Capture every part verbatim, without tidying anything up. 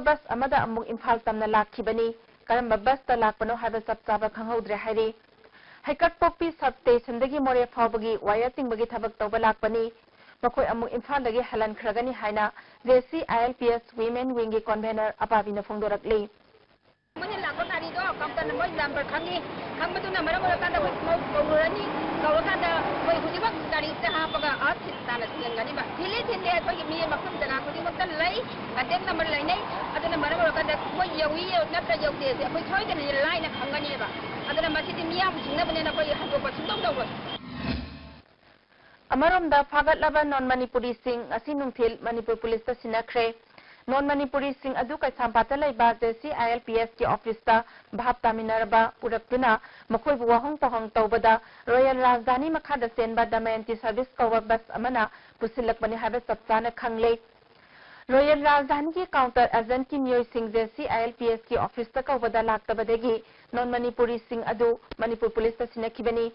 Bus ꯑꯃꯗ ꯑꯃꯨꯛ ꯏꯝꯐꯥꯜ ꯇꯝꯅ ꯂꯥꯛꯈꯤꯕꯅꯤ꯫ ꯀꯔꯝꯕ ꯕꯁꯇ ꯂꯥꯛꯄꯅꯣ ꯍꯥꯏꯕ ꯆꯞ ꯆꯥꯕ ꯈꯪꯍꯧꯗ꯭ꯔꯦ ꯍꯥꯏꯔꯤ꯫ ꯍꯩꯀꯛꯄꯣꯛꯄꯤ ꯁꯕ ꯁ꯭ꯇꯦꯁꯟꯗꯒꯤ ꯃꯣꯔꯦ ꯐꯥꯎꯕꯒꯤ ꯋꯥꯌꯔ ꯇꯤꯡꯕꯒꯤ ꯊꯕꯛ ꯇꯧꯕ ꯂꯥꯛꯄꯅꯤ꯫ ꯃꯈꯣꯏ ꯑꯃꯨꯛ ꯏꯝꯐꯥꯜꯗꯒꯤ ꯍꯜꯍꯟꯈ꯭ꯔꯒꯅꯤ ꯍꯥꯏꯅ J C I L P S women ꯋꯤꯡꯒꯤ ꯀꯣꯟꯚꯦꯅꯔ ꯑꯄꯥꯕꯤꯅ ꯐꯣꯡꯗꯣꯔꯛꯂꯤ꯫ ꯃꯣꯏꯅ ꯂꯥꯛꯄ ꯒꯥꯔꯤꯗꯣ ꯀꯥꯎꯟꯇꯔꯅ ꯃꯣꯏ ꯅꯝꯕꯔ ꯈꯪꯉꯤ꯫ ꯈꯪꯕꯗꯨꯅ ꯃꯔꯝ ꯑꯣꯏꯔꯀꯥꯟꯗ ꯑꯩꯈꯣꯏ ꯀꯧ-, ꯀꯧꯔꯨꯔꯅꯤ꯫ ꯀꯧꯔꯀꯥꯟꯗ ꯑꯩꯈꯣꯏ ꯍꯧꯖꯤꯛꯃꯛ ꯒꯥꯔꯤꯁꯦ ꯍꯥꯞꯄꯒ ꯑꯥ ꯊꯤꯟ ꯇꯥꯟꯅ ꯊꯤꯟꯒꯅꯤꯕ꯫ ꯊꯤꯜꯂꯤ, ꯊꯤꯜꯂꯤ, ꯑꯩꯈꯣꯏꯒꯤ ꯃꯤ ꯃꯐꯝ ꯖꯒꯥ ꯈꯨꯗꯤꯡꯃꯛꯇ ꯂꯩ, ꯀꯟꯇꯦꯛ ꯅꯝꯕꯔ ꯂꯩꯅꯩ꯫ ꯑꯗꯨꯅ ꯃꯔꯝ ꯑꯣꯏꯔꯀꯥꯟꯗ ꯃꯣꯏ ꯌꯧꯏ ꯅꯠꯇ꯭ꯔ ꯌꯧꯗꯦꯁꯦ ꯑꯩꯈꯣꯏ ꯁꯣꯏꯗꯅ ꯂꯥꯏꯅ ꯈꯪꯒꯅꯦꯕ꯫ ꯑꯗꯨꯅ ꯃꯁꯤꯗꯤ ꯃꯤꯌꯥꯝ ꯁꯤꯡꯅꯕꯅꯤꯅ ꯑꯩꯈꯣꯏ ꯍꯟꯗꯣꯛꯄ ꯁꯨꯡꯇꯧ ꯇꯧꯔꯣꯏ꯫ ꯑꯃꯔꯣꯝꯗ, ꯐꯥꯒꯠꯂꯕ ꯅꯣꯟ ꯃꯅꯤꯄꯨꯔꯤꯁꯤꯡ ꯉꯁꯤ ꯅꯨꯡꯊꯤꯜ ꯃꯅꯤꯄꯨꯔ ꯄꯨꯂꯤꯁꯇ ꯁꯤꯟꯅꯈ꯭ꯔꯦ꯫ ꯅꯣꯟ ꯃꯅꯤꯄꯨꯔꯤꯁꯤꯡ ꯑꯗꯨ ꯀꯩꯁꯥꯝꯄꯥꯠꯇ ꯂꯩꯕ J C I L P ꯑꯦꯁꯀꯤ ꯑꯣꯐꯤꯁꯇ ꯚꯥꯞ ꯇꯥꯃꯤꯟꯅꯔꯕ ꯄꯨꯔꯛꯇꯨꯅ ꯃꯈꯣꯏꯕꯨ ꯋꯥꯍꯪ ꯄꯥꯎꯍꯪ ꯇꯧꯕꯗ ꯔꯣꯌꯦꯜ ꯔꯥꯖꯙꯥꯅꯤ ꯃꯈꯥꯗ ꯆꯦꯟꯕ ꯗꯃꯌꯟꯇꯤ ꯁꯔꯚꯤꯁ ꯀꯧꯕ ꯕꯁ ꯑꯃꯅ ꯄꯨꯁꯤꯜꯂꯛꯄꯅꯤ ꯍꯥꯏꯕ ꯆꯞ ꯆꯥꯅ ꯈꯪꯂꯦ꯫ ꯔꯣꯌꯦꯜ ꯔꯥꯖꯙꯥꯅꯤꯒꯤ ꯀꯥꯎꯟꯇꯔ ꯑꯦꯖꯦꯟꯠꯀꯤ ꯃꯤꯑꯣꯏꯁꯤꯡ J C I L P ꯑꯦꯁꯀꯤ ꯑꯣꯐꯤꯁꯇ ꯀꯧꯕꯗ ꯂꯥꯛꯇꯕꯗꯒꯤ ꯅꯣꯟ ꯃꯅꯤꯄꯨꯔꯤꯁꯤꯡ ꯑꯗꯨ ꯃꯅꯤꯄꯨꯔ ꯄꯨꯂꯤꯁꯇ ꯁꯤꯟꯅꯈꯤꯕꯅꯤ꯫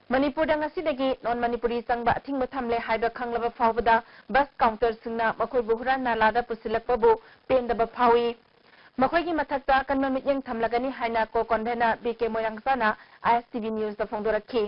ꯃꯅꯤꯄꯨꯔꯗ ꯉꯁꯤꯗꯒꯤ ꯅꯣꯟ ꯃꯅꯤꯄꯨꯔꯤ ꯆꯪꯕ ꯑꯊꯤꯡꯕ ꯊꯝꯂꯦ ꯍꯥꯏꯕ ꯈꯪꯂꯕ ꯐꯥꯎꯕꯗ ꯕꯁ ꯀꯥꯎꯟꯇꯔꯁꯤꯡꯅ ꯃꯈꯣꯏꯕꯨ ꯍꯨꯔꯥꯟ ꯅꯥꯂꯥꯗ ꯄꯨꯁꯤꯜꯂꯛꯄꯕꯨ ꯄꯦꯟꯗꯕ ꯐꯥꯎꯏ꯫ ꯃꯈꯣꯏꯒꯤ ꯃꯊꯛꯇ ꯑꯀꯟꯕ ꯃꯤꯠꯌꯦꯡ ꯊꯝꯂꯒꯅꯤ ꯍꯥꯏꯅ ꯀꯣ ꯀꯣꯟꯚꯦꯅꯔ ꯕꯤ ꯀꯦ ꯃꯣꯏꯔꯥꯡꯆꯥꯅ ꯑꯥꯏ ꯑꯦꯁ ꯇꯤ ꯚꯤ ꯅ꯭ꯌꯨꯁꯇ ꯐꯣꯡꯗꯣꯔꯛꯈꯤ꯫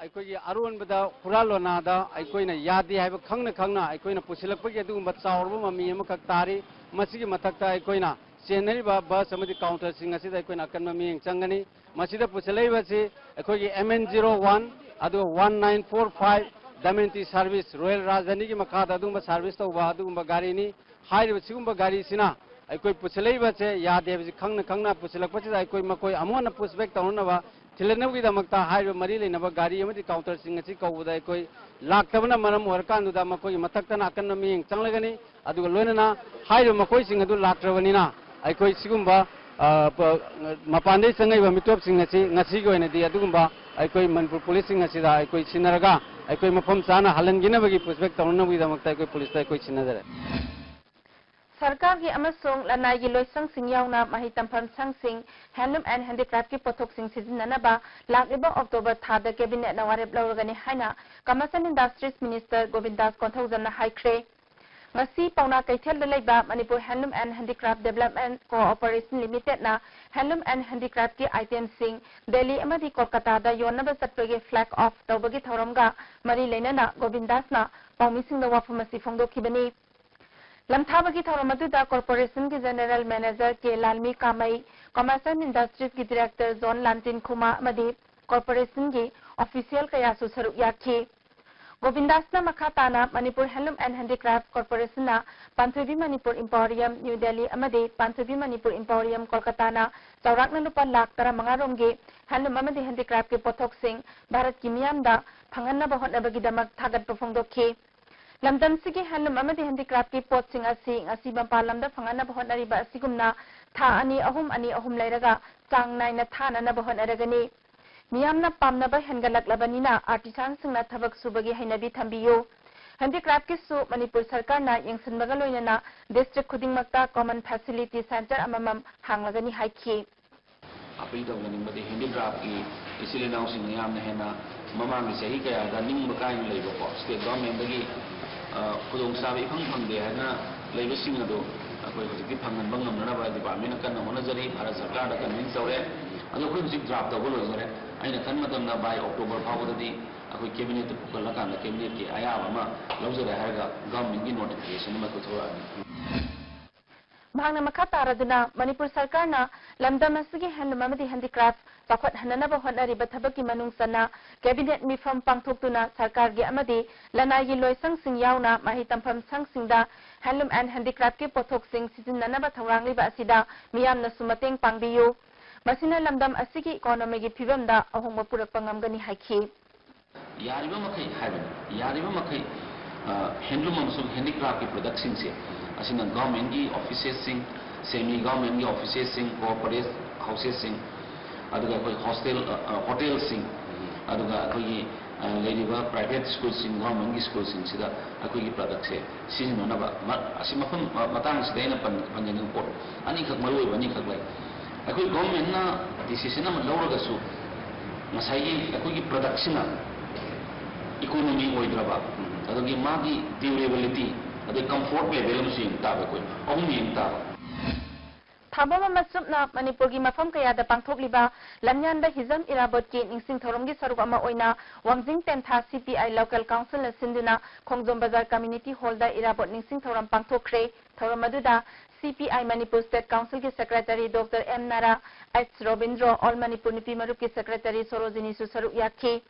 ꯑꯩꯈꯣꯏꯒꯤ ꯑꯔꯣꯟꯕꯗ ꯍꯨꯔꯥꯜ ꯂꯣꯅꯥꯗ ꯑꯩꯈꯣꯏꯅ ꯌꯥꯗꯦ ꯍꯥꯏꯕ ꯈꯪꯅ ꯈꯪꯅ ꯑꯩꯈꯣꯏꯅ ꯄꯨꯁꯤꯜꯂꯛꯄꯒꯤ ꯑꯗꯨꯒꯨꯝꯕ ꯆꯥꯎꯔꯕ ꯃꯃꯤ ꯑꯃꯈꯛ ꯇꯥꯔꯤ꯫ ꯃꯁꯤꯒꯤ ꯃꯊꯛꯇ ꯑꯩꯈꯣꯏꯅ ꯆꯦꯟꯅꯔꯤꯕ ꯕꯁ ꯑꯃꯗꯤ ꯀꯥꯎꯟꯇꯔꯁꯤꯡ ꯑꯁꯤꯗ ꯑꯩꯈꯣꯏꯅ ꯑꯀꯟꯕ ꯃꯤꯠꯌꯦꯡ ꯆꯪꯒꯅꯤ꯫ ꯃꯁꯤꯗ ꯄꯨꯁꯤꯜꯂꯛꯏꯕꯁꯤ ꯑꯩꯈꯣꯏꯒꯤ ꯑꯦꯝ ꯑꯦꯟ ꯖꯤꯔꯣ ꯋꯥꯟ, ꯑꯗꯨꯒ one nine four five Damayanti service, royal ꯔꯥꯖꯙꯥꯅꯤꯒꯤ ꯃꯈꯥꯗ ꯑꯗꯨꯒꯨꯝꯕ ꯁꯥꯔꯚꯤꯁ ꯇꯧꯕ ꯑꯗꯨꯒꯨꯝꯕ ꯒꯥꯔꯤꯅꯤ꯫ ꯍꯥꯏꯔꯤꯕ ꯁꯤꯒꯨꯝꯕ ꯒꯥꯔꯤꯁꯤꯅ ꯑꯩꯈꯣꯏ ꯄꯨꯁꯤꯜꯂꯛꯏꯕꯁꯦ ꯌꯥꯗꯦ ꯍꯥꯏꯕꯁꯤ ꯈꯪꯅ ꯈꯪꯅ ꯄꯨꯁꯤꯜꯂꯛꯄꯁꯤꯗ ꯑꯩꯈꯣꯏ ꯃꯈꯣꯏ ꯑꯃꯨꯛ ꯍꯟꯅ ꯄꯨꯁꯕꯦꯛ ꯇꯧꯅꯅꯕ ꯊꯤꯜꯂꯛꯅꯕꯒꯤꯗꯃꯛꯇ ꯍꯥꯏꯔꯤꯕ ꯃꯔꯤ ꯂꯩꯅꯕ ꯒꯥꯔꯤ ꯑꯃꯗꯤ ꯀꯥꯎꯟꯇꯔꯁꯤꯡ ꯑꯁꯤ ꯀꯧꯕꯗ ꯑꯩꯈꯣꯏ ꯂꯥꯛꯇꯕꯅ ꯃꯔꯝ ꯑꯣꯏꯔꯀꯥꯟꯗꯨꯗ ꯃꯈꯣꯏꯒꯤ ꯃꯊꯛꯇꯅ ꯑꯀꯟꯕ ꯃꯤꯠꯌꯦꯡ ꯆꯪꯂꯒꯅꯤ꯫ ꯑꯗꯨꯒ ꯂꯣꯏꯅꯅ ꯍꯥꯏꯔꯤꯕ ꯃꯈꯣꯏꯁꯤꯡ ꯑꯗꯨ ꯂꯥꯛꯇ꯭ꯔꯕꯅꯤꯅ ꯑꯩꯈꯣꯏ ꯁꯤꯒꯨꯝꯕ, ꯑ, ꯄ-, ꯃꯄꯥꯟꯗꯒꯤ ꯆꯪꯉꯛꯏꯕ ꯃꯤꯇꯣꯞꯁꯤꯡ ꯑꯁꯤ ꯉꯁꯤꯒꯤ ꯑꯣꯏꯅꯗꯤ ꯑꯗꯨꯒꯨꯝꯕ ꯑꯩꯈꯣꯏ ꯃꯅꯤꯄꯨꯔ ꯄꯨꯂꯤꯁꯁꯤꯡ ꯑꯁꯤꯗ ꯑꯩꯈꯣꯏ ꯁꯤꯟꯅꯔꯒ ꯑꯩꯈꯣꯏ ꯃꯐꯝ ꯆꯥꯅ ꯍꯜꯍꯟꯈꯤꯅꯕꯒꯤ ꯄꯨꯁꯕꯦꯛ ꯇꯧꯅꯅꯕꯒꯤꯗꯃꯛꯇ ꯑꯩꯈꯣꯏ ꯄꯨꯂꯤꯁꯇ ꯑꯩꯈꯣꯏ ꯁꯤꯟꯅꯖꯔꯦ꯫ ꯁꯔꯀꯥꯔꯒꯤ ꯑꯃꯁꯨꯡ ꯂꯅꯥꯏꯒꯤ ꯂꯣꯏꯁꯪꯁꯤꯡ ꯌꯥꯎꯅ ꯃꯍꯩ ꯇꯝꯐꯝ ꯁꯪꯁꯤꯡ, ꯍꯦꯟꯂꯨꯝ ꯑꯦꯟ ꯍꯦꯟꯗꯤꯀ꯭ꯔꯥꯐꯀꯤ ꯄꯣꯠꯊꯣꯛꯁꯤꯡ ꯁꯤꯖꯤꯟꯅꯅꯕ ꯂꯥꯛꯂꯤꯕ ꯑꯣꯛꯇꯣꯕꯔ ꯊꯥꯗ ꯀꯦꯕꯤꯅꯦꯠꯅ ꯋꯥꯔꯦꯞ ꯂꯧꯔꯒꯅꯤ ꯍꯥꯏꯅ ꯀꯃꯔꯁ ꯑꯦꯟ ꯏꯟꯗꯁꯇ꯭ꯔꯤꯁ ꯃꯤꯅꯤꯁꯇꯔ ꯒꯣꯕꯤꯟꯗꯥꯁ ꯀꯣꯟꯊꯧꯖꯝꯅ ꯍꯥꯏꯈ꯭ꯔꯦ꯫ ꯉꯁꯤ ꯄꯥꯎꯅꯥ ꯀꯩꯊꯦꯜꯗ ꯂꯩꯕ Manipur Handloom and Handicraft Development Corporation Limited ꯅ Handloom and Handicraft ꯀꯤ item ꯁꯤꯡ ꯗꯦꯜꯂꯤ ꯑꯃꯗꯤ ꯀꯣꯜꯀꯇꯥꯗ ꯌꯣꯟꯅꯕ ꯆꯠꯄꯒꯤ flag off ꯇꯧꯕꯒꯤ ꯊꯧꯔꯝꯒ ꯃꯔꯤ ꯂꯩꯅꯅ ꯒꯣꯕꯤꯟꯗꯥꯁꯅ ꯄꯥꯎꯃꯤꯁꯤꯡꯗ ꯋꯥꯐꯝ ꯑꯁꯤ ꯐꯣꯡꯗꯣꯛꯈꯤꯕꯅꯤ꯫ ꯂꯝꯊꯥꯕꯒꯤ ꯊꯧꯔꯝ ꯑꯗꯨꯗ corporation ꯒꯤ General Manager K Lalmi Kamei, Commerce and Industries ꯀꯤ Director ꯖꯣꯟ ꯂꯥꯟꯇꯤꯟ ꯈꯨꯃꯥ ꯑꯃꯗꯤ corporation ꯒꯤ official ꯀꯌꯥꯁꯨ ꯁꯔꯨꯛ ꯌꯥꯈꯤ꯫ ꯒꯣꯕꯤꯟꯗꯥꯁꯅ ꯃꯈꯥ ꯇꯥꯅ Manipur Handloom and Handicraft Corporation ꯅ ꯄꯥꯟꯊꯣꯏꯕꯤ ꯃꯅꯤꯄꯨꯔ Emporium, New Delhi ꯑꯃꯗꯤ ꯄꯥꯟꯊꯣꯏꯕꯤ ꯃꯅꯤꯄꯨꯔ Emporium, ꯀꯣꯜꯀꯇꯥꯅ ꯆꯥꯎꯔꯥꯛꯅ ꯂꯨꯄꯥ ꯂꯥꯈ ꯇꯔꯥꯃꯉꯥ ꯔꯣꯝꯒꯤ handloom ꯑꯃꯗꯤ handicraft ꯀꯤ ꯄꯣꯠꯊꯣꯛꯁꯤꯡ ꯚꯥꯔꯠꯀꯤ ꯃꯤꯌꯥꯝꯗ ꯐꯪꯍꯟꯅꯕ ꯍꯣꯠꯅꯕꯒꯤꯗꯃꯛ ꯊꯥꯒꯠꯄ ꯐꯣꯡꯗꯣꯛꯈꯤ꯫ ꯂꯝꯗꯝꯁꯤꯒꯤ handloom ꯑꯃꯗꯤ handicraft ꯀꯤ ꯄꯣꯠꯁꯤꯡ ꯑꯁꯤ ꯉꯁꯤ ꯃꯄꯥꯟ ꯂꯝꯗ ꯐꯪꯍꯟꯅꯕ ꯍꯣꯠꯅꯔꯤꯕ ꯑꯁꯤꯒꯨꯝꯅ ꯊꯥ ꯑꯅꯤ ꯑꯍꯨꯝ, ꯑꯅꯤ ꯑꯍꯨꯝ ꯂꯩꯔꯒ ꯆꯥꯡ ꯅꯥꯏꯅ ꯊꯥꯅꯅꯕ ꯍꯣꯠꯅꯔꯒꯅꯤ꯫ ꯃꯤꯌꯥꯝꯅ ꯄꯥꯝꯅꯕ ꯍꯦꯟꯒꯠꯂꯛꯂꯕꯅꯤꯅ artisan ꯁꯤꯡꯅ ꯊꯕꯛ ꯁꯨꯕꯒꯤ ꯍꯩꯅꯕꯤ ꯊꯝꯕꯤꯌꯨ꯫ Handicraft ꯀꯤꯁꯨ ꯃꯅꯤꯄꯨꯔ ꯁꯔꯀꯥꯔꯅ ꯌꯦꯡꯁꯤꯟꯕꯒ ꯂꯣꯏꯅꯅ district ꯈꯨꯗꯤꯡꯃꯛꯇ common facility centre ꯑꯃꯃꯝ ꯍꯥꯡꯂꯒꯅꯤ ꯍꯥꯏꯈꯤ꯫ ꯑꯄꯤꯜ ꯇꯧꯖꯅꯤꯡꯕꯗꯤ handicraft ꯀꯤ ꯏꯆꯤꯜ ꯏꯅꯥꯎꯁꯤꯡꯅ ꯌꯥꯝꯅ ꯍꯦꯟꯅ ꯃꯃꯥꯡꯒꯤ ꯆꯍꯤ ꯀꯌꯥꯗ ꯅꯤꯡꯕ ꯀꯥꯏꯅ ꯂꯩꯕꯀꯣ, state government ꯗꯒꯤ, ꯑ, ꯈꯨꯗꯣꯡꯆꯥꯕ ꯏꯐꯪ ꯐꯪꯗꯦ ꯍꯥꯏꯅ ꯂꯩꯕꯁꯤꯡ ꯑꯗꯨ ꯑꯩꯈꯣꯏ ꯍꯧꯖꯤꯛꯇꯤ ꯐꯪꯍꯟꯕ ꯉꯝꯅꯅꯕ department ꯅ ꯀꯟꯅ ꯍꯣꯠꯅꯖꯔꯤ꯫ ꯚꯥꯔꯠ ꯁꯔꯀꯥꯔꯗ convince ꯇꯧꯔꯦ꯫ ꯑꯗꯣ ꯑꯩꯈꯣꯏ ꯍꯧꯖꯤꯛ draft ꯇꯧꯕ ꯂꯣꯏꯖꯔꯦ꯫ ꯑꯩꯅ ꯈꯟꯕ ꯃꯇꯝꯗ by October ꯐꯥꯎꯕꯗꯗꯤ ꯑꯩꯈꯣꯏ cabinet ꯇ ꯄꯨꯈꯠꯂꯀꯥꯟꯗ cabinet ꯀꯤ ꯑꯌꯥꯕ ꯑꯃ ꯂꯧꯖꯔꯦ ꯍꯥꯏꯔꯒ government ꯀꯤ notification ꯑꯃ ꯄꯨꯊꯣꯔꯛꯑꯅꯤ꯫ ꯃꯍꯥꯛꯅ ꯃꯈꯥ ꯇꯥꯔꯗꯨꯅ ꯃꯅꯤꯄꯨꯔ ꯁꯔꯀꯥꯔꯅ ꯂꯝꯗꯝ ꯑꯁꯤꯒꯤ handloom ꯑꯃꯗꯤ handicraft ꯆꯥꯎꯈꯠꯍꯟꯅꯅꯕ ꯍꯣꯠꯅꯔꯤꯕ ꯊꯕꯛꯀꯤ ꯃꯅꯨꯡ ꯆꯟꯅ cabinet ꯃꯤꯐꯝ ꯄꯥꯡꯊꯣꯛꯇꯨꯅ ꯁꯔꯀꯥꯔꯒꯤ ꯑꯃꯗꯤ ꯂꯅꯥꯏꯒꯤ ꯂꯣꯏꯁꯪꯁꯤꯡ ꯌꯥꯎꯅ ꯃꯍꯩ ꯇꯝꯐꯝ ꯁꯪꯁꯤꯡꯗ handloom and handicraft ꯀꯤ ꯄꯣꯠꯊꯣꯛꯁꯤꯡ ꯁꯤꯖꯤꯟꯅꯅꯕ ꯊꯧꯔꯥꯡꯂꯤꯕ ꯑꯁꯤꯗ ꯃꯤꯌꯥꯝꯅꯁꯨ ꯃꯇꯦꯡ ꯄꯥꯡꯕꯤꯌꯨ꯫ ꯃꯁꯤꯅ ꯂꯝꯗꯝ ꯑꯁꯤꯒꯤ economy ꯒꯤ ꯐꯤꯕꯝꯗ ꯑꯍꯣꯡꯕ ꯄꯨꯔꯛꯄ ꯉꯝꯒꯅꯤ ꯍꯥꯏꯈꯤ꯫ ꯌꯥꯔꯤꯕ ꯃꯈꯩ ꯍꯥꯏꯕꯅꯤ, ꯌꯥꯔꯤꯕ ꯃꯈꯩ, ꯑ, handloom ꯑꯃꯁꯨꯡ handicraft ꯀꯤ product ꯁꯤꯡꯁꯦ, ꯑꯁꯤꯅ government ꯀꯤ offices ꯁꯤꯡ, semi government ꯀꯤ offices ꯁꯤꯡ, corporate houses ꯁꯤꯡ, ꯑꯗꯨꯒ ꯑꯩꯈꯣꯏ hostel, ꯑ, ꯑ, hotel ꯁꯤꯡ, ꯑꯗꯨꯒ ꯑꯩꯈꯣꯏꯒꯤ, ꯑ, ꯂꯩꯔꯤꯕ private school ꯁꯤꯡ, government ꯀꯤ school ꯁꯤꯡꯁꯤꯗ ꯑꯩꯈꯣꯏꯒꯤ product ꯁꯦ ꯁꯤꯖꯤꯟꯅꯅꯕ ꯃ-, ꯑꯁꯤ ꯃꯐꯝ, ꯃ-, ꯃꯇꯥꯡꯁꯤꯗ ꯑꯩꯅ ꯄꯟ-, ꯄꯟꯖꯅꯤꯡꯕ ꯄꯣꯠ ꯑꯅꯤꯈꯛ, ꯃꯔꯨꯑꯣꯏꯕ ꯑꯅꯤꯈꯛ ꯂꯩ꯫ ꯑꯩꯈꯣꯏ government ꯅ decision ꯑꯃ ꯂꯧꯔꯒꯁꯨ, ꯉꯁꯥꯏꯒꯤ ꯑꯩꯈꯣꯏꯒꯤ product ꯁꯤꯅ economy ꯑꯣꯏꯗ꯭ꯔꯕ, ꯑꯗꯒꯤ ꯃꯥꯒꯤ durability, ꯑꯗꯩ comfort level ꯑꯃꯁꯨ ꯌꯦꯡ ꯇꯥꯕ, ꯑꯩꯈꯣꯏ ꯑꯍꯨꯝ ꯌꯦꯡ ꯇꯥꯕ꯫ ꯊꯥꯕꯝ ꯑꯃ ꯆꯨꯞꯅ ꯃꯅꯤꯄꯨꯔꯒꯤ ꯃꯐꯝ ꯀꯌꯥꯗ ꯄꯥꯡꯊꯣꯛꯂꯤꯕ ꯂꯝꯌꯥꯟꯕ ꯍꯤꯖꯝ ꯏꯔꯥꯕꯣꯠꯀꯤ ꯅꯤꯡꯁꯤꯡ ꯊꯧꯔꯝꯒꯤ ꯁꯔꯨꯛ ꯑꯃ ꯑꯣꯏꯅ ꯋꯥꯡꯖꯤꯡ ꯇꯦꯟꯊꯥ C P I Local Councilꯅ ꯁꯤꯟꯗꯨꯅ ꯈꯣꯡꯖꯣꯝ ꯕꯖꯥꯔ Community Hallꯗ ꯏꯔꯥꯕꯣꯠ ꯅꯤꯡꯁꯤꯡ ꯊꯧꯔꯝ ꯄꯥꯡꯊꯣꯛꯈ꯭ꯔꯦ꯫ ꯊꯧꯔꯝ ꯑꯗꯨꯗ C P I Manipur State Councilꯒꯤ Secretary Doctor M ꯅꯥꯔꯥ, H Robindro, All Manipur ꯅꯨꯄꯤ ꯃꯔꯨꯞꯀꯤ Secretary ꯁꯣꯔꯣꯖꯤꯅꯤꯁꯨ ꯁꯔꯨꯛ ꯌꯥꯈꯤ꯫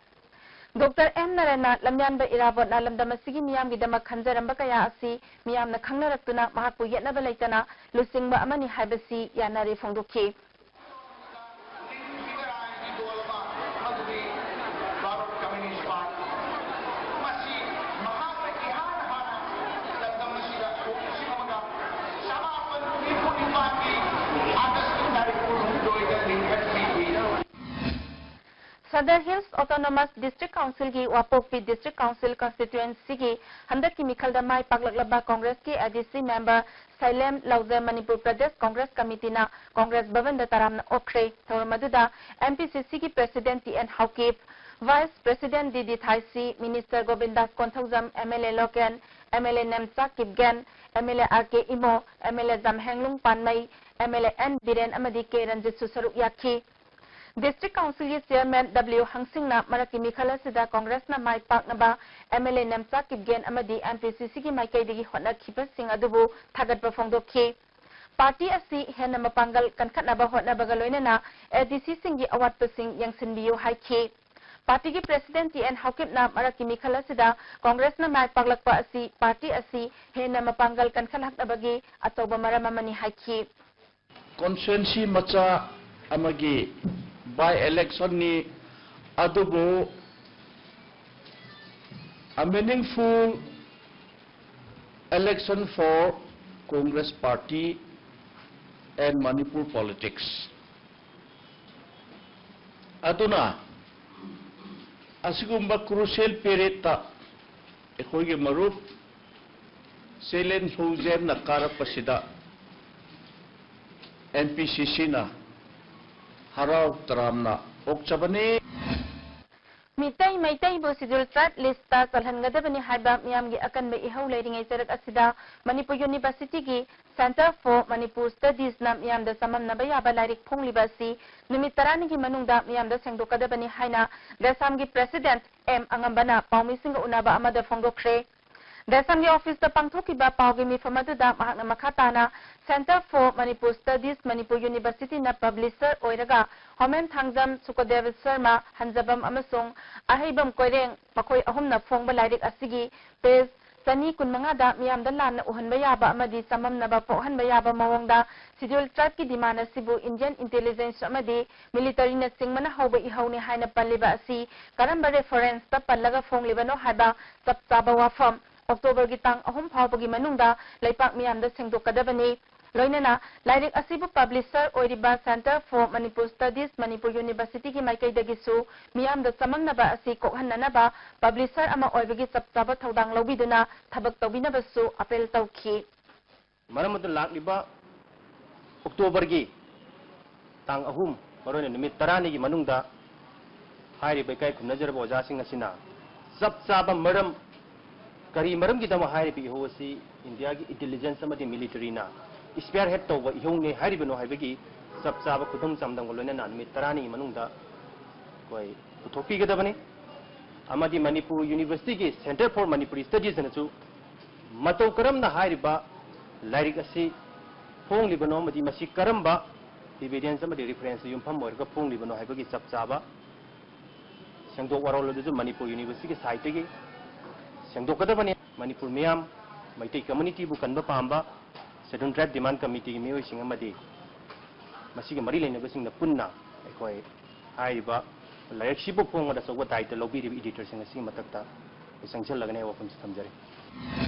ꯗꯣꯛꯇꯔ ꯑꯦꯝ ꯅꯥꯔꯥꯅ ꯂꯝꯌꯥꯟꯕ ꯏꯔꯥꯕꯣꯠꯅ ꯂꯝꯗꯝ ꯑꯁꯤꯒꯤ ꯃꯤꯌꯥꯝꯒꯤꯗꯃꯛ ꯈꯟꯖꯔꯝꯕ ꯀꯌꯥ ꯑꯁꯤ ꯃꯤꯌꯥꯝꯅ ꯈꯪꯅꯔꯛꯇꯨꯅ ꯃꯍꯥꯛꯄꯨ ꯌꯦꯠꯅꯕ ꯂꯩꯇꯅ ꯂꯨꯆꯤꯡꯕ ꯑꯃꯅꯤ ꯍꯥꯏꯕꯁꯤ ꯌꯥꯅꯔꯦ ꯐꯣꯡꯗꯣꯛꯈꯤ꯫ Sadar Hills Autonomous District Councilꯒꯤ ꯋꯥꯄꯣꯛꯄꯤ District Council Constituencyꯒꯤ ꯍꯟꯗꯛꯀꯤ ꯃꯤꯈꯜꯗ ꯃꯥꯏ ꯄꯥꯛꯂꯛꯂꯕ ꯀꯣꯡꯒ꯭ꯔꯦꯁꯀꯤ ADC member ꯁꯩꯂꯦꯝ ꯂꯧꯖ ꯃꯅꯤꯄꯨꯔ ꯄ꯭ꯔꯗꯦꯁ ꯀꯣꯡꯒ꯭ꯔꯦꯁ ꯀꯃꯤꯇꯤꯅ ꯀꯣꯡꯒ꯭ꯔꯦꯁ ꯚꯕꯟꯗ ꯇꯔꯥꯝꯅ ꯑꯣꯛꯈ꯭ꯔꯦ꯫ ꯊꯧꯔꯝ ꯑꯗꯨꯗ MPCCꯒꯤ President T N Haokip, Vice President D D ꯊꯥꯏꯁꯤ, Minister ꯒꯣꯕꯤꯟꯗꯥꯁ Konthoujam, MLA local, MLA Nemcha Kipgen, MLA R K Imo, MLA ꯖꯝꯍꯦꯡꯂꯨꯡ ꯄꯥꯟꯃꯩ, MLA N Biren ꯑꯃꯗꯤ K ꯔꯟꯖꯤꯠꯁꯨ ꯁꯔꯨꯛ ꯌꯥꯈꯤ꯫ District Councilꯒꯤ Chairman W ꯍꯪꯁꯤꯡꯅ ꯃꯔꯛꯀꯤ ꯃꯤꯈꯜ ꯑꯁꯤꯗ ꯀꯣꯡꯒ꯭ꯔꯦꯁꯅ ꯃꯥꯏ ꯄꯥꯛꯅꯕ MLA ꯅꯦꯝꯆꯥ ꯀꯤꯞꯒꯦꯟ ꯑꯃꯗꯤ MPCCꯒꯤ ꯃꯥꯏꯀꯩꯗꯒꯤ ꯍꯣꯠꯅꯈꯤꯕꯁꯤꯡ ꯑꯗꯨꯕꯨ ꯊꯥꯒꯠꯄ ꯐꯣꯡꯗꯣꯛꯈꯤ꯫ ꯄꯥꯔꯇꯤ ꯑꯁꯤ ꯍꯦꯟꯅ ꯃꯄꯥꯡꯒꯜ ꯀꯟꯈꯠꯅꯕ ꯍꯣꯠꯅꯕꯒ ꯂꯣꯏꯅꯅ ADCꯁꯤꯡꯒꯤ ꯑꯋꯥꯠꯄꯁꯤꯡ ꯌꯦꯡꯁꯤꯟꯕꯤꯌꯨ ꯍꯥꯏꯈꯤ꯫ ꯄꯥꯔꯇꯤꯒꯤ President T N ꯍꯥꯎꯀꯤꯞꯅ ꯃꯔꯛꯀꯤ ꯃꯤꯈꯜ ꯑꯁꯤꯗ ꯀꯣꯡꯒ꯭ꯔꯦꯁꯅ ꯃꯥꯏ ꯄꯥꯛꯂꯛꯄ ꯑꯁꯤ ꯄꯥꯔꯇꯤ ꯑꯁꯤ ꯍꯦꯟꯅ ꯃꯄꯥꯡꯒꯜ ꯀꯟꯈꯠꯂꯛꯅꯕꯒꯤ ꯑꯆꯧꯕ ꯃꯔꯝ ꯑꯃꯅꯤ ꯍꯥꯏꯈꯤ꯫ Constituency ꯃꯆꯥ ꯑꯃꯒꯤ by electionꯅꯤ, ꯑꯗꯨꯕꯨ a meaningful election for Congress party and Manipur politics. ꯑꯗꯨꯅ ꯑꯁꯤꯒꯨꯝꯕ crucial periodꯇ ꯑꯩꯈꯣꯏꯒꯤ ꯃꯔꯨꯞ ꯁꯩꯂꯦꯝ ꯂꯧꯖꯝꯅ ꯀꯥꯔꯛꯄꯁꯤꯗ MPCCꯅ ꯍꯔꯥꯎ ꯇꯔꯥꯝꯅ ꯑꯣꯛꯆꯕꯅꯤ꯫ ꯃꯤꯇꯩ ꯃꯩꯇꯩꯕꯨ Scheduled Tribe list ꯆꯜꯍꯟꯒꯗꯕꯅꯤ ꯍꯥꯏꯕ ꯃꯤꯌꯥꯝꯒꯤ ꯑꯀꯟꯕ ꯏꯍꯧ ꯂꯩꯔꯤꯉꯩ ꯆꯔꯛ ꯑꯁꯤꯗ ꯃꯅꯤꯄꯨꯔ University ꯒꯤ Centre for Manipur Studies ꯅ ꯃꯤꯌꯥꯝꯗ ꯆꯃꯝꯅꯕ ꯌꯥꯕ ꯂꯥꯏꯔꯤꯛ ꯐꯣꯡꯂꯤꯕ ꯑꯁꯤ ꯅꯨꯃꯤꯠ ꯇꯔꯥꯅꯤꯒꯤ ꯃꯅꯨꯡꯗ ꯃꯤꯌꯥꯝꯗ ꯁꯦꯡꯗꯣꯛꯀꯗꯕꯅꯤ ꯍꯥꯏꯅ ꯗꯦꯁꯥꯝꯒꯤ President ꯑꯦꯝ ꯑꯉꯝꯕꯅ ꯄꯥꯎꯃꯤꯁꯤꯡꯒ ꯎꯅꯕ ꯑꯃꯗ ꯐꯣꯡꯗꯣꯛꯈ꯭ꯔꯦ꯫ ꯗꯦꯁꯥꯝꯒꯤ office ꯇ ꯄꯥꯡꯊꯣꯛꯈꯤꯕ ꯄꯥꯎꯒꯤ ꯃꯤꯐꯝ ꯑꯗꯨꯗ ꯃꯍꯥꯛꯅ ꯃꯈꯥ ꯇꯥꯅ Centre for Manipur Studies, Manipur University ꯅ publisher ꯑꯣꯏꯔꯒ ꯍꯣꯃꯦꯟ ꯊꯥꯡꯖꯝ, ꯁꯨꯀꯗꯦꯕ ꯁꯔꯃ, ꯍꯟꯖꯕꯝ ꯑꯃꯁꯨꯡ ꯑꯍꯩꯕꯝ ꯀꯣꯏꯔꯦꯡ, ꯃꯈꯣꯏ ꯑꯍꯨꯝꯅ ꯐꯣꯡꯕ ꯂꯥꯏꯔꯤꯛ ꯑꯁꯤꯒꯤ page ꯆꯅꯤ ꯀꯨꯟꯃꯉꯥꯗ ꯃꯤꯌꯥꯝꯗ ꯂꯥꯟꯅ ꯎꯍꯟꯕ ꯌꯥꯕ ꯑꯃꯗꯤ ꯆꯃꯝꯅꯕ ꯄꯣꯛꯍꯟꯕ ꯌꯥꯕ ꯃꯑꯣꯡꯗ Scheduled Tribe ꯀꯤ demand ꯑꯁꯤꯕꯨ Indian intelligence ꯑꯃꯗꯤ military ꯅꯆꯤꯡꯕꯅ ꯍꯧꯕ ꯏꯍꯧꯅꯤ ꯍꯥꯏꯅ ꯄꯜꯂꯤꯕ ꯑꯁꯤ ꯀꯔꯝꯕ reference ꯇ ꯄꯜꯂꯒ ꯐꯣꯡꯂꯤꯕꯅꯣ ꯍꯥꯏꯕ ꯆꯞ ꯆꯥꯕ ꯋꯥꯐꯝ October ꯒꯤ ꯇꯥꯡ ꯑꯍꯨꯝ ꯐꯥꯎꯕꯒꯤ ꯃꯅꯨꯡꯗ ꯂꯩꯄꯥꯛ ꯃꯤꯌꯥꯝꯗ ꯁꯦꯡꯗꯣꯛꯀꯗꯕꯅꯤ꯫ ꯂꯣꯏꯅꯅ ꯂꯥꯏꯔꯤꯛ ꯑꯁꯤꯕꯨ publisher ꯑꯣꯏꯔꯤꯕ Centre for Manipur Studies, Manipur University ꯒꯤ ꯃꯥꯏꯀꯩꯗꯒꯤꯁꯨ ꯃꯤꯌꯥꯝꯗ ꯆꯃꯝꯅꯕ ꯑꯁꯤ ꯀꯣꯛꯍꯟꯅꯅꯕ publisher ꯑꯃ ꯑꯣꯏꯕꯒꯤ ꯆꯞ ꯆꯥꯕ ꯊꯧꯗꯥꯡ ꯂꯧꯕꯤꯗꯨꯅ ꯊꯕꯛ ꯇꯧꯕꯤꯅꯕꯁꯨ appeal ꯇꯧꯈꯤ꯫ ꯃꯔꯝ ꯑꯗꯨꯅ ꯂꯥꯛꯂꯤꯕ October ꯒꯤ ꯇꯥꯡ ꯑꯍꯨꯝ, ꯃꯔꯨꯑꯣꯏꯅ ꯅꯨꯃꯤꯠ ꯇꯔꯥꯅꯤꯒꯤ ꯃꯅꯨꯡꯗ ꯍꯥꯏꯔꯤꯕ ꯏꯀꯥꯏ ꯈꯨꯝꯅꯖꯔꯕ ꯑꯣꯖꯥꯁꯤꯡ ꯑꯁꯤꯅ ꯆꯞ ꯆꯥꯕ ꯃꯔꯝ, ꯀꯔꯤ ꯃꯔꯝꯒꯤꯗꯃꯛ ꯍꯥꯏꯔꯤꯕ ꯏꯍꯧ ꯑꯁꯤ ꯏꯟꯗꯤꯌꯥꯒꯤ intelligence ꯑꯃꯗꯤ military ꯅ spearhead ꯇꯧꯕ ꯏꯍꯧꯅꯦ ꯍꯥꯏꯔꯤꯕꯅꯣ ꯍꯥꯏꯕꯒꯤ ꯆꯞ ꯆꯥꯕ ꯈꯨꯗꯝ ꯆꯥꯡꯗꯝꯒ ꯂꯣꯏꯅꯅ ꯅꯨꯃꯤꯠ ꯇꯔꯥꯅꯤꯒꯤ ꯃꯅꯨꯡꯗ ꯑꯩꯈꯣꯏ ꯄꯨꯊꯣꯛꯄꯤꯒꯗꯕꯅꯤ꯫ ꯑꯃꯗꯤ ꯃꯅꯤꯄꯨꯔ University ꯒꯤ Centre for Manipuri Studies ꯅꯁꯨ ꯃꯇꯧ ꯀꯔꯝꯅ ꯍꯥꯏꯔꯤꯕ ꯂꯥꯏꯔꯤꯛ ꯑꯁꯤ ꯐꯣꯡꯂꯤꯕꯅꯣ ꯑꯃꯗꯤ ꯃꯁꯤ ꯀꯔꯝꯕ evidence ꯑꯃꯗꯤ reference ꯇ ꯌꯨꯝꯐꯝ ꯑꯣꯏꯔꯒ ꯐꯣꯡꯂꯤꯕꯅꯣ ꯍꯥꯏꯕꯒꯤ ꯆꯞ ꯆꯥꯕ ꯁꯦꯡꯗꯣꯛ ꯋꯥꯔꯣꯜ ꯑꯗꯨꯁꯨ ꯃꯅꯤꯄꯨꯔ University ꯒꯤ side ꯇꯒꯤ ꯁꯦꯡꯗꯣꯛꯀꯗꯕꯅꯤ꯫ ꯃꯅꯤꯄꯨꯔ ꯃꯤꯌꯥꯝ, ꯃꯩꯇꯩ community ꯕꯨ ꯀꯟꯕ ꯄꯥꯝꯕ Scheduled Tribe Demand Committee ꯒꯤ ꯃꯤꯑꯣꯏꯁꯤꯡ ꯑꯃꯗꯤ ꯃꯁꯤꯒꯤ ꯃꯔꯤ ꯂꯩꯅꯕꯁꯤꯡꯅ ꯄꯨꯟꯅ ꯑꯩꯈꯣꯏ ꯍꯥꯏꯔꯤꯕ ꯂꯥꯏꯔꯤꯛꯁꯤꯕꯨ ꯐꯣꯡꯕꯗ ꯑꯆꯧꯕ ꯗꯥꯏꯇ ꯂꯧꯕꯤꯔꯤꯕ editor ꯁꯤꯡ ꯑꯁꯤꯒꯤ ꯃꯊꯛꯇ ꯑꯩ ꯆꯪꯁꯤꯜꯂꯒꯅꯤ ꯍꯥꯏꯕ ꯋꯥꯐꯝꯁꯤ ꯊꯝꯖꯔꯤ꯫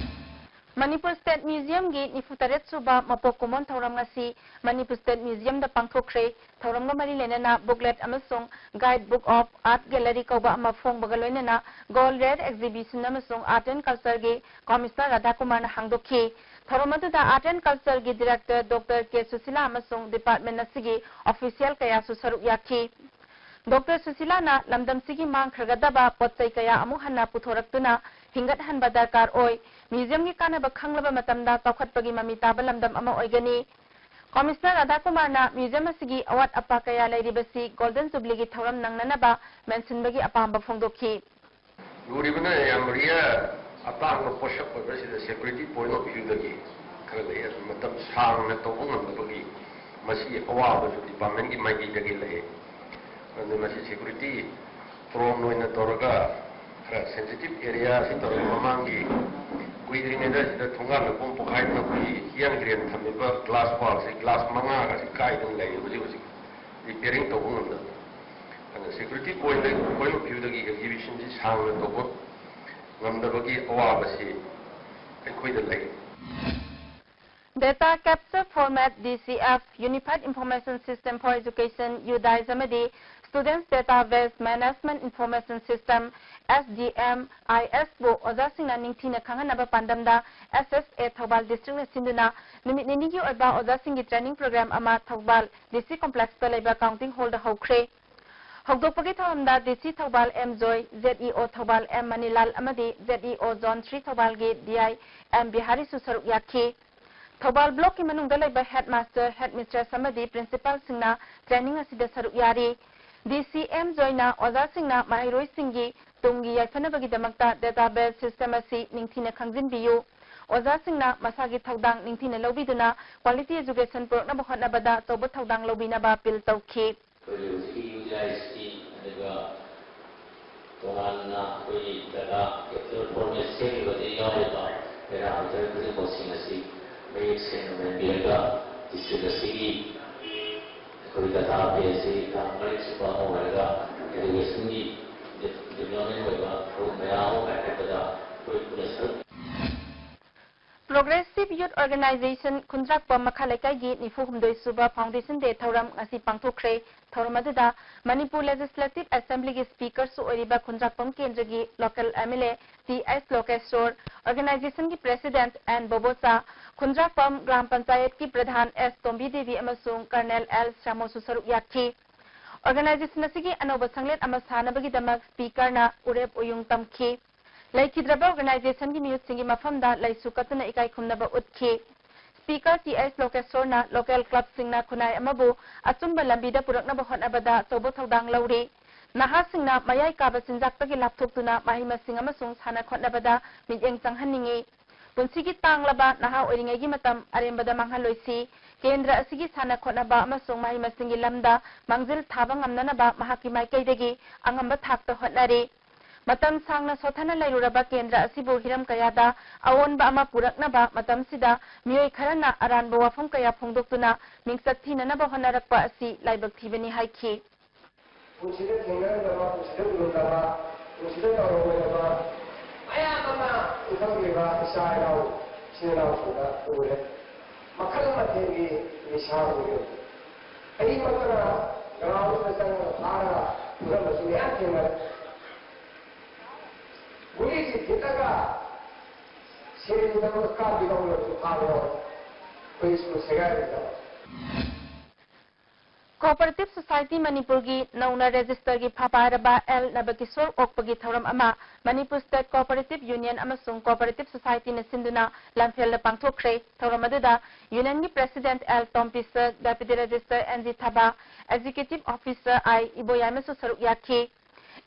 ꯃꯅꯤꯄꯨꯔ State Museum ꯒꯤ ꯅꯤꯐꯨ ꯇꯔꯦꯠ ꯁꯨꯕ ꯃꯄꯣꯛ ꯀꯨꯝꯑꯣꯟ ꯊꯧꯔꯝ ꯉꯁꯤ ꯃꯅꯤꯄꯨꯔ State Museum ꯗ ꯄꯥꯡꯊꯣꯛꯈ꯭ꯔꯦ꯫ ꯊꯧꯔꯝꯒ ꯃꯔꯤ ꯂꯩꯅꯅ booklet ꯑꯃꯁꯨꯡ Guide Book of Art Gallery ꯀꯧꯕ ꯑꯃ ꯐꯣꯡꯕꯒ ꯂꯣꯏꯅꯅ Gold Rare Exhibition ꯑꯃꯁꯨꯡ Art and Culture ꯒꯤ Commissioner ꯔꯥꯙꯥꯀꯨꯃꯥꯔꯅ ꯍꯥꯡꯗꯣꯛꯈꯤ꯫ ꯊꯧꯔꯝ ꯑꯗꯨꯗ Art and Culture ꯒꯤ Director Doctor ꯀꯦ ꯁꯨꯁꯤꯂꯥ ꯑꯃꯁꯨꯡ department ꯑꯁꯤꯒꯤ official ꯀꯌꯥꯁꯨ ꯁꯔꯨꯛ ꯌꯥꯈꯤ꯫ ꯗꯣꯛꯇꯔ ꯁꯨꯁꯤꯂꯥꯅ ꯂꯝꯗꯝꯁꯤꯒꯤ ꯃꯥꯡꯈ꯭ꯔꯒꯗꯕ ꯄꯣꯠ ꯆꯩ ꯀꯌꯥ ꯑꯃꯨꯛ ꯍꯟꯅ ꯄꯨꯊꯣꯔꯛꯇꯨꯅ ꯍꯤꯡꯒꯠꯍꯟꯕ ꯗꯔꯀꯥꯔ ꯑꯣꯏ꯫ ꯃ꯭ꯌꯨꯖꯤꯌꯝꯒꯤ ꯀꯥꯟꯅꯕ ꯈꯪꯂꯕ ꯃꯇꯝꯗ ꯆꯥꯎꯈꯠꯄꯒꯤ ꯃꯃꯤ ꯇꯥꯕ ꯂꯝꯗꯝ ꯑꯃ ꯑꯣꯏꯒꯅꯤ꯫ ꯀꯃꯤꯁꯅꯔ ꯔꯥꯙꯥꯀꯨꯃꯥꯔꯅ ꯃ꯭ꯌꯨꯖꯤꯌꯝ ꯑꯁꯤꯒꯤ ꯑꯋꯥꯠ ꯑꯄꯥ ꯀꯌꯥ ꯂꯩꯔꯤꯕꯁꯤ ꯒꯣꯜꯗꯟ ꯖꯨꯕꯤꯂꯤꯒꯤ ꯊꯧꯔꯝ ꯅꯪꯅꯅꯕ ꯃꯦꯟꯁꯤꯟꯕꯒꯤ ꯑꯄꯥꯝꯕ ꯐꯣꯡꯗꯣꯛꯈꯤ꯫ ꯂꯨꯔꯤꯕꯅ ꯌꯥꯝ ꯔꯤꯌꯔ ꯑꯇꯥꯡꯕ ꯄꯣꯠꯁꯛ ꯑꯣꯏꯕꯁꯤꯗ security point of viewꯗꯒꯤ ꯈꯔ ꯂꯩ꯫ ꯑꯗꯨ ꯃꯇꯝ ꯁꯥꯡꯅ ꯇꯧꯕ ꯉꯝꯗꯕꯒꯤ ꯃꯁꯤꯒꯤ ꯑꯋꯥꯕꯁꯨ departmentꯀꯤ ꯃꯥꯏꯀꯩꯗꯒꯤ ꯂꯩ꯫ ꯑꯗꯨ ꯃꯁꯤ security prone ꯑꯣꯏꯅ ꯇꯧꯔꯒ ꯈꯔ sensitive area ꯑꯁꯤ ꯇꯧꯔꯒ ꯃꯃꯥꯡꯒꯤ ꯀꯨꯏꯗ꯭ꯔꯤꯉꯩꯗ ꯁꯤꯗ ꯊꯣꯡꯒꯥꯟ ꯂꯩꯈꯣꯝ ꯄꯣꯈꯥꯏꯗꯅ ꯑꯩꯈꯣꯏꯒꯤ ꯍꯤꯌꯥꯡ ꯍꯤꯔꯦꯟ ꯊꯝꯃꯤꯕ glass wallꯁꯤ glass ꯃꯉꯥꯒꯁꯤ ꯀꯥꯏꯗꯅ ꯂꯩꯔꯤ ꯍꯧꯖꯤꯛ ꯍꯧꯖꯤꯛ repairing ꯇꯧꯕ ꯉꯝꯗꯕ꯫ ꯑꯗꯨꯅ security point point of viewꯗꯒꯤ exhibitionꯁꯤ ꯁꯥꯡꯅ ꯇꯧꯕ ꯉꯝꯗꯕꯒꯤ ꯑꯋꯥꯕꯁꯤ ꯑꯩꯈꯣꯏꯗ ꯂꯩ꯫ Data Capture Format, D C F, Unified Information System for Education, UDISE, ꯑꯃꯗꯤ Students Database Management Information System, S D M I S, ꯕꯨ ꯑꯣꯖꯥꯁꯤꯡꯅ ꯅꯤꯡꯊꯤꯅ ꯈꯪꯍꯟꯅꯕ ꯄꯥꯟꯗꯝꯗ S S A ꯊꯧꯕꯥꯜ districtꯅ ꯁꯤꯟꯗꯨꯅ ꯅꯨꯃꯤꯠ ꯅꯤꯅꯤꯒꯤ ꯑꯣꯏꯕ ꯑꯣꯖꯥꯁꯤꯡꯒꯤ training program ꯑꯃ ꯊꯧꯕꯥꯜ D C complexꯇ ꯂꯩꯕ counting hallꯗ ꯍꯧꯈ꯭ꯔꯦ꯫ ꯍꯧꯗꯣꯛꯄꯒꯤ ꯊꯧꯔꯝꯗ D C ꯊꯧꯕꯥꯜ M ꯖꯣꯏ, Z E O Thoubal M ꯃꯅꯤꯂꯥꯜ ꯑꯃꯗꯤ Z E O Zone three ꯊꯧꯕꯥꯜꯒꯤ D I M ꯕꯤꯍꯥꯔꯤꯁꯨ ꯁꯔꯨꯛ ꯌꯥꯈꯤ꯫ ꯊꯧꯕꯥꯜ blockꯀꯤ ꯃꯅꯨꯡꯗ ꯂꯩꯕ headmaster, headmistress ꯑꯃꯗꯤ principalꯁꯤꯡꯅ training ꯑꯁꯤꯗ ꯁꯔꯨꯛ ꯌꯥꯔꯤ꯫ D C M ꯖꯣꯏꯅ ꯑꯣꯖꯥꯁꯤꯡꯅ ꯃꯍꯩꯔꯣꯏꯁꯤꯡꯒꯤ ꯇꯨꯡꯒꯤ ꯌꯥꯏꯐꯅꯕꯒꯤꯗꯃꯛꯇ database system ꯑꯁꯤ ꯅꯤꯡꯊꯤꯅ ꯈꯪꯖꯤꯟꯕꯤꯌꯨ꯫ ꯑꯣꯖꯥꯁꯤꯡꯅ ꯃꯁꯥꯒꯤ ꯊꯧꯗꯥꯡ ꯅꯤꯡꯊꯤꯅ ꯂꯧꯕꯤꯗꯨꯅ quality education ꯄꯨꯔꯛꯅꯕ ꯍꯣꯠꯅꯕꯗ ꯑꯆꯧꯕ ꯊꯧꯗꯥꯡ ꯂꯧꯕꯤꯅꯕ appeal ꯇꯧꯈꯤ꯫ ꯑꯩꯈꯣꯏꯒꯤ ꯍꯧꯖꯤꯛꯀꯤ UDISE ꯑꯗꯨꯒ ꯇꯣꯉꯥꯟꯅ ꯑꯩꯈꯣꯏꯒꯤ data capture format ꯁꯦꯝꯂꯤꯕꯗ ꯌꯥꯎꯔꯤꯕ parameter ꯈꯨꯗꯤꯡꯃꯛꯁꯤꯡ ꯑꯁꯤ ꯃꯌꯦꯛ ꯁꯦꯡꯅ ꯃꯦꯟꯕꯤꯔꯒ district ꯑꯁꯤꯒꯤ ꯑꯩꯈꯣꯏ database ꯑꯁꯤ ꯇꯥꯡ ꯃꯔꯤꯁꯨꯕ ꯑꯃ ꯑꯣꯏꯔꯒ educationꯒꯤ development ꯑꯣꯏꯕ ꯊꯕꯛ ꯃꯌꯥꯝ ꯑꯃ ꯄꯥꯏꯈꯠꯄꯗ ꯑꯩꯈꯣꯏ ꯄꯨꯟꯅ ꯁꯔꯨꯛ Progressive Youth Organization ꯈꯨꯟꯗ꯭ꯔꯥꯛꯄꯝ ꯃꯈꯥ ꯂꯩꯀꯥꯏꯒꯤ ꯅꯤꯐꯨ ꯍꯨꯝꯗꯣꯏ ꯁꯨꯕ Foundation Day ꯊꯧꯔꯝ ꯉꯁꯤ ꯄꯥꯡꯊꯣꯛꯈ꯭ꯔꯦ꯫ ꯊꯧꯔꯝ ꯑꯗꯨꯗ ꯃꯅꯤꯄꯨꯔ Legislative Assemblyꯒꯤ Speakerꯁꯨ ꯑꯣꯏꯔꯤꯕ ꯈꯨꯟꯗ꯭ꯔꯥꯛꯄꯝ ꯀꯦꯟꯗ꯭ꯔꯒꯤ local MLA ꯇꯤ.ꯑꯩꯆ ꯂꯣꯀꯦꯁꯣꯔ, organizationꯒꯤ President ꯑꯦꯟ ꯕꯣꯕꯣꯆꯥ, ꯈꯨꯟꯗ꯭ꯔꯥꯛꯄꯝ ꯒ꯭ꯔꯥꯝ ꯄꯟꯆꯥꯌꯠꯀꯤ ꯄ꯭ꯔꯙꯥꯟ ꯑꯦꯁ ꯇꯣꯝꯕꯤ ꯗꯦꯕꯤ ꯑꯃꯁꯨꯡ Colonel ꯑꯦꯜ ꯁ꯭ꯌꯥꯃꯣꯁꯨ ꯁꯔꯨꯛ ꯌꯥꯈꯤ꯫ Organization ꯑꯁꯤꯒꯤ ꯑꯅꯧꯕ ꯁꯪꯂꯦꯟ ꯑꯃ ꯁꯥꯅꯕꯒꯤꯗꯃꯛ Speaker ꯅ ꯎꯔꯦꯞ ꯎꯌꯨꯡ ꯇꯝꯈꯤ꯫ ꯂꯩꯈꯤꯗ꯭ꯔꯕ organization ꯒꯤ ꯃꯤꯍꯨꯠꯁꯤꯡꯒꯤ ꯃꯐꯝꯗ ꯂꯩꯁꯨ ꯀꯠꯇꯨꯅ ꯏꯀꯥꯏ ꯈꯨꯝꯅꯕ ꯎꯠꯈꯤ꯫ Speaker ꯇꯤ ꯑꯩꯆ ꯂꯣꯀꯦꯁꯣꯔꯅ local club ꯁꯤꯡꯅ ꯈꯨꯟꯅꯥꯏ ꯑꯃꯕꯨ ꯑꯆꯨꯝꯕ ꯂꯝꯕꯤꯗ ꯄꯨꯔꯛꯅꯕ ꯍꯣꯠꯅꯕꯗ ꯑꯆꯧꯕ ꯊꯧꯗꯥꯡ ꯂꯧꯔꯤ꯫ ꯅꯍꯥꯁꯤꯡꯅ ꯃꯌꯥꯏ ꯀꯥꯕ ꯆꯤꯟꯖꯥꯛꯇꯒꯤ ꯂꯥꯞꯊꯣꯛꯇꯨꯅ ꯃꯍꯩ ꯃꯁꯤꯡ ꯑꯃꯁꯨꯡ ꯁꯥꯟꯅ ꯈꯣꯠꯅꯕꯗ ꯃꯤꯠꯌꯦꯡ ꯆꯪꯍꯟꯅꯤꯡꯏ꯫ ꯄꯨꯟꯁꯤꯒꯤ ꯇꯥꯡꯂꯕ ꯅꯍꯥ ꯑꯣꯏꯔꯤꯉꯩꯒꯤ ꯃꯇꯝ ꯑꯔꯦꯝꯕꯗ ꯃꯥꯡꯍꯜꯂꯣꯏꯁꯤ꯫ ꯀꯦꯟꯗ꯭ꯔ ꯑꯁꯤꯒꯤ ꯁꯥꯟꯅ ꯈꯣꯠꯅꯕ ꯑꯃꯁꯨꯡ ꯃꯍꯩ ꯃꯁꯤꯡꯒꯤ ꯂꯝꯗ ꯃꯥꯡꯖꯤꯜ ꯊꯥꯕ ꯉꯝꯅꯅꯕ ꯃꯍꯥꯛꯀꯤ ꯃꯥꯏꯀꯩꯗꯒꯤ ꯑꯉꯝꯕ ꯊꯥꯛꯇ ꯍꯣꯠꯅꯔꯤ꯫ ꯃꯇꯝ ꯁꯥꯡꯅ ꯁꯣꯠꯊꯅ ꯂꯩꯔꯨꯔꯕ ꯀꯦꯟꯗ꯭ꯔ ꯑꯁꯤꯕꯨ ꯍꯤꯔꯝ ꯀꯌꯥꯗ ꯑꯑꯣꯟꯕ ꯑꯃ ꯄꯨꯔꯛꯅꯕ ꯃꯇꯝꯁꯤꯗ ꯃꯤꯑꯣꯏ ꯈꯔꯅ ꯑꯔꯥꯟꯕ ꯋꯥꯐꯝ ꯀꯌꯥ ꯐꯣꯡꯗꯣꯛꯇꯨꯅ ꯃꯤꯡꯆꯠ ꯊꯤꯅꯅꯕ ꯍꯣꯠꯅꯔꯛꯄ ꯑꯁꯤ ꯂꯥꯏꯕꯛ ꯊꯤꯕꯅꯤ ꯍꯥꯏꯈꯤ꯫ ꯄꯨꯟꯁꯤꯗ ꯊꯦꯡꯅꯔꯝꯗꯕ, ꯄꯨꯟꯁꯤꯗ ꯎꯔꯝꯗꯕ, ꯄꯨꯟꯁꯤꯗ ꯇꯧꯔꯝꯃꯣꯏꯗꯕ ꯃꯌꯥꯝ ꯑꯃ ꯏꯟꯈꯠꯂꯛꯂꯤꯕ ꯏꯆꯥ ꯏꯅꯥꯎ, ꯏꯆꯤꯜ ꯏꯅꯥꯎꯁꯤꯡꯗ ꯎꯔꯦ꯫ ꯃꯈꯜ ꯃꯊꯦꯜꯒꯤ ꯅꯤꯁꯥ ꯎꯔꯦ꯫ ꯑꯩꯃꯛꯇꯅ ground ꯗ ꯆꯪꯉꯒ ꯐꯥꯔꯒ ꯐꯨꯔꯝꯕꯁꯨ ꯃꯌꯥꯝ ꯊꯦꯡꯅꯔꯦ꯫ ꯒꯨꯂꯤꯁꯤ ꯊꯤꯠꯂꯒ ꯁꯤꯔꯤꯟ ꯇꯧꯔꯒ ꯀꯥꯞꯄꯤ ꯀꯥꯡꯕꯨꯁꯨ ꯐꯥꯕ ꯌꯥꯎꯔꯦ꯫ ꯑꯩꯈꯣꯏ ꯁ꯭ꯀꯨꯜ ꯁꯦꯒꯥꯏꯕ ꯌꯥꯎꯔꯦ꯫ Cooperative Society ꯃꯅꯤꯄꯨꯔꯒꯤ ꯅꯧꯅ register ꯒꯤ ꯐꯝ ꯄꯥꯏꯔꯕ ꯑꯦꯜ ꯅꯕꯀꯤꯁꯣꯔ ꯑꯣꯛꯄꯒꯤ ꯊꯧꯔꯝ ꯑꯃ ꯃꯅꯤꯄꯨꯔ State Cooperative Union ꯑꯃꯁꯨꯡ Cooperative Society ꯅ ꯁꯤꯟꯗꯨꯅ ꯂꯝꯐꯦꯜꯗ ꯄꯥꯡꯊꯣꯛꯈ꯭ꯔꯦ꯫ ꯊꯧꯔꯝ ꯑꯗꯨꯗ Union ꯒꯤ President L Tompis, Deputy Registrar N G Thaba, Executive Officer I ꯏꯕꯣꯌꯥꯏꯃꯁꯨ ꯁꯔꯨꯛ ꯌꯥꯈꯤ꯫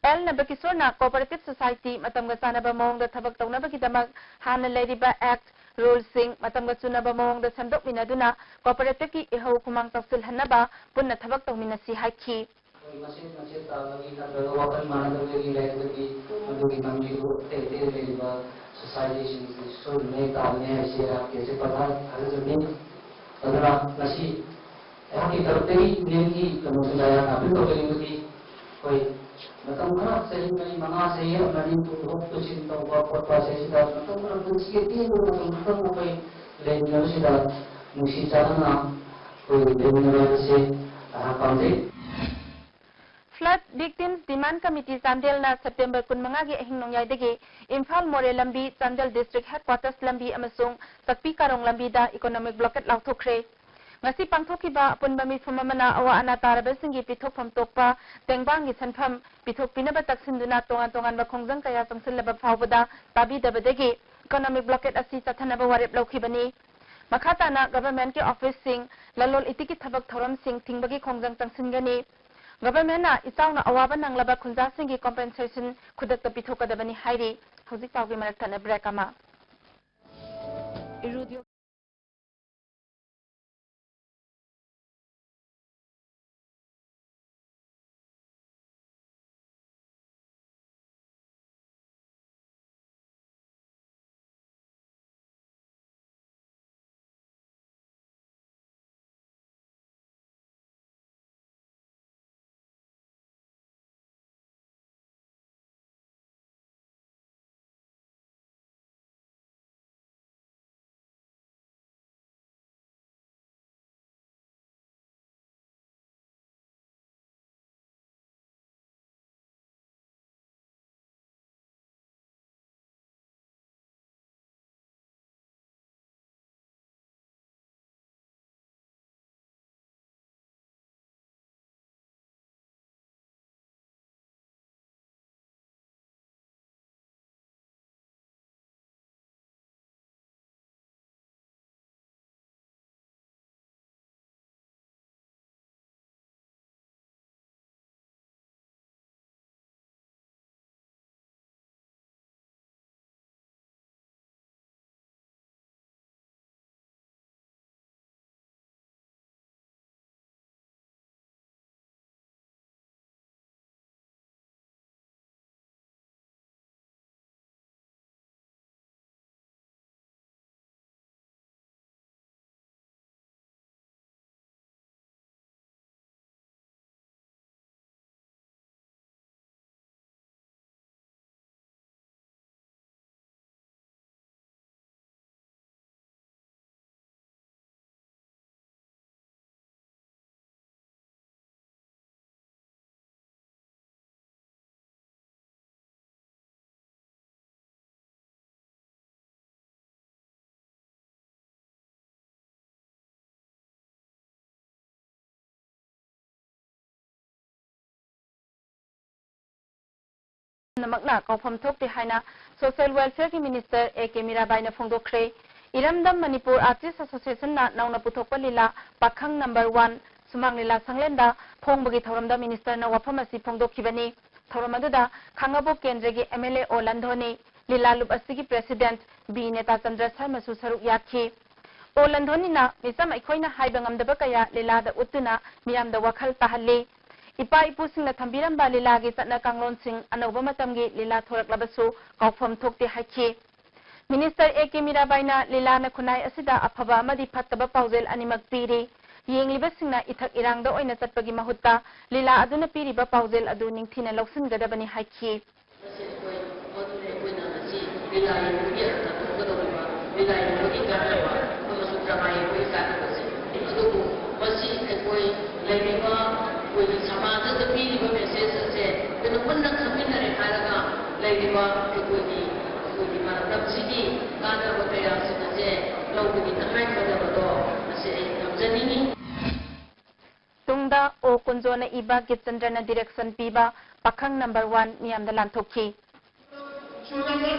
ꯑꯦꯜ ꯅꯕꯀꯤꯁꯣꯔꯅ Cooperative Society ꯃꯇꯝꯒ ꯆꯥꯟꯅꯕ ꯃꯑꯣꯡꯗ ꯊꯕꯛ ꯇꯧꯅꯕꯒꯤꯗꯃꯛ ꯍꯥꯟꯅ ꯂꯩꯔꯤꯕ act, rule ꯁꯤꯡ ꯃꯇꯝꯒ ꯆꯨꯅꯕ ꯃꯑꯣꯡꯗ ꯁꯦꯝꯗꯣꯛꯃꯤꯟꯅꯗꯨꯅ cooperative ꯀꯤ ꯏꯍꯧ ꯈꯨꯃꯥꯡ ꯆꯥꯎꯁꯤꯜꯍꯟꯅꯕ ꯄꯨꯟꯅ ꯊꯕꯛ ꯇꯧꯃꯤꯟꯅꯁꯤ ꯍꯥꯏꯈꯤ꯫ ꯑꯩꯈꯣꯏ ꯃꯆꯦꯠ ꯃꯆꯦꯠ ꯇꯥꯕꯒꯤ ꯅꯠꯇ꯭ꯔꯒ ꯋꯥꯈꯜ ꯃꯥꯟꯅꯗꯕꯗꯒꯤ ꯂꯩꯔꯒꯗꯤ ꯃꯗꯨꯒꯤ ꯃꯃꯤꯗꯨ ꯑꯇꯩ ꯑꯇꯩ ꯂꯩꯔꯤꯕ society ꯁꯤꯡꯁꯤ ꯁꯣꯏꯗꯅ ꯍꯦꯛ ꯇꯥꯕꯅꯤ ꯍꯥꯏꯕꯁꯤ ꯑꯩꯍꯥꯛꯀꯤ ꯑꯆꯦꯠꯄ ꯊꯥ-, ꯊꯥꯖꯖꯕꯤ꯫ ꯑꯗꯨꯅ ꯉꯁꯤ ꯑꯩꯍꯥꯛꯀꯤ ꯇꯔꯞꯇꯒꯤ Union ꯒꯤ ꯀꯩꯅꯣꯁꯨ ꯗꯌꯥꯅ appeal ꯇꯧꯖꯅꯤꯡꯕꯗꯤ ꯑꯩꯈꯣꯏ ꯃꯇꯝ ꯈꯔ ꯆꯍꯤ ꯃꯔꯤ ꯃꯉꯥ ꯆꯍꯤ ꯑꯃꯅꯤ ꯄꯨꯊꯣꯛ ꯄꯨꯁꯤꯟ ꯇꯧꯕ ꯈꯣꯠꯄ ꯑꯁꯤꯗꯩꯁꯤꯗ ꯃꯇꯝ ꯈꯔ ꯄꯨꯟꯁꯤꯒꯤ ꯑꯇꯦꯟꯕ ꯃꯇꯝ ꯈꯛꯇꯪ ꯑꯩꯈꯣꯏ ꯂꯩꯃꯤꯟꯅꯕꯁꯤꯗ ꯅꯨꯡꯁꯤ ꯆꯥꯟꯅꯅ ꯑꯩꯈꯣꯏ ꯂꯩꯃꯤꯟꯅꯕ ꯍꯥꯏꯕꯁꯦ ꯑꯩꯍꯥꯛ ꯄꯥꯝꯖꯩ꯫ Flood Victims Demand Committee ꯆꯥꯟꯗꯦꯜꯅ September ꯀꯨꯟꯃꯉꯥꯒꯤ ꯑꯍꯤꯡ ꯅꯣꯡꯌꯥꯏꯗꯒꯤ ꯏꯝꯐꯥꯜ ꯃꯣꯔꯦ ꯂꯝꯕꯤ, ꯆꯥꯟꯗꯦꯜ District Headquarters ꯂꯝꯕꯤ ꯑꯃꯁꯨꯡ ꯆꯛꯄꯤ ꯀꯥꯔꯣꯡ ꯂꯝꯕꯤꯗ economic blockade ꯂꯥꯎꯊꯣꯛꯈ꯭ꯔꯦ꯫ ꯉꯁꯤ ꯄꯥꯡꯊꯣꯛꯈꯤꯕ ꯑꯄꯨꯟꯕ ꯃꯤꯐꯝ ꯑꯃꯅ ꯑꯋꯥ ꯑꯅꯥ ꯇꯥꯔꯕꯁꯤꯡꯒꯤ ꯄꯤꯊꯣꯛꯐꯝ ꯊꯣꯛꯄ ꯇꯦꯡꯕꯥꯡꯒꯤ ꯁꯦꯟꯐꯝ ꯄꯤꯊꯣꯛꯄꯤꯅꯕ ꯇꯛꯁꯤꯟꯗꯨꯅ ꯇꯣꯉꯥꯟ ꯇꯣꯉꯥꯟꯕ ꯈꯣꯡꯖꯪ ꯀꯌꯥ ꯆꯪꯁꯤꯜꯂꯕ ꯐꯥꯎꯕꯗ ꯇꯥꯕꯤꯗꯕꯗꯒꯤ economic blockade ꯑꯁꯤ ꯆꯠꯊꯅꯕ ꯋꯥꯔꯦꯞ ꯂꯧꯈꯤꯕꯅꯤ꯫ ꯃꯈꯥ ꯇꯥꯅ governmentꯀꯤ officeꯁꯤꯡ, ꯂꯂꯣꯟ ꯏꯇꯤꯛꯀꯤ ꯊꯕꯛ ꯊꯧꯔꯝꯁꯤꯡ ꯊꯤꯡꯕꯒꯤ ꯈꯣꯡꯖꯪ ꯆꯪꯁꯤꯟꯒꯅꯤ꯫ Governmentꯅ ꯏꯆꯥꯎꯅ ꯑꯋꯥꯕ ꯅꯪꯂꯕ ꯈꯨꯟꯖꯥꯁꯤꯡꯒꯤ compensation ꯈꯨꯗꯛꯇ ꯄꯤꯊꯣꯛꯀꯗꯕꯅꯤ ꯍꯥꯏꯔꯤ꯫ ꯍꯧꯖꯤꯛ ꯄꯥꯎꯒꯤ ꯃꯔꯛ ꯊꯠꯅ break ꯑꯃ꯫ ꯄꯨꯝꯅꯃꯛꯅ ꯀꯥꯎꯐꯝ ꯊꯣꯛꯇꯦ ꯍꯥꯏꯅ Social Welfare ꯒꯤ Minister A K ꯃꯤꯔꯥꯕꯥꯏꯅ ꯐꯣꯡꯗꯣꯛꯈ꯭ꯔꯦ꯫ ꯏꯔꯝꯗꯝ ꯃꯅꯤꯄꯨꯔ Artist Association ꯅ ꯅꯧꯅ ꯄꯨꯊꯣꯛꯄ ꯂꯤꯂꯥ ꯄꯥꯈꯪ number one ꯁꯨꯃꯥꯡ ꯂꯤꯂꯥ ꯁꯪꯂꯦꯟꯗ ꯐꯣꯡꯕꯒꯤ ꯊꯧꯔꯝꯗ Minister ꯅ ꯋꯥꯐꯝ ꯑꯁꯤ ꯐꯣꯡꯗꯣꯛꯈꯤꯕꯅꯤ꯫ ꯊꯧꯔꯝ ꯑꯗꯨꯗ ꯈꯥꯡꯉꯕꯣꯛ ꯀꯦꯟꯗ꯭ꯔꯒꯤ M L A ꯑꯣ ꯂꯟꯙꯣꯅꯤ, ꯂꯤꯂꯥ ꯂꯨꯞ ꯑꯁꯤꯒꯤ President ꯕꯤ ꯅꯦꯇꯥꯆꯟꯗ꯭ꯔ ꯁꯔꯃꯁꯨ ꯁꯔꯨꯛ ꯌꯥꯈꯤ꯫ ꯑꯣ ꯂꯟꯙꯣꯅꯤꯅ ꯃꯤꯆꯝ ꯑꯩꯈꯣꯏꯅ ꯍꯥꯏꯕ ꯉꯝꯗꯕ ꯀꯌꯥ ꯂꯤꯂꯥꯗ ꯎꯠꯇꯨꯅ ꯃꯤꯌꯥꯝꯗ ꯋꯥꯈꯜ ꯇꯥꯍꯜꯂꯤ꯫ ꯏꯄꯥ ꯏꯄꯨꯁꯤꯡꯅ ꯊꯝꯕꯤꯔꯝꯕ ꯂꯤꯂꯥꯒꯤ ꯆꯠꯅ ꯀꯥꯡꯂꯣꯟꯁꯤꯡ ꯑꯅꯧꯕ ꯃꯇꯝꯒꯤ ꯂꯤꯂꯥ ꯊꯣꯔꯛꯂꯕꯁꯨ ꯀꯥꯎꯐꯝ ꯊꯣꯛꯇꯦ ꯍꯥꯏꯈꯤ꯫ Minister A K ꯃꯤꯔꯥꯕꯥꯏꯅ ꯂꯤꯂꯥꯅ ꯈꯨꯟꯅꯥꯏ ꯑꯁꯤꯗ ꯑꯐꯕ ꯑꯃꯗꯤ ꯐꯠꯇꯕ ꯄꯥꯎꯖꯦꯜ ꯑꯅꯤꯃꯛ ꯄꯤꯔꯤ꯫ ꯌꯦꯡꯂꯤꯕꯁꯤꯡꯅ ꯏꯊꯛ ꯏꯔꯥꯡꯗ ꯑꯣꯏꯅ ꯆꯠꯄꯒꯤ ꯃꯍꯨꯠꯇ ꯂꯤꯂꯥ ꯑꯗꯨꯅ ꯄꯤꯔꯤꯕ ꯄꯥꯎꯖꯦꯜ ꯑꯗꯨ ꯅꯤꯡꯊꯤꯅ ꯂꯧꯁꯤꯟꯒꯗꯕꯅꯤ ꯍꯥꯏꯈꯤ꯫ ꯃꯁꯤ ꯑꯩꯈꯣꯏ ꯃꯗꯨꯅ ꯑꯩꯈꯣꯏꯅ ꯉꯁꯤ ꯂꯤꯂꯥ ꯌꯦꯡꯕꯒꯤ ꯑꯔꯊ ꯊꯣꯛꯀꯗꯧꯔꯤꯕ ꯂꯤꯂꯥ ꯌꯦꯡꯕꯒꯤ ꯀꯥꯟꯅꯕ ꯑꯃꯁꯨꯡ drama ꯌꯦꯡꯕꯒꯤ ꯀꯥꯟꯅꯕꯁꯦ꯫ ꯑꯗꯨꯕꯨ ꯃꯁꯤ ꯑꯩꯈꯣꯏ ꯂꯩꯔꯤꯕ ꯑꯩꯈꯣꯏꯒꯤ ꯁꯃꯥꯖꯗ ꯄꯤꯔꯤꯕ message ꯑꯁꯦ ꯑꯩꯈꯣꯏꯅ ꯃꯨꯟꯅ ꯈꯪꯃꯤꯟꯅꯔꯦ ꯍꯥꯏꯔꯒ ꯂꯩꯔꯤꯕ ꯑꯩꯈꯣꯏꯒꯤ ꯑꯩꯈꯣꯏꯒꯤ ꯃꯔꯝꯗꯝꯁꯤꯒꯤ ꯀꯥꯟꯅꯕ ꯀꯌꯥꯁꯤꯡ ꯑꯁꯦ ꯂꯧꯕꯒꯤ ꯇꯉꯥꯏꯐꯗꯕꯗꯣ ꯃꯁꯤ ꯑꯩ ꯊꯝꯖꯅꯤꯡꯏ꯫ ꯇꯨꯡꯗ ꯑꯣ ꯀꯨꯟꯖꯣꯅ ꯏꯕ ꯒꯤꯠꯆꯟꯗ꯭ꯔꯅ direction ꯄꯤꯕ ꯄꯥꯈꯪ number one ꯃꯤꯌꯥꯝꯗ ꯂꯥꯟꯊꯣꯛꯈꯤ꯫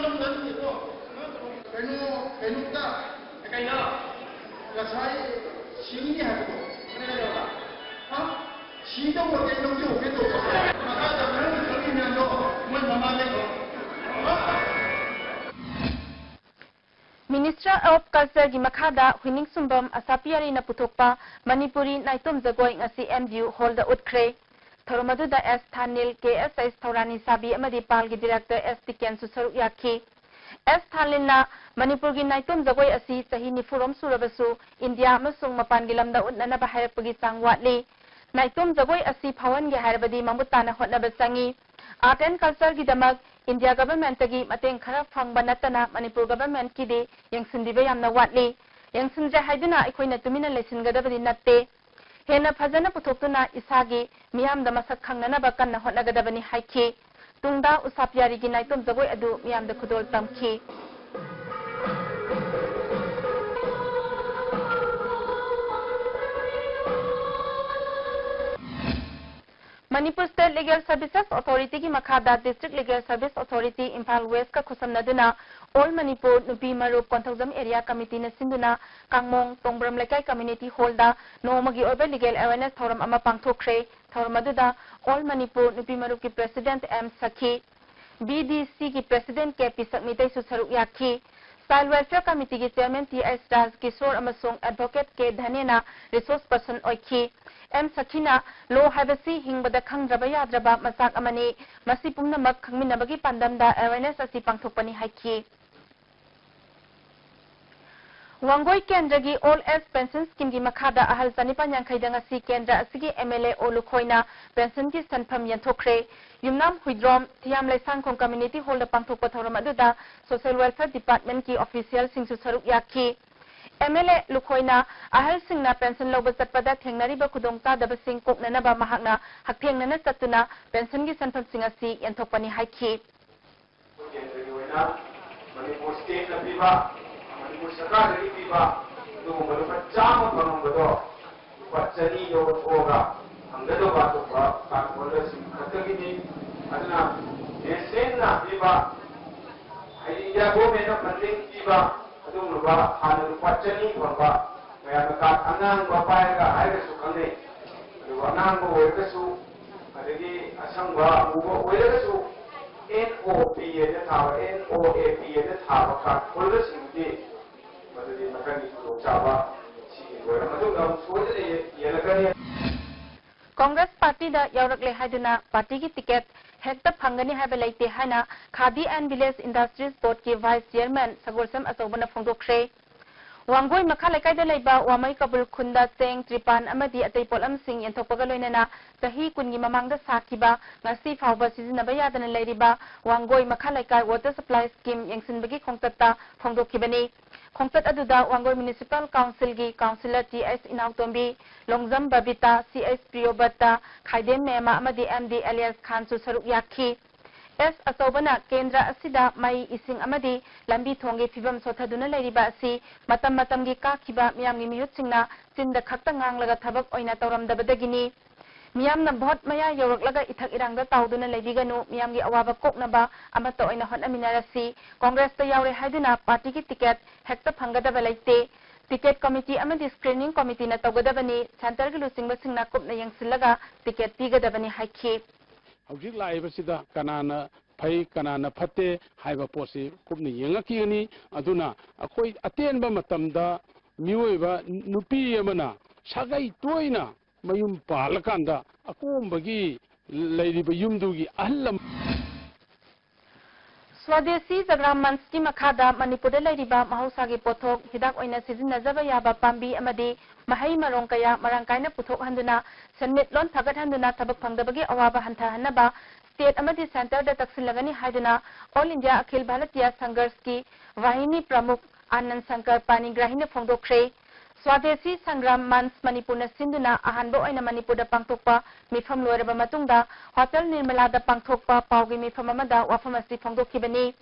ꯀꯩꯅꯣ, ꯀꯩꯅꯣꯝꯇ, ꯀꯩꯅꯣ? ꯉꯁꯥꯏ ꯁꯤꯅꯤ ꯍꯥꯏꯕꯗꯣ? ꯀꯩꯅꯣ? ꯍꯥ? ꯁꯤꯗꯧꯕ ꯀꯩꯅꯣꯝꯇ ꯎꯒꯦ ꯇꯧꯕ꯫ ꯃꯈꯥꯗ ꯃꯅꯨꯡꯗ ꯆꯠꯂꯤ ꯃꯌꯥꯝꯗꯣ ꯃꯣꯏ ꯃꯃꯥꯗꯩ ꯈꯪꯉꯣ꯫ Ministry of Culture ꯒꯤ ꯃꯈꯥꯗ ꯍꯨꯏꯅꯤꯡꯁꯨꯝꯕꯝ ꯑꯁꯥꯄꯤꯌꯥꯔꯤꯅ ꯄꯨꯊꯣꯛꯄ ꯃꯅꯤꯄꯨꯔꯤ ꯅꯥꯏꯇꯣꯝ ꯖꯒꯣꯏ ꯉꯁꯤ M D U hall ꯗ ꯎꯠꯈ꯭ꯔꯦ꯫ ꯊꯧꯔꯝ ꯑꯗꯨꯗ S ꯊꯥꯅꯤꯜ, K S H ꯊꯧꯔꯥꯅꯤ ꯁꯥꯕꯤ ꯑꯃꯗꯤ ꯄꯥꯜꯒꯤ director S ꯇꯤꯀꯦꯟꯁꯨ ꯁꯔꯨꯛ ꯌꯥꯈꯤ꯫ S ꯊꯥꯅꯤꯜꯅ ꯃꯅꯤꯄꯨꯔꯒꯤ ꯅꯥꯏꯇꯣꯝ ꯖꯒꯣꯏ ꯑꯁꯤ ꯆꯍꯤ ꯅꯤꯐꯨ ꯔꯣꯝ ꯁꯨꯔꯕꯁꯨ ꯏꯟꯗꯤꯌꯥ ꯑꯃꯁꯨꯡ ꯃꯄꯥꯟꯒꯤ ꯂꯝꯗ ꯎꯠꯅꯅꯕ ꯍꯥꯏꯔꯛꯄꯒꯤ ꯆꯥꯡ ꯋꯥꯠꯂꯤ꯫ ꯅꯥꯏꯇꯣꯝ ꯖꯒꯣꯏ ꯑꯁꯤ ꯐꯥꯎꯍꯟꯒꯦ ꯍꯥꯏꯔꯕꯗꯤ ꯃꯃꯨꯠ ꯇꯥꯅ ꯍꯣꯠꯅꯕ ꯆꯪꯏ꯫ Art and Culture ꯒꯤꯗꯃꯛ ꯏꯟꯗꯤꯌꯥ government ꯇꯒꯤ ꯃꯇꯦꯡ ꯈꯔ ꯐꯪꯕ ꯅꯠꯇꯅ ꯃꯅꯤꯄꯨꯔ government ꯀꯤꯗꯤ ꯌꯦꯡꯁꯤꯟꯕꯤꯕ ꯌꯥꯝꯅ ꯋꯥꯠꯂꯤ꯫ ꯌꯦꯡꯁꯤꯟꯗ꯭ꯔꯦ ꯍꯥꯏꯗꯨꯅ ꯑꯩꯈꯣꯏꯅ ꯇꯨꯃꯤꯟꯅ ꯂꯩꯁꯤꯟꯒꯗꯕꯗꯤ ꯅꯠꯇꯦ꯫ ꯍꯦꯟꯅ ꯐꯖꯅ ꯄꯨꯊꯣꯛꯇꯨꯅ ꯏꯁꯥꯒꯤ ꯃꯤꯌꯥꯝꯗ ꯃꯁꯛ ꯈꯪꯅꯅꯕ ꯀꯟꯅ ꯍꯣꯠꯅꯒꯗꯕꯅꯤ ꯍꯥꯏꯈꯤ꯫ ꯇꯨꯡꯗ ꯎꯁꯥ ꯄꯤꯌꯥꯔꯤꯒꯤ ꯅꯥꯏꯇꯣꯝ ꯖꯒꯣꯏ ꯑꯗꯨ ꯃꯤꯌꯥꯝꯗ ꯈꯨꯗꯣꯜ ꯇꯝꯈꯤ꯫ Manipur State Legal Services Authority ꯒꯤ ꯃꯈꯥꯗ District Legal Service Authority Imphal West ꯀ ꯈꯨꯠꯁꯝꯅꯗꯨꯅ All Manipur ꯅꯨꯄꯤ ꯃꯔꯨꯞ ꯀꯣꯟꯊꯧꯖꯝ area committee ꯅ ꯁꯤꯟꯗꯨꯅ ꯀꯥꯡꯃꯣꯡ ꯇꯣꯡꯕ꯭ꯔꯝ ꯂꯩꯀꯥꯏ community hall ꯗ ꯅꯣꯡꯃꯒꯤ ꯑꯣꯏꯕ legal awareness ꯊꯧꯔꯝ ꯑꯃ ꯄꯥꯡꯊꯣꯛꯈ꯭ꯔꯦ꯫ ꯊꯧꯔꯝ ꯑꯗꯨꯗ All Manipur ꯅꯨꯄꯤ ꯃꯔꯨꯞꯀꯤ President M Sakhi, B D C ꯒꯤ President ꯀꯦ ꯄꯤ ꯁꯛꯃꯤꯇꯩꯁꯨ ꯁꯔꯨꯛ ꯌꯥꯈꯤ꯫ Child Welfare Committee ꯒꯤ Chairman T S Raj Kishore ꯑꯃꯁꯨꯡ Advocate ꯀꯦ ꯙꯅꯦꯅ resource person ꯑꯣꯏꯈꯤ꯫ ꯑꯦꯝ ꯁꯈꯤꯅ law ꯍꯥꯏꯕꯁꯤ ꯍꯤꯡꯕꯗ ꯈꯪꯗ꯭ꯔꯕ ꯌꯥꯗ꯭ꯔꯕ ꯃꯆꯥꯛ ꯑꯃꯅꯤ꯫ ꯃꯁꯤ ꯄꯨꯝꯅꯃꯛ ꯈꯪꯃꯤꯟꯅꯕꯒꯤ ꯄꯥꯟꯗꯝꯗ awareness ꯑꯁꯤ ꯄꯥꯡꯊꯣꯛꯄꯅꯤ ꯍꯥꯏꯈꯤ꯫ ꯋꯥꯡꯒꯣꯏ ꯀꯦꯟꯗ꯭ꯔꯒꯤ Old Age Pension Scheme ꯒꯤ ꯃꯈꯥꯗ ꯑꯍꯜ ꯆꯅꯤꯄꯥꯟ ꯌꯥꯡꯈꯩꯗ ꯉꯁꯤ ꯀꯦꯟꯗ꯭ꯔ ꯑꯁꯤꯒꯤ M L A ꯑꯣ ꯂꯨꯈꯣꯏꯅ pension ꯒꯤ ꯁꯦꯟꯐꯝ ꯌꯦꯟꯊꯣꯛꯈ꯭ꯔꯦ꯫ ꯌꯨꯝꯅꯥꯝ ꯍꯨꯏꯗ꯭ꯔꯣꯝ, ꯊꯤꯌꯥꯝ ꯂꯩꯁꯥꯡꯈꯣꯡ community hall ꯗ ꯄꯥꯡꯊꯣꯛꯄ ꯊꯧꯔꯝ ꯑꯗꯨꯗ Social Welfare Department ꯀꯤ official ꯁꯤꯡꯁꯨ ꯁꯔꯨꯛ ꯌꯥꯈꯤ꯫ M L A ꯂꯨꯈꯣꯏꯅ ꯑꯍꯜꯁꯤꯡꯅ pension ꯂꯧꯕ ꯆꯠꯄꯗ ꯊꯦꯡꯅꯔꯤꯕ ꯈꯨꯗꯣꯡꯆꯥꯗꯕꯁꯤꯡ ꯀꯣꯛꯅꯅꯕ ꯃꯍꯥꯛꯅ ꯍꯛꯊꯦꯡꯅꯅ ꯆꯠꯇꯨꯅ pension ꯒꯤ ꯁꯦꯟꯐꯝꯁꯤꯡ ꯑꯁꯤ ꯌꯦꯟꯊꯣꯛꯄꯅꯤ ꯍꯥꯏꯈꯤ꯫ ꯑꯩꯈꯣꯏ ꯀꯦꯟꯗ꯭ꯔꯒꯤ ꯑꯣꯏꯅ ꯃꯅꯤꯄꯨꯔ state ꯅ ꯄꯤꯕ, ꯃꯅꯤꯄꯨꯔ ꯁꯔꯀꯥꯔꯗꯒꯤ ꯄꯤꯕ ꯑꯗꯨꯒꯨꯝꯕ ꯂꯨꯄꯥ ꯆꯥꯝꯃ ꯐꯪꯉꯝꯕꯗꯣ ꯂꯨꯄꯥ ꯆꯅꯤ ꯌꯧꯔꯛꯑꯒ ꯐꯪꯒꯗꯧꯕ ꯑꯇꯣꯞꯄ card holder ꯁꯤꯡ ꯈꯛꯇꯒꯤꯅꯤ꯫ ꯑꯗꯨꯅ national ꯅ ꯄꯤꯕ, ꯍꯥꯏꯗꯤ India government ꯅ funding ꯄꯤꯕ ꯑꯗꯨꯒꯨꯝꯂꯕ ꯍꯥꯟꯅ ꯂꯨꯄꯥ ꯆꯅꯤ ꯐꯪꯕ ꯃꯌꯥꯝꯅ card ꯑꯉꯥꯡꯕ ꯄꯥꯏꯔꯒ ꯍꯥꯏꯔꯒꯁꯨ ꯈꯪꯅꯩ꯫ ꯑꯗꯨꯒ ꯑꯉꯥꯡꯕ ꯑꯣꯏꯔꯒꯁꯨ, ꯑꯗꯒꯤ ꯑꯁꯪꯕ ꯑꯃꯨꯕ ꯑꯣꯏꯔꯒꯁꯨ, N O P ꯍꯥꯏꯅ ꯊꯥꯕ, N O A P ꯍꯥꯏꯅ ꯊꯥꯕ card holder ꯁꯤꯡꯗꯤ ꯃꯗꯨꯗꯤ ꯃꯊꯪꯒꯤ ꯈꯨꯗꯣꯡꯆꯥꯕ ꯁꯤꯒꯤ ꯂꯣꯏꯔ ꯃꯇꯨꯡꯗ ꯑꯃꯨꯛ ꯁꯣꯏꯗꯅ ꯌꯦ-, ꯌꯦꯜꯂꯛꯀꯅꯤ꯫ Congress party ꯗ ꯌꯥꯎꯔꯛꯂꯦ ꯍꯥꯏꯗꯨꯅ party ꯒꯤ ticket ꯍꯦꯛꯇ ꯐꯪꯒꯅꯤ ꯍꯥꯏꯕ ꯂꯩꯇꯦ ꯍꯥꯏꯅ Khadi and Village Industries Board ꯀꯤ Vice Chairman ꯁꯒꯣꯜꯁꯦꯝ ꯑꯆꯧꯕꯅ ꯐꯣꯡꯗꯣꯛꯈ꯭ꯔꯦ꯫ ꯋꯥꯡꯒꯣꯏ ꯃꯈꯥ ꯂꯩꯀꯥꯏꯗ ꯂꯩꯕ ꯋꯥꯃꯩ ꯀꯕꯨꯜ ꯈꯨꯟꯗ ꯆꯦꯡ, ꯇ꯭ꯔꯤꯄꯥꯟ ꯑꯃꯗꯤ ꯑꯇꯩ ꯄꯣꯠꯂꯝꯁꯤꯡ ꯌꯦꯟꯊꯣꯛꯄꯒ ꯂꯣꯏꯅꯅ ꯆꯍꯤ ꯀꯨꯟꯒꯤ ꯃꯃꯥꯡꯗ ꯁꯥꯈꯤꯕ, ꯉꯁꯤ ꯐꯥꯎꯕ ꯁꯤꯖꯤꯟꯅꯕ ꯌꯥꯗꯅ ꯂꯩꯔꯤꯕ ꯋꯥꯡꯒꯣꯏ ꯃꯈꯥ ꯂꯩꯀꯥꯏ water supply scheme ꯌꯦꯡꯁꯤꯟꯕꯒꯤ ꯈꯣꯡꯆꯠꯇ ꯐꯣꯡꯗꯣꯛꯈꯤꯕꯅꯤ꯫ ꯈꯣꯡꯆꯠ ꯑꯗꯨꯗ ꯋꯥꯡꯒꯣꯏ Municipal Council ꯒꯤ Councillor ꯇꯤ ꯑꯦꯁ ꯏꯅꯥꯎꯇꯣꯝꯕꯤ, ꯂꯣꯡꯖꯝ ꯕꯕꯤꯇꯥ, ꯁꯤ ꯑꯦꯁ ꯄ꯭ꯔꯤꯌꯣꯕꯔꯇ, ꯈꯥꯏꯗꯦꯝ ꯃꯦꯃ ꯑꯃꯗꯤ ꯑꯦꯝ ꯗꯤ ꯑꯦꯂꯤꯌꯥꯁ ꯈꯥꯟꯁꯨ ꯁꯔꯨꯛ ꯌꯥꯈꯤ꯫ ꯑꯦꯁ ꯑꯆꯧꯕꯅ ꯀꯦꯟꯗ꯭ꯔ ꯑꯁꯤꯗ ꯃꯩ, ꯏꯁꯤꯡ ꯑꯃꯗꯤ ꯂꯝꯕꯤ ꯊꯣꯡꯒꯤ ꯐꯤꯕꯝ ꯁꯣꯠꯊꯗꯨꯅ ꯂꯩꯔꯤꯕ ꯑꯁꯤ ꯃꯇꯝ ꯃꯇꯝꯒꯤ ꯀꯥꯈꯤꯕ ꯃꯤꯌꯥꯝꯒꯤ ꯃꯤꯍꯨꯠꯁꯤꯡꯅ ꯆꯤꯟꯗ ꯈꯛꯇ ꯉꯥꯡꯂꯒ ꯊꯕꯛ ꯑꯣꯏꯅ ꯇꯧꯔꯝꯗꯕꯗꯒꯤꯅꯤ꯫ ꯃꯤꯌꯥꯝꯅ ꯚꯣꯠ ꯃꯌꯥ ꯌꯧꯔꯛꯂꯒ ꯏꯊꯛ ꯏꯔꯥꯡꯗ ꯇꯥꯎꯗꯨꯅ ꯂꯩꯕꯤꯒꯅꯨ, ꯃꯤꯌꯥꯝꯒꯤ ꯑꯋꯥꯕ ꯀꯣꯛꯅꯕ ꯑꯃꯠꯇ ꯑꯣꯏꯅ ꯍꯣꯠꯅꯃꯤꯟꯅꯔꯁꯤ꯫ ꯀꯣꯡꯒ꯭ꯔꯦꯁꯇ ꯌꯥꯎꯔꯦ ꯍꯥꯏꯗꯨꯅ ꯄꯥꯔꯇꯤꯒꯤ ꯇꯤꯀꯦꯠ ꯍꯦꯛꯇ ꯐꯪꯒꯗꯕ ꯂꯩꯇꯦ꯫ ꯇꯤꯀꯦꯠ ꯀꯣꯃꯤꯇꯤ ꯑꯃꯗꯤ ꯁ꯭ꯀ꯭ꯔꯤꯅꯤꯡ ꯀꯣꯃꯤꯇꯤꯅ ꯇꯧꯒꯗꯕꯅꯤ꯫ ꯁꯦꯟꯇꯔꯒꯤ ꯂꯨꯆꯤꯡꯕꯁꯤꯡꯅ ꯀꯨꯞꯅ ꯌꯦꯡꯁꯤꯜꯂꯒ ꯇꯤꯀꯦꯠ ꯄꯤꯒꯗꯕꯅꯤ ꯍꯥꯏꯈꯤ꯫ ꯍꯧꯖꯤꯛ ꯂꯥꯛꯏꯕꯁꯤꯗ ꯀꯅꯥꯅ ꯐꯩ, ꯀꯅꯥꯅ ꯐꯠꯇꯦ ꯍꯥꯏꯕ ꯄꯣꯠꯁꯤ ꯀꯨꯞꯅ ꯌꯦꯡꯉꯛꯈꯤꯒꯅꯤ꯫ ꯑꯗꯨꯅ ꯑꯩꯈꯣꯏ ꯑꯇꯦꯟꯕ ꯃꯇꯝꯗ ꯃꯤꯑꯣꯏꯕ ꯅꯨꯄꯤ ꯑꯃꯅ ꯁꯥꯒꯩ ꯇꯣꯏꯅ ꯃꯌꯨꯝ ꯄꯥꯜꯂꯀꯥꯟꯗ ꯑꯀꯣꯝꯕꯒꯤ ꯂꯩꯔꯤꯕ ꯌꯨꯝꯗꯨꯒꯤ ꯑꯍꯜ ꯂꯃꯟ ꯁ꯭ꯋꯥꯗꯦꯁꯤ ꯖꯒ꯭ꯔꯥꯝ ꯃꯟꯆꯀꯤ ꯃꯈꯥꯗ ꯃꯅꯤꯄꯨꯔꯗ ꯂꯩꯔꯤꯕ ꯃꯍꯧꯁꯥꯒꯤ ꯄꯣꯠꯊꯣꯛ ꯍꯤꯗꯥꯛ ꯑꯣꯏꯅ ꯁꯤꯖꯤꯟꯅꯖꯕ ꯌꯥꯕ ꯄꯥꯝꯕꯤ ꯑꯃꯗꯤ ꯃꯍꯩ ꯃꯔꯣꯡ ꯀꯌꯥ ꯃꯔꯥꯡ ꯀꯥꯏꯅ ꯄꯨꯊꯣꯛꯍꯟꯗꯨꯅ ꯁꯦꯟꯃꯤꯠꯂꯣꯟ ꯐꯒꯠꯍꯟꯗꯨꯅ ꯊꯕꯛ ꯐꯪꯗꯕꯒꯤ ꯑꯋꯥꯕ ꯍꯟꯊꯍꯟꯅꯕ ꯁ꯭ꯇꯦꯠ ꯑꯃꯗꯤ ꯁꯦꯟꯇꯔꯗ ꯇꯛꯁꯤꯜꯂꯒꯅꯤ ꯍꯥꯏꯗꯨꯅ ꯑꯣꯜ ꯏꯟꯗꯤꯌꯥ ꯑꯈꯤꯜ ꯚꯥꯔꯇꯤꯌꯥ ꯁꯪꯘꯔꯁꯀꯤ ꯋꯥꯍꯤꯅꯤ ꯄ꯭ꯔꯃꯨꯈ ꯑꯥꯅꯟꯗ ꯁꯪꯀꯔ ꯄꯥꯅꯤꯒ꯭ꯔꯥꯍꯤꯅ ꯐꯣꯡꯗꯣꯛꯈ꯭ꯔꯦ꯫ ꯁ꯭ꯋꯥꯗꯦꯁꯤ ꯁꯪꯒ꯭ꯔꯥꯝ ꯃꯟꯆ ꯃꯅꯤꯄꯨꯔꯅ ꯁꯤꯟꯗꯨꯅ ꯑꯍꯥꯟꯕ ꯑꯣꯏꯅ ꯃꯅꯤꯄꯨꯔꯗ ꯄꯥꯡꯊꯣꯛꯄ ꯃꯤꯐꯝ ꯂꯣꯏꯔꯕ ꯃꯇꯨꯡꯗ ꯍꯣꯇꯦꯜ ꯅꯤꯔꯃꯂꯥꯗ ꯄꯥꯡꯊꯣꯛꯄ ꯄꯥꯎꯒꯤ ꯃꯤꯐꯝ ꯑꯃꯗ ꯋꯥꯐꯝ ꯑꯁꯤ ꯐꯣꯡꯗꯣꯛꯈꯤꯕꯅꯤ꯫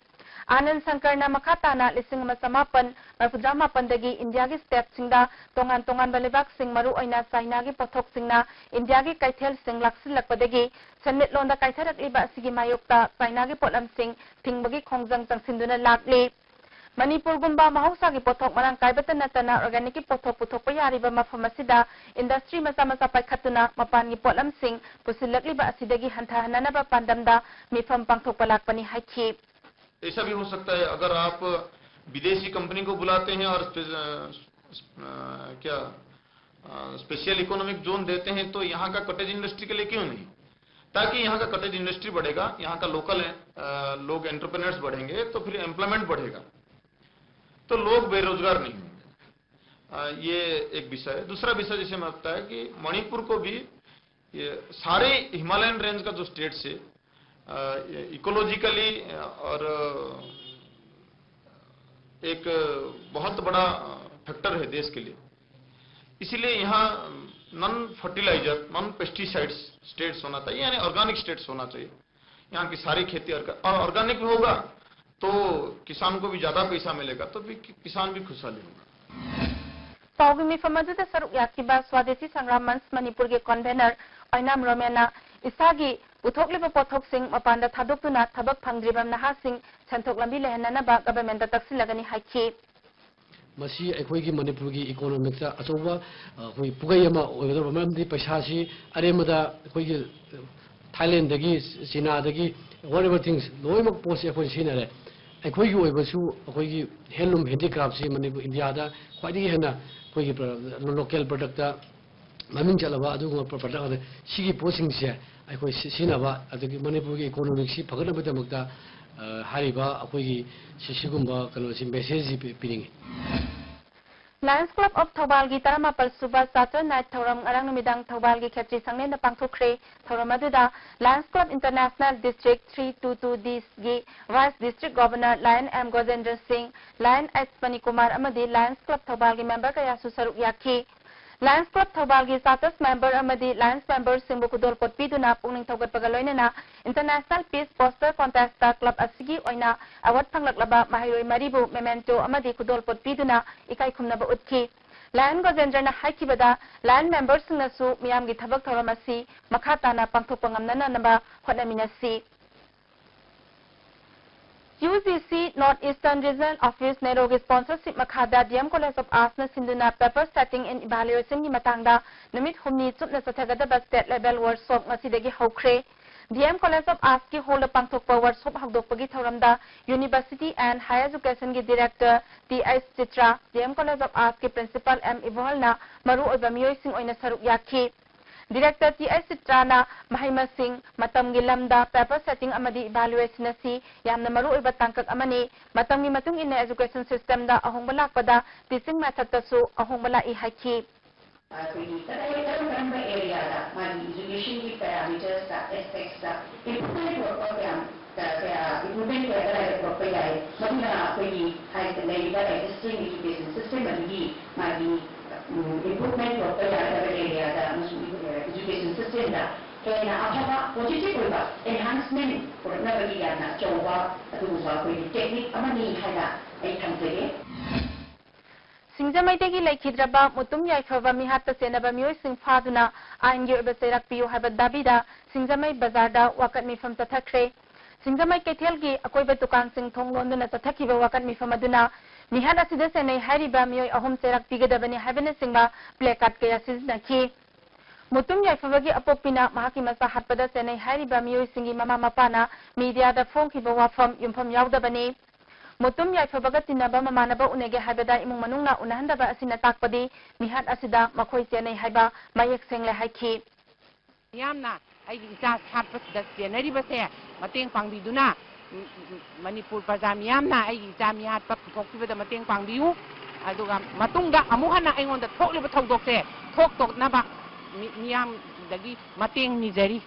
ꯑꯥꯅꯟꯗ ꯁꯪꯀꯔꯅ ꯃꯈꯥ ꯇꯥꯅ ꯂꯤꯁꯤꯡ ꯑꯃ ꯆꯃꯥꯄꯟ ꯃꯔꯤꯐꯨꯇꯔꯥ ꯃꯥꯄꯟꯗꯒꯤ ꯏꯟꯗꯤꯌꯥꯒꯤ ꯁ꯭ꯇꯦꯠꯁꯤꯡꯗ ꯇꯣꯉꯥꯟ ꯇꯣꯉꯥꯟꯕ ꯂꯩꯕꯥꯛꯁꯤꯡ, ꯃꯔꯨꯑꯣꯏꯅ ꯆꯥꯏꯅꯥꯒꯤ ꯄꯣꯠꯊꯣꯛꯁꯤꯡꯅ ꯏꯟꯗꯤꯌꯥꯒꯤ ꯀꯩꯊꯦꯜꯁꯤꯡ ꯂꯥꯛꯁꯤꯜꯂꯛꯄꯗꯒꯤ ꯁꯦꯟꯃꯤꯠꯂꯣꯟꯗ ꯀꯥꯏꯊꯔꯛꯂꯤꯕ ꯑꯁꯤꯒꯤ ꯃꯥꯌꯣꯛꯇ ꯆꯥꯏꯅꯥꯒꯤ ꯄꯣꯠꯂꯝꯁꯤꯡ ꯊꯤꯡꯕꯒꯤ ꯈꯣꯡꯖꯪ ꯆꯪꯁꯤꯟꯗꯨꯅ ꯂꯥꯛꯂꯤ꯫ ꯃꯅꯤꯄꯨꯔꯒꯨꯝꯕ ꯃꯍꯧꯁꯥꯒꯤ ꯄꯣꯠꯊꯣꯛ ꯃꯔꯥꯡ ꯀꯥꯏꯕꯇ ꯅꯠꯇꯅ ꯑꯣꯔꯒꯥꯅꯤꯛꯀꯤ ꯄꯣꯠꯊꯣꯛ ꯄꯨꯊꯣꯛꯄ ꯌꯥꯔꯤꯕ ꯃꯐꯝ ꯑꯁꯤꯗ ꯏꯟꯗꯁꯇ꯭ꯔꯤ ꯃꯆꯥ ꯃꯆꯥ ꯄꯥꯏꯈꯠꯇꯨꯅ ꯃꯄꯥꯟꯒꯤ ꯄꯣꯠꯂꯝꯁꯤꯡ ꯄꯨꯁꯤꯜꯂꯛꯂꯤꯕ ꯑꯁꯤꯗꯒꯤ ꯍꯟꯊꯍꯟꯅꯅꯕ ꯄꯥꯟꯗꯝꯗ ꯃꯤꯐꯝ ꯄꯥꯡꯊꯣꯛꯄ ꯂꯥꯛꯄꯅꯤ ꯍꯥꯏꯈꯤ꯫ ऐसा भी हो सकता है, अगर आप विदेशी कंपनी को बुलाते हैं और क्या स्पेशल इकोनॉमिक जोन देते हैं, तो यहाँ का कॉटेज इंडस्ट्री के लिए क्यों नहीं? ताकि यहाँ का कॉटेज इंडस्ट्री बढ़ेगा, यहाँ का लोकल लोग एंटरप्रेन्योर्स बढ़ेंगे, तो फिर एम्प्लॉयमेंट बढ़ेगा, तो लोग बेरोजगार नहीं होंगे। ये एक विषय है। दूसरा विषय जैसे मैं लगता है कि मणिपुर को भी ये सारे हिमालयन रेंज का जो स्टेट्स है, इकोलॉजिकली और एक बहुत बड़ा फैक्टर है देश के लिए। इसीलिए यहाँ non fertiliser, non pesticides states होना चाहिए, यानी ऑर्गेनिक स्टेट्स होना चाहिए। यहाँ की सारी खेती और ऑर्गेनिक भी होगा तो किसान को भी ज्यादा पैसा मिलेगा, तो भी किसान भी खुशहाली होगा। ꯄꯥꯎꯒꯤ ꯃꯤꯐꯝ ꯑꯗꯨꯗ ꯁꯔꯨꯛ ꯌꯥꯈꯤꯕ ꯁ꯭ꯋꯥꯗꯦꯁꯤ ꯁꯪꯒ꯭ꯔꯥꯝ ꯃꯟꯆ ꯃꯅꯤꯄꯨꯔꯒꯤ ꯀꯟꯚꯦꯅꯔ ꯑꯣꯏꯅꯥꯝ ꯔꯣꯃꯦꯟꯅ ꯏꯁꯥꯒꯤ ꯄꯨꯊꯣꯛꯂꯤꯕ ꯄꯣꯠꯊꯣꯛꯁꯤꯡ ꯃꯄꯥꯟꯗ ꯊꯥꯗꯣꯛꯇꯨꯅ ꯊꯕꯛ ꯐꯪꯗ꯭ꯔꯤꯕ ꯅꯍꯥꯁꯤꯡ ꯁꯦꯟꯊꯣꯛ ꯂꯝꯕꯤ ꯂꯩꯍꯟꯅꯅꯕ ꯒꯚꯔꯟꯃꯦꯟꯠꯇ ꯇꯛꯁꯤꯜꯂꯒꯅꯤ ꯍꯥꯏꯈꯤ꯫ ꯃꯁꯤ ꯑꯩꯈꯣꯏꯒꯤ ꯃꯅꯤꯄꯨꯔꯒꯤ ꯏꯀꯣꯅꯣꯃꯤꯛꯇ ꯑꯆꯧꯕ, ꯑ, ꯑꯩꯈꯣꯏ ꯄꯨꯒꯩ ꯑꯃ ꯑꯣꯏꯒꯗꯧꯕ, ꯃꯔꯝꯗꯤ ꯄꯩꯁꯥꯁꯤ ꯑꯔꯦꯝꯕꯗ ꯑꯩꯈꯣꯏꯒꯤ ꯊꯥꯏꯂꯦꯟꯗꯒꯤ, ꯆꯤꯅꯥꯗꯒꯤ, whatever things, ꯂꯣꯏꯅꯃꯛ ꯄꯣꯠꯁꯦ ꯑꯩꯈꯣꯏ ꯁꯤꯖꯤꯟꯅꯔꯦ꯫ ꯑꯩꯈꯣꯏꯒꯤ ꯑꯣꯏꯕꯁꯨ ꯑꯩꯈꯣꯏꯒꯤ handloom handicraftꯁꯤ ꯃꯅꯤꯄꯨꯔ, ꯏꯟꯗꯤꯌꯥꯗ ꯈ꯭ꯋꯥꯏꯗꯒꯤ ꯍꯦꯟꯅ ꯑꯩꯈꯣꯏꯒꯤ ꯄ꯭ꯔ-, local productꯇ ꯃꯃꯤꯡ ꯆꯠꯂꯕ ꯑꯗꯨꯒꯨꯝꯕ ꯄ꯭ꯔ-, product ꯉꯥꯛꯇ꯫ ꯁꯤꯒꯤ ꯄꯣꯠꯁꯤꯡꯁꯦ ꯑꯩꯈꯣꯏ ꯁꯤ-, ꯁꯤꯖꯤꯟꯅꯕ, ꯑꯗꯒꯤ ꯃꯅꯤꯄꯨꯔꯒꯤ economicꯁꯤ ꯐꯒꯠꯅꯕꯒꯤꯗꯃꯛꯇ, ꯑ, ꯍꯥꯏꯔꯤꯕ ꯑꯩꯈꯣꯏꯒꯤ ꯁꯤ-, ꯁꯤꯒꯨꯝꯕ ꯀꯩꯅꯣꯁꯤ messageꯁꯤ ꯄꯤ-, ꯄꯤꯅꯤꯡꯉꯤ꯫ Lions Club of ꯊꯧꯕꯥꯜꯒꯤ ꯇꯔꯥꯃꯥꯄꯜ ꯁꯨꯕ Charter Night ꯊꯧꯔꯝ ꯉꯔꯥꯡ ꯅꯨꯃꯤꯗꯥꯡ ꯊꯧꯕꯥꯜꯒꯤ ꯈꯦꯇ꯭ꯔꯤ ꯁꯪꯂꯦꯟꯗ ꯄꯥꯡꯊꯣꯛꯈ꯭ꯔꯦ꯫ ꯊꯧꯔꯝ ꯑꯗꯨꯗ Lions Club International District three two two Dꯒꯤ Vice District Governor Lion M ꯒꯣꯖꯦꯟꯗ꯭ꯔ ꯁꯤꯡ, Lion H ꯃꯅꯤꯀꯨꯃꯥꯔ ꯑꯃꯗꯤ Lions Club ꯊꯧꯕꯥꯜꯒꯤ member ꯀꯌꯥꯁꯨ ꯁꯔꯨꯛ ꯌꯥꯈꯤ꯫ Lions Club ꯊꯧꯕꯥꯜꯒꯤ Charters member ꯑꯃꯗꯤ Lions memberꯁꯤꯡꯕꯨ ꯈꯨꯗꯣꯜꯄꯣꯠ ꯄꯤꯗꯨꯅ ꯄꯨꯛꯅꯤꯡ ꯊꯧꯒꯠꯄꯒ ꯂꯣꯏꯅꯅ International Peace Poster Contestꯇ club ꯑꯁꯤꯒꯤ ꯑꯣꯏꯅ award ꯐꯪꯂꯛꯂꯕ ꯃꯍꯩꯔꯣꯏ ꯃꯔꯤꯕꯨ memento ꯑꯃꯗꯤ ꯈꯨꯗꯣꯜꯄꯣꯠ ꯄꯤꯗꯨꯅ ꯏꯀꯥꯏ ꯈꯨꯝꯅꯕ ꯎꯠꯈꯤ꯫ Lion ꯒꯣꯖꯦꯟꯗ꯭ꯔꯅ ꯍꯥꯏꯈꯤꯕꯗ, Lion memberꯁꯤꯡꯅꯁꯨ ꯃꯤꯌꯥꯝꯒꯤ ꯊꯕꯛ ꯊꯧꯔꯝ ꯑꯁꯤ ꯃꯈꯥ ꯇꯥꯅ ꯄꯥꯡꯊꯣꯛꯄ ꯉꯝꯅꯅꯕ ꯍꯣꯠꯅꯃꯤꯟꯅꯁꯤ꯫ UGC North Eastern Regional Office, NEROꯒꯤ sponsorship ꯃꯈꯥꯗ DM College of Artsꯅ ꯁꯤꯟꯗꯨꯅ Paper Setting and Evaluationꯒꯤ ꯃꯇꯥꯡꯗ ꯅꯨꯃꯤꯠ ꯍꯨꯝꯅꯤ ꯆꯨꯞꯅ ꯆꯠꯊꯒꯗꯕ state level workshop ꯉꯁꯤꯗꯒꯤ ꯍꯧꯈ꯭ꯔꯦ꯫ DM College of Artsꯀꯤ hallꯗ ꯄꯥꯡꯊꯣꯛꯄ workshopꯇ ꯍꯧꯗꯣꯛꯄꯒꯤ ꯊꯧꯔꯝꯗ University and Higher Educationꯒꯤ Director T H Chitra, DM College of Artsꯀꯤ Principal M ꯏꯕꯣꯍꯜꯅ ꯃꯔꯨꯑꯣꯏꯕ ꯃꯤꯑꯣꯏꯁꯤꯡ ꯑꯣꯏꯅ ꯁꯔꯨꯛ ꯌꯥꯈꯤ꯫ Director T H ꯆꯤꯇ꯭ꯔꯥꯅ ꯃꯍꯩ ꯃꯁꯤꯡ, ꯃꯇꯝꯒꯤ ꯂꯝꯗ paper setting ꯑꯃꯗꯤ evaluation ꯑꯁꯤ ꯌꯥꯝꯅ ꯃꯔꯨꯑꯣꯏꯕ ꯇꯥꯡꯀꯛ ꯑꯃꯅꯤ꯫ ꯃꯇꯝꯒꯤ ꯃꯇꯨꯡ ꯏꯟꯅ education systemꯗ ꯑꯍꯣꯡꯕ ꯂꯥꯛꯄꯗ teaching methodꯇꯁꯨ ꯑꯍꯣꯡꯕ ꯂꯥꯛꯏ ꯍꯥꯏꯈꯤ꯫ ꯑꯩꯈꯣꯏꯒꯤ ꯀꯗꯥꯏ, ꯀꯔꯝ ꯀꯔꯝꯕ areaꯗ ꯃꯥꯒꯤ educationꯒꯤ parametersꯇ, aspectsꯇ improvement ꯄꯨꯔꯛꯄ ꯀꯌꯥꯝ, ꯀꯌꯥ improvement ꯀꯌꯥ ꯀꯗꯥꯏꯗ ꯄꯨꯔꯛꯄ ꯌꯥꯏ, ꯃꯗꯨꯅ ꯑꯩꯈꯣꯏꯒꯤ ꯍꯥꯏ-, ꯂꯩꯔꯤꯕ existing education system ꯑꯗꯨꯒꯤ ꯃꯥꯒꯤ, ꯎꯝ, improvement ꯄꯨꯔꯛꯄ ꯌꯥꯒꯗꯕ areaꯗ ꯑꯃꯁꯨꯡ education systemꯗ ꯍꯦꯟꯅ ꯑꯐꯕ positive ꯑꯣꯏꯕ enhancement ꯄꯨꯔꯛꯅꯕꯒꯤ ꯌꯥꯝꯅ ꯑꯆꯧꯕ ꯑꯗꯨꯒꯨꯝꯕ ꯑꯩꯈꯣꯏꯒꯤ technique ꯑꯃꯅꯤ ꯍꯥꯏꯅ ꯑꯩ ꯊꯝꯖꯒꯦ꯫ ꯁꯤꯡꯖꯃꯩꯗꯒꯤ ꯂꯩꯈꯤꯗ꯭ꯔꯕ ꯃꯨꯇꯨꯝ ꯌꯥꯏꯐꯕ ꯃꯤꯍꯥꯠꯇ ꯆꯦꯟꯅꯕ ꯃꯤꯑꯣꯏꯁꯤꯡ ꯐꯥꯗꯨꯅ ꯑꯥꯏꯟꯒꯤ ꯑꯣꯏꯕ ꯆꯩꯔꯥꯛ ꯄꯤꯌꯨ ꯍꯥꯏꯕ ꯗꯥꯕꯤꯗ ꯁꯤꯡꯖꯃꯩ ꯕꯖꯥꯔꯗ ꯋꯥꯀꯠ ꯃꯤꯐꯝ ꯆꯠꯊꯈ꯭ꯔꯦ꯫ ꯁꯤꯡꯖꯃꯩ ꯀꯩꯊꯦꯜꯒꯤ ꯑꯀꯣꯏꯕ ꯗꯨꯀꯥꯟꯁꯤꯡ ꯊꯣꯡ ꯂꯣꯟꯗꯨꯅ ꯆꯠꯊꯈꯤꯕ ꯋꯥꯀꯠ ꯃꯤꯐꯝ ꯑꯗꯨꯅ ꯃꯤꯍꯥꯠ ꯑꯁꯤꯗ ꯆꯦꯟꯅꯩ ꯍꯥꯏꯔꯤꯕ ꯃꯤꯑꯣꯏ ꯑꯍꯨꯝ ꯆꯩꯔꯥꯛ ꯄꯤꯒꯗꯕꯅꯤ ꯍꯥꯏꯕꯅꯆꯤꯡꯕ placard ꯀꯌꯥ ꯁꯤꯖꯤꯟꯅꯈꯤ꯫ ꯃꯨꯇꯨꯝ ꯌꯥꯏꯐꯕꯒꯤ ꯑꯄꯣꯛꯄꯤꯅ ꯃꯍꯥꯛꯀꯤ ꯃꯆꯥ ꯍꯥꯠꯄꯗ ꯆꯦꯟꯅꯩ ꯍꯥꯏꯔꯤꯕ ꯃꯤꯑꯣꯏꯁꯤꯡꯒꯤ ꯃꯃꯥ ꯃꯄꯥꯅ ꯃꯤꯗꯤꯌꯥꯗ ꯐꯣꯡꯈꯤꯕ ꯋꯥꯐꯝ ꯌꯨꯝꯐꯝ ꯌꯥꯎꯗꯕꯅꯤ꯫ ꯃꯨꯇꯨꯝ ꯌꯥꯏꯐꯕꯒ ꯇꯤꯟꯅꯕ ꯃꯃꯥꯟꯅꯕ ꯎꯅꯒꯦ ꯍꯥꯏꯕꯗ ꯏꯃꯨꯡ ꯃꯅꯨꯡꯅ ꯎꯅꯍꯟꯗꯕ ꯑꯁꯤꯅ ꯇꯥꯛꯄꯗꯤ ꯃꯤꯍꯥꯠ ꯑꯁꯤꯗ ꯃꯈꯣꯏ ꯆꯦꯟꯅꯩ ꯍꯥꯏꯕ ꯃꯌꯦꯛ ꯁꯦꯡꯂꯦ ꯍꯥꯏꯈꯤ꯫ ꯃꯤꯌꯥꯝꯅ ꯑꯩꯒꯤ ꯏꯆꯥ ꯁꯥꯠꯄꯁꯤꯗ ꯆꯦꯟꯅꯔꯤꯕꯁꯦ ꯃꯇꯦꯡ ꯄꯥꯡꯕꯤꯗꯨꯅ, ꯎꯝ, ꯎꯝ, ꯎꯝ, ꯃꯅꯤꯄꯨꯔ ꯄ꯭ꯔꯖꯥ ꯃꯤꯌꯥꯝꯅ ꯑꯩꯒꯤ ꯏꯆꯥ ꯃꯤꯍꯥꯠꯄ ꯄꯨꯊꯣꯛꯈꯤꯕꯗ ꯃꯇꯦꯡ ꯄꯥꯡꯕꯤꯌꯨ꯫ ꯑꯗꯨꯒ ꯃꯇꯨꯡꯗ ꯑꯃꯨꯛ ꯍꯟꯅ ꯑꯩꯉꯣꯟꯗ ꯊꯣꯛꯂꯤꯕ ꯊꯧꯗꯣꯛꯁꯦ ꯊꯣꯛꯇꯅꯕ ꯃꯤ-, ꯃꯤꯌꯥꯝꯗꯒꯤ ꯃꯇꯦꯡ ꯅꯤꯖꯔꯤ꯫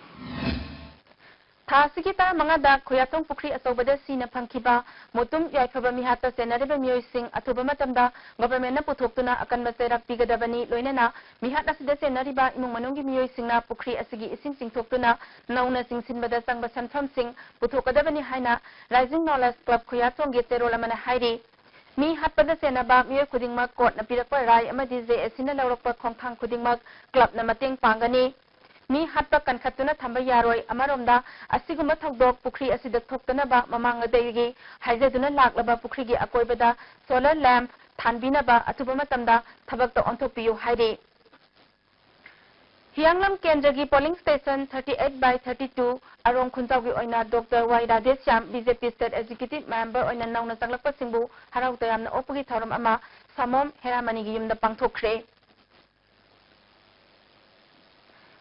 ꯊꯥ ꯑꯁꯤꯒꯤ ꯇꯔꯥꯃꯉꯥꯗ ꯈꯨꯌꯥꯊꯣꯡ ꯄꯨꯈ꯭ꯔꯤ ꯑꯆꯧꯕꯗ ꯁꯤꯅ ꯐꯪꯈꯤꯕ ꯃꯨꯇꯨꯝ ꯌꯥꯏꯐꯕ ꯃꯤꯍꯥꯠꯇ ꯆꯦꯟꯅꯔꯤꯕ ꯃꯤꯑꯣꯏꯁꯤꯡ ꯑꯊꯨꯕ ꯃꯇꯝꯗ ꯒꯣꯚꯔꯟꯃꯦꯟꯠꯅ ꯄꯨꯊꯣꯛꯇꯨꯅ ꯑꯀꯟꯕ ꯆꯩꯔꯥꯛ ꯄꯤꯒꯗꯕꯅꯤ꯫ ꯂꯣꯏꯅꯅ ꯃꯤꯍꯥꯠ ꯑꯁꯤꯗ ꯆꯦꯟꯅꯔꯤꯕ ꯏꯃꯨꯡ ꯃꯅꯨꯡꯒꯤ ꯃꯤꯑꯣꯏꯁꯤꯡꯅ ꯄꯨꯈ꯭ꯔꯤ ꯑꯁꯤꯒꯤ ꯏꯁꯤꯡ ꯆꯤꯡꯊꯣꯛꯇꯨꯅ ꯅꯧꯅ ꯆꯤꯡꯁꯤꯟꯕꯗ ꯆꯪꯕ ꯁꯦꯟꯐꯝꯁꯤꯡ ꯄꯨꯊꯣꯛꯀꯗꯕꯅꯤ ꯍꯥꯏꯅ Rising Knowledge Club ꯈꯨꯌꯥꯊꯣꯡꯒꯤ ꯆꯦꯔꯣꯜ ꯑꯃꯅ ꯍꯥꯏꯔꯤ꯫ ꯃꯤ ꯍꯥꯠꯄꯗ ꯆꯦꯟꯅꯕ ꯃꯤꯑꯣꯏ ꯈꯨꯗꯤꯡꯃꯛ ꯀꯣꯔꯠꯅ ꯄꯤꯔꯛꯄ ꯔꯥꯏ ꯑꯃꯗꯤ JACꯅ ꯂꯧꯔꯛꯄ ꯈꯣꯡꯊꯥꯡ ꯈꯨꯗꯤꯡꯃꯛ ꯀ꯭ꯂꯕꯅ ꯃꯇꯦꯡ ꯄꯥꯡꯒꯅꯤ꯫ ꯃꯤ ꯍꯥꯠꯄ ꯀꯟꯈꯠꯇꯨꯅ ꯊꯝꯕ ꯌꯥꯔꯣꯏ꯫ ꯑꯃꯔꯣꯝꯗ, ꯑꯁꯤꯒꯨꯝꯕ ꯊꯧꯗꯣꯛ ꯄꯨꯈ꯭ꯔꯤ ꯑꯁꯤꯗ ꯊꯣꯛꯇꯅꯕ ꯃꯃꯥꯡꯉꯩꯗꯒꯤ ꯍꯥꯏꯖꯗꯨꯅ ꯂꯥꯛꯂꯕ ꯄꯨꯈ꯭ꯔꯤꯒꯤ ꯑꯀꯣꯏꯕꯗ solar lamp ꯊꯥꯟꯕꯤꯅꯕ ꯑꯊꯨꯕ ꯃꯇꯝꯗ ꯊꯕꯛꯇ ꯑꯣꯟꯊꯣꯛꯄꯤꯌꯨ ꯍꯥꯏꯔꯤ꯫ ꯍꯤꯌꯥꯡꯂꯝ ꯀꯦꯟꯗ꯭ꯔꯒꯤ polling station thirty eight by thirty two ꯑꯔꯣꯡ ꯈꯨꯟꯖꯥꯎꯒꯤ ꯑꯣꯏꯅ Doctor Y Radheshyam, BJP State Executive Member ꯑꯣꯏꯅ ꯅꯧꯅ ꯆꯪꯂꯛꯄꯁꯤꯡꯕꯨ ꯍꯔꯥꯎ ꯇꯌꯥꯝꯅ ꯑꯣꯛꯄꯒꯤ ꯊꯧꯔꯝ ꯑꯃ ꯁꯥꯃꯣꯝ ꯍꯦꯔꯥꯃꯅꯤꯒꯤ ꯌꯨꯝꯗ ꯄꯥꯡꯊꯣꯛꯈ꯭ꯔꯦ꯫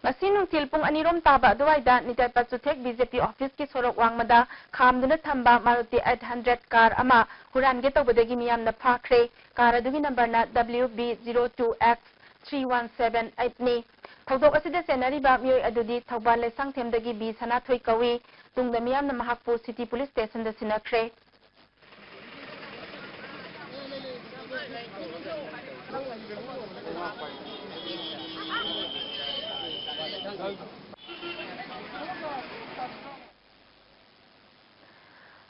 ꯉꯁꯤ ꯅꯨꯡꯊꯤꯜ ꯄꯨꯡ ꯑꯅꯤꯔꯣꯝ ꯇꯥꯕ ꯑꯗꯨꯋꯥꯏꯗ ꯅꯤꯇꯥꯏ ꯄꯥꯆꯨꯊꯦꯛ BJP officeꯀꯤ ꯁꯣꯔꯣꯛ ꯋꯥꯡꯃꯗ ꯈꯥꯝꯗꯨꯅ ꯊꯝꯕ Maruti eight hundred car ꯑꯃ ꯍꯨꯔꯥꯟꯒꯦ ꯇꯧꯕꯗꯒꯤ ꯃꯤꯌꯥꯝꯅ ꯐꯥꯈ꯭ꯔꯦ꯫ Car ꯑꯗꯨꯒꯤ numberꯅ W B zero two X three one seven eight ꯅꯤ꯫ ꯊꯧꯗꯣꯛ ꯑꯁꯤꯗ ꯆꯦꯟꯅꯔꯤꯕ ꯃꯤꯑꯣꯏ ꯑꯗꯨꯗꯤ ꯊꯧꯕꯥꯜ ꯂꯩꯁꯥꯡꯊꯦꯝꯗꯒꯤ ꯕꯤ ꯁꯅꯥꯊꯣꯏ ꯀꯧꯏ꯫ ꯇꯨꯡꯗ ꯃꯤꯌꯥꯝꯅ ꯃꯍꯥꯛꯄꯨ City Police Stationꯗ ꯁꯤꯟꯅꯈ꯭ꯔꯦ꯫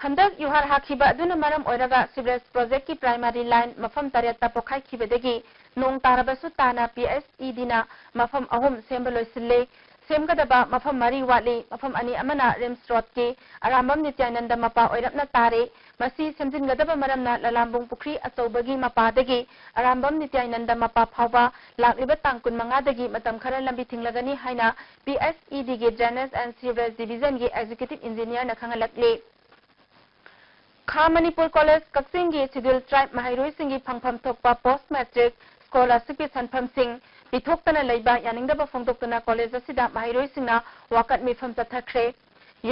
ꯍꯟꯗꯛ ꯌꯨꯍꯥꯔ ꯍꯥꯈꯤꯕ ꯑꯗꯨꯅ ꯃꯔꯝ ꯑꯣꯏꯔꯒ sewerage projectꯀꯤ primary line ꯃꯐꯝ ꯇꯔꯦꯠꯇ ꯄꯣꯈꯥꯏꯈꯤꯕꯗꯒꯤ ꯅꯣꯡ ꯇꯥꯔꯕꯁꯨ ꯇꯥꯅ P S E Dꯅ ꯃꯐꯝ ꯑꯍꯨꯝ ꯁꯦꯝꯕ ꯂꯣꯏꯁꯤꯜꯂꯦ꯫ ꯁꯦꯝꯒꯗꯕ ꯃꯐꯝ ꯃꯔꯤ ꯋꯥꯠꯂꯤ꯫ ꯃꯐꯝ ꯑꯅꯤ ꯑꯃꯅ RIMS Roadꯀꯤ ꯑꯔꯥꯝꯕꯝ ꯅꯤꯇ꯭ꯌꯥꯅꯟꯗ ꯃꯄꯥ ꯑꯣꯏꯔꯞꯅ ꯇꯥꯔꯦ꯫ ꯃꯁꯤ ꯁꯦꯝꯖꯤꯟꯒꯗꯕ ꯃꯔꯝꯅ ꯂꯂꯥꯝꯕꯨꯡ ꯄꯨꯈ꯭ꯔꯤ ꯑꯆꯧꯕꯒꯤ ꯃꯄꯥꯗꯒꯤ ꯑꯔꯥꯝꯕꯝ ꯅꯤꯇ꯭ꯌꯥꯅꯟꯗ ꯃꯄꯥ ꯐꯥꯎꯕ ꯂꯥꯛꯂꯤꯕ ꯇꯥꯡ ꯀꯨꯟꯃꯉꯥꯗꯒꯤ ꯃꯇꯝ ꯈꯔ ꯂꯝꯕꯤ ꯊꯤꯡꯂꯒꯅꯤ ꯍꯥꯏꯅ P S E Dꯒꯤ Drainage and Sewerage Divisionꯒꯤ Executive Engineerꯅ ꯈꯪꯍꯜꯂꯛꯂꯤ꯫ ꯈꯥ ꯃꯅꯤꯄꯨꯔ ꯀꯣꯂꯦꯖ ꯀꯛꯆꯤꯡꯒꯤ Scheduled Tribe ꯃꯍꯩꯔꯣꯏꯁꯤꯡꯒꯤ ꯐꯪꯐꯝ ꯊꯣꯛꯄ post matric scholarshipꯀꯤ ꯁꯦꯟꯐꯝꯁꯤꯡ ꯄꯤꯊꯣꯛꯇꯅ ꯂꯩꯕ ꯌꯥꯅꯤꯡꯗꯕ ꯐꯣꯡꯗꯣꯛꯇꯨꯅ ꯀꯣꯂꯦꯖ ꯑꯁꯤꯗ ꯃꯍꯩꯔꯣꯏꯁꯤꯡꯅ ꯋꯥꯀꯠ ꯃꯤꯐꯝ ꯆꯠꯊꯈ꯭ꯔꯦ꯫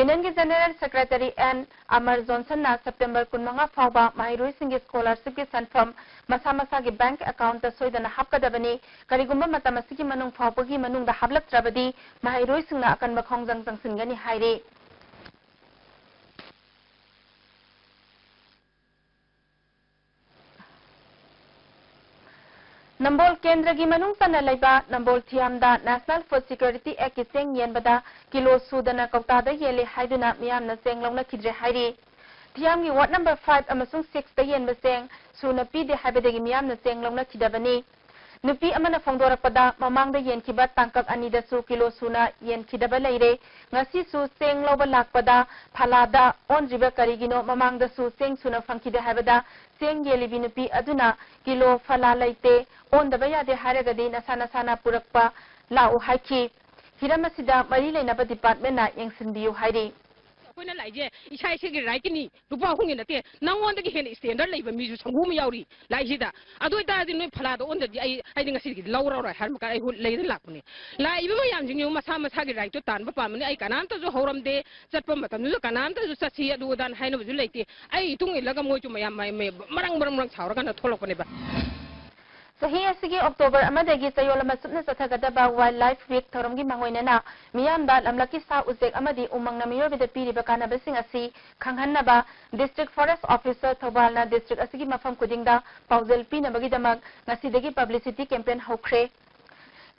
Unionꯒꯤ General Secretary N ꯑꯃꯔ ꯖꯣꯟꯁꯟꯅ September ꯀꯨꯟꯃꯉꯥ ꯐꯥꯎꯕ ꯃꯍꯩꯔꯣꯏꯁꯤꯡꯒꯤ scholarshipꯀꯤ ꯁꯦꯟꯐꯝ ꯃꯁꯥ ꯃꯁꯥꯒꯤ bank accountꯇ ꯁꯣꯏꯗꯅ ꯍꯥꯞꯀꯗꯕꯅꯤ꯫ ꯀꯔꯤꯒꯨꯝꯕ ꯃꯇꯝ ꯑꯁꯤꯒꯤ ꯃꯅꯨꯡ ꯐꯥꯎꯕꯒꯤ ꯃꯅꯨꯡꯗ ꯍꯥꯞꯂꯛꯇ꯭ꯔꯕꯗꯤ ꯃꯍꯩꯔꯣꯏꯁꯤꯡꯅ ꯑꯀꯟꯕ ꯈꯣꯡꯖꯪ ꯆꯪꯁꯤꯟꯒꯅꯤ ꯍꯥꯏꯔꯤ꯫ ꯅꯝꯕꯣꯜ ꯀꯦꯟꯗ꯭ꯔꯒꯤ ꯃꯅꯨꯡ ꯆꯟꯅ ꯂꯩꯕ ꯅꯝꯕꯣꯜ ꯊꯤꯌꯥꯝꯗ National Food Security Actꯀꯤ ꯆꯦꯡ ꯌꯦꯟꯕꯗ ꯀꯤꯂꯣ ꯁꯨꯗꯅ ꯀꯧꯇꯥꯗ ꯌꯦꯜꯂꯤ ꯍꯥꯏꯗꯨꯅ ꯃꯤꯌꯥꯝꯅ ꯆꯦꯡ ꯂꯧꯅꯈꯤꯗ꯭ꯔꯦ ꯍꯥꯏꯔꯤ꯫ ꯊꯤꯌꯥꯝꯒꯤ ward number five ꯑꯃꯁꯨꯡ sixꯇ ꯌꯦꯟꯕ ꯆꯦꯡ ꯁꯨꯅ ꯄꯤꯗꯦ ꯍꯥꯏꯕꯗꯒꯤ ꯃꯤꯌꯥꯝꯅ ꯆꯦꯡ ꯂꯧꯅꯈꯤꯗꯕꯅꯤ꯫ ꯅꯨꯄꯤ ꯑꯃꯅ ꯐꯣꯡꯗꯣꯔꯛꯄꯗ, ꯃꯃꯥꯡꯗ ꯌꯦꯟꯈꯤꯕ ꯇꯥꯡꯀꯛ ꯑꯅꯤꯗꯁꯨ ꯀꯤꯂꯣ ꯁꯨꯅ ꯌꯦꯟꯈꯤꯗꯕ ꯂꯩꯔꯦ꯫ ꯉꯁꯤꯁꯨ ꯆꯦꯡ ꯂꯧꯕ ꯂꯥꯛꯄꯗ ꯐꯂꯥꯗ ꯑꯣꯟꯗ꯭ꯔꯤꯕ ꯀꯔꯤꯒꯤꯅꯣ? ꯃꯃꯥꯡꯗꯁꯨ ꯆꯦꯡ ꯁꯨꯅ ꯐꯪꯈꯤꯗꯦ ꯍꯥꯏꯕꯗ, ꯆꯦꯡ ꯌꯦꯜꯂꯤꯕꯤ ꯅꯨꯄꯤ ꯑꯗꯨꯅ ꯀꯤꯂꯣ ꯐꯂꯥ ꯂꯩꯇꯦ, ꯑꯣꯟꯗꯕ ꯌꯥꯗꯦ ꯍꯥꯏꯔꯒꯗꯤ ꯅꯁꯥ ꯅꯁꯥꯅ ꯄꯨꯔꯛꯄ ꯂꯥꯛꯎ ꯍꯥꯏꯈꯤ꯫ ꯍꯤꯔꯝ ꯑꯁꯤꯗ ꯃꯔꯤ ꯂꯩꯅꯕ departmentꯅ ꯌꯦꯡꯁꯤꯟꯕꯤꯌꯨ ꯍꯥꯏꯔꯤ꯫ ꯑꯩꯈꯣꯏꯅ ꯂꯥꯛꯏꯁꯦ ꯏꯁꯥ ꯏꯁꯥꯒꯤ rightꯀꯤꯅꯤ, ꯂꯨꯄꯥ ꯑꯍꯨꯝꯒꯤ ꯅꯠꯇꯦ꯫ ꯅꯪꯉꯣꯟꯗꯒꯤ ꯍꯦꯟꯅ standard ꯂꯩꯕ ꯃꯤꯁꯨ ꯁꯪꯒꯨ ꯑꯃ ꯌꯥꯎꯔꯤ ꯂꯥꯛꯏꯁꯤꯗ꯫ ꯑꯗꯨ ꯑꯣꯏꯇꯥꯔꯗꯤ ꯅꯣꯏ ꯐꯂꯥꯗ ꯑꯣꯟꯗ꯭ꯔꯗꯤ ꯑꯩ, ꯑꯩꯗꯤ ꯉꯁꯤꯗꯒꯤ ꯂꯧꯔꯔꯣꯏ ꯍꯥꯏꯔꯝꯃꯒ ꯑꯩ ꯍꯨ-, ꯂꯩꯔ ꯂꯥꯛꯄꯅꯦ꯫ ꯂꯥꯛꯏꯕ ꯃꯌꯥꯝꯁꯤꯡꯁꯤ ꯃꯁꯥ ꯃꯁꯥꯒꯤ rightꯇꯣ ꯇꯥꯟꯕ ꯄꯥꯝꯕꯅꯤ꯫ ꯑꯩ ꯀꯅꯥꯝꯇꯁꯨ ꯍꯧꯔꯝꯗꯦ, ꯆꯠꯄ ꯃꯇꯝꯗꯁꯨ ꯀꯅꯥꯝꯇꯁꯨ ꯆꯠꯁꯤ ꯑꯗꯨ ꯑꯗꯥꯅ ꯍꯥꯏꯅꯕꯁꯨ ꯂꯩꯇꯦ꯫ ꯑꯩ ꯏꯇꯨꯡ ꯏꯜꯂꯒ ꯃꯣꯏꯁꯨ ꯃꯌꯥꯝ ꯃ-, ꯃ-, ꯃꯔꯪ ꯃꯔꯪ ꯃꯔꯪ ꯁꯥꯎꯔꯀꯥꯟꯗ ꯊꯣꯛꯂꯛꯄꯅꯦꯕ꯫ ꯆꯍꯤ ꯑꯁꯤꯒꯤ October ꯑꯃꯗꯒꯤ ꯆꯌꯣꯜ ꯑꯃ ꯆꯨꯞꯅ ꯆꯠꯊꯒꯗꯕ Wildlife Week ꯊꯧꯔꯝꯒꯤ ꯃꯥꯡꯑꯣꯏꯅꯅ ꯃꯤꯌꯥꯝꯗ ꯂꯝꯂꯛꯀꯤ ꯁꯥ ꯎꯆꯦꯛ ꯑꯃꯗꯤ ꯎꯃꯪꯅ ꯃꯤꯑꯣꯏꯕꯗ ꯄꯤꯔꯤꯕ ꯀꯥꯟꯅꯕꯁꯤꯡ ꯑꯁꯤ ꯈꯪꯍꯟꯅꯕ District Forest Officer ꯊꯧꯕꯥꯜꯅ district ꯑꯁꯤꯒꯤ ꯃꯐꯝ ꯈꯨꯗꯤꯡꯗ ꯄꯥꯎꯖꯦꯜ ꯄꯤꯅꯕꯒꯤꯗꯃꯛ ꯉꯁꯤꯗꯒꯤ publicity campaign ꯍꯧꯈ꯭ꯔꯦ꯫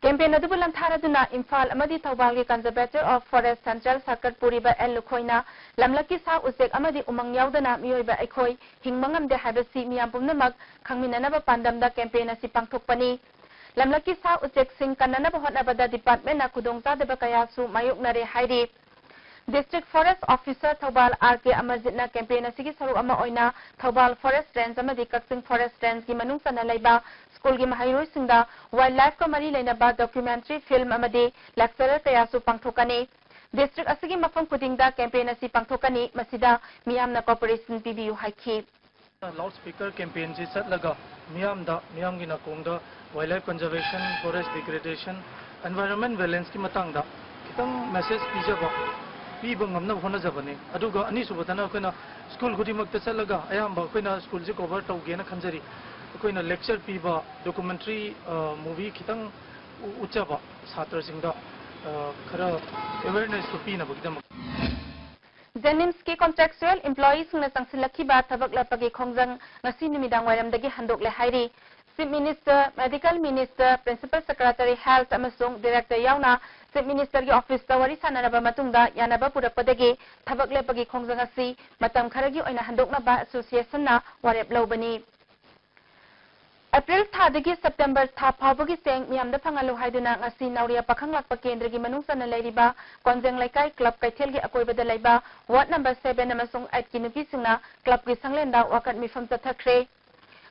ꯀꯦꯝꯄꯦꯟ ꯑꯗꯨꯕꯨ ꯂꯝꯊꯥꯔꯗꯨꯅ ꯏꯝꯐꯥꯜ ꯑꯃꯗꯤ ꯊꯧꯕꯥꯜꯒꯤ Conservator of Forest Central ꯁꯔꯀꯠ ꯄꯨꯔꯤꯕ ꯑꯦꯜ ꯂꯨꯈꯣꯏꯅ ꯂꯝꯂꯛꯀꯤ ꯁꯥ ꯎꯆꯦꯛ ꯑꯃꯗꯤ ꯎꯃꯪ ꯌꯥꯎꯗꯅ ꯃꯤꯑꯣꯏꯕ ꯑꯩꯈꯣꯏ ꯍꯤꯡꯕ ꯉꯝꯗꯦ ꯍꯥꯏꯕꯁꯤ ꯃꯤꯌꯥꯝ ꯄꯨꯝꯅꯃꯛ ꯈꯪꯃꯤꯟꯅꯅꯕ ꯄꯥꯟꯗꯝꯗ ꯀꯦꯝꯄꯦꯟ ꯑꯁꯤ ꯄꯥꯡꯊꯣꯛꯄꯅꯤ꯫ ꯂꯝꯂꯛꯀꯤ ꯁꯥ ꯎꯆꯦꯛꯁꯤꯡ ꯀꯟꯅꯅꯕ ꯍꯣꯠꯅꯕꯗ ꯗꯤꯄꯥꯔꯠꯃꯦꯟꯅ ꯈꯨꯗꯣꯡꯆꯥꯗꯕ ꯀꯌꯥꯁꯨ ꯃꯥꯌꯣꯛꯅꯔꯦ ꯍꯥꯏꯔꯤ꯫ District Forest Officer Thoubal R K ꯑꯃꯔꯖꯤꯠꯅ ꯀꯦꯝꯄꯦꯟ ꯑꯁꯤꯒꯤ ꯁꯔꯨꯛ ꯑꯃ ꯑꯣꯏꯅ ꯊꯧꯕꯥꯜ Forest Range ꯑꯃꯗꯤ ꯀꯛꯆꯤꯡ Forest Rangeꯀꯤ ꯃꯅꯨꯡ ꯆꯟꯅ ꯂꯩꯕ ꯁ꯭ꯀꯨꯜꯒꯤ ꯃꯍꯩꯔꯣꯏꯁꯤꯡꯗ wildlifeꯀ ꯃꯔꯤ ꯂꯩꯅꯕ documentary film ꯑꯃꯗꯤ lecture ꯀꯌꯥꯁꯨ ꯄꯥꯡꯊꯣꯛꯀꯅꯤ꯫ District ꯑꯁꯤꯒꯤ ꯃꯐꯝ ꯈꯨꯗꯤꯡꯗ ꯀꯦꯝꯄꯦꯟ ꯑꯁꯤ ꯄꯥꯡꯊꯣꯛꯀꯅꯤ, ꯃꯁꯤꯗ ꯃꯤꯌꯥꯝꯅ cooperation ꯄꯤꯕꯤꯌꯨ ꯍꯥꯏꯈꯤ꯫ Loudspeaker campaignꯁꯤ ꯆꯠꯂꯒ ꯃꯤꯌꯥꯝꯗ, ꯃꯤꯌꯥꯝꯒꯤ ꯅꯥꯀꯣꯡꯗ wildlife conservation, forest degradation, environment violenceꯀꯤ ꯃꯇꯥꯡꯗ ꯈꯤꯇꯪ message ꯄꯤꯖꯕ, ꯄꯤꯕ ꯉꯝꯅꯕ ꯍꯣꯠꯅꯖꯕꯅꯤ꯫ ꯑꯗꯨꯒ ꯑꯅꯤꯁꯨꯕꯗꯅ ꯑꯩꯈꯣꯏꯅ ꯁ꯭ꯀꯨꯜ ꯈꯨꯗꯤꯡꯃꯛꯇ ꯆꯠꯂꯒ, ꯑꯌꯥꯝꯕ ꯑꯩꯈꯣꯏꯅ ꯁ꯭ꯀꯨꯜꯁꯦ cover ꯇꯧꯒꯦꯅ ꯈꯟꯖꯔꯤ, ꯑꯩꯈꯣꯏꯅ lecture ꯄꯤꯕ, documentary, ꯑ, movie ꯈꯤꯇꯪ ꯎ-, ꯎꯠꯆꯕ ꯁꯥꯇ꯭ꯔꯁꯤꯡꯗ, ꯑ, ꯈꯔ awarenessꯇꯨ ꯄꯤꯅꯕꯒꯤꯗꯃꯛ꯫ JNIMSꯀꯤ contractual employeeꯁꯤꯡꯅ ꯆꯪꯁꯤꯜꯂꯛꯈꯤꯕ ꯊꯕꯛ ꯂꯦꯞꯄꯒꯤ ꯈꯣꯡꯖꯪ ꯉꯁꯤ ꯅꯨꯃꯤꯗꯥꯡ ꯋꯥꯏꯔꯝꯗꯒꯤ ꯍꯟꯗꯣꯛꯂꯦ ꯍꯥꯏꯔꯤ꯫ Chief Minister, Medical Minister, Principal Secretary Health ꯑꯃꯁꯨꯡ Director ꯌꯥꯎꯅ Chief Ministerꯒꯤ officeꯇ ꯋꯥꯔꯤ ꯁꯥꯟꯅꯔꯕ ꯃꯇꯨꯡꯗ ꯌꯥꯅꯕ ꯄꯨꯔꯛꯄꯗꯒꯤ ꯊꯕꯛ ꯂꯦꯞꯄꯒꯤ ꯈꯣꯡꯖꯪ ꯑꯁꯤ ꯃꯇꯝ ꯈꯔꯒꯤ ꯑꯣꯏꯅ ꯍꯟꯗꯣꯛꯅꯕ associationꯅ ꯋꯥꯔꯦꯞ ꯂꯧꯕꯅꯤ꯫ April ꯊꯥꯗꯒꯤ September ꯊꯥ ꯐꯥꯎꯕꯒꯤ ꯆꯦꯡ ꯃꯤꯌꯥꯝꯗ ꯐꯪꯍꯜꯂꯨ ꯍꯥꯏꯗꯨꯅ ꯉꯁꯤ ꯅꯥꯎꯔꯤꯌꯥ ꯄꯥꯈꯪ ꯂꯥꯛꯄ ꯀꯦꯟꯗ꯭ꯔꯒꯤ ꯃꯅꯨꯡ ꯆꯟꯅ ꯂꯩꯔꯤꯕ ꯀꯣꯟꯖꯦꯡ ꯂꯩꯀꯥꯏ club ꯀꯩꯊꯦꯜꯒꯤ ꯑꯀꯣꯏꯕꯗ ꯂꯩꯕ ward number seven ꯑꯃꯁꯨꯡ eightꯀꯤ ꯅꯨꯄꯤꯁꯤꯡꯅ clubꯀꯤ ꯁꯪꯂꯦꯟꯗ ꯋꯥꯀꯠ ꯃꯤꯐꯝ ꯆꯠꯊꯈ꯭ꯔꯦ꯫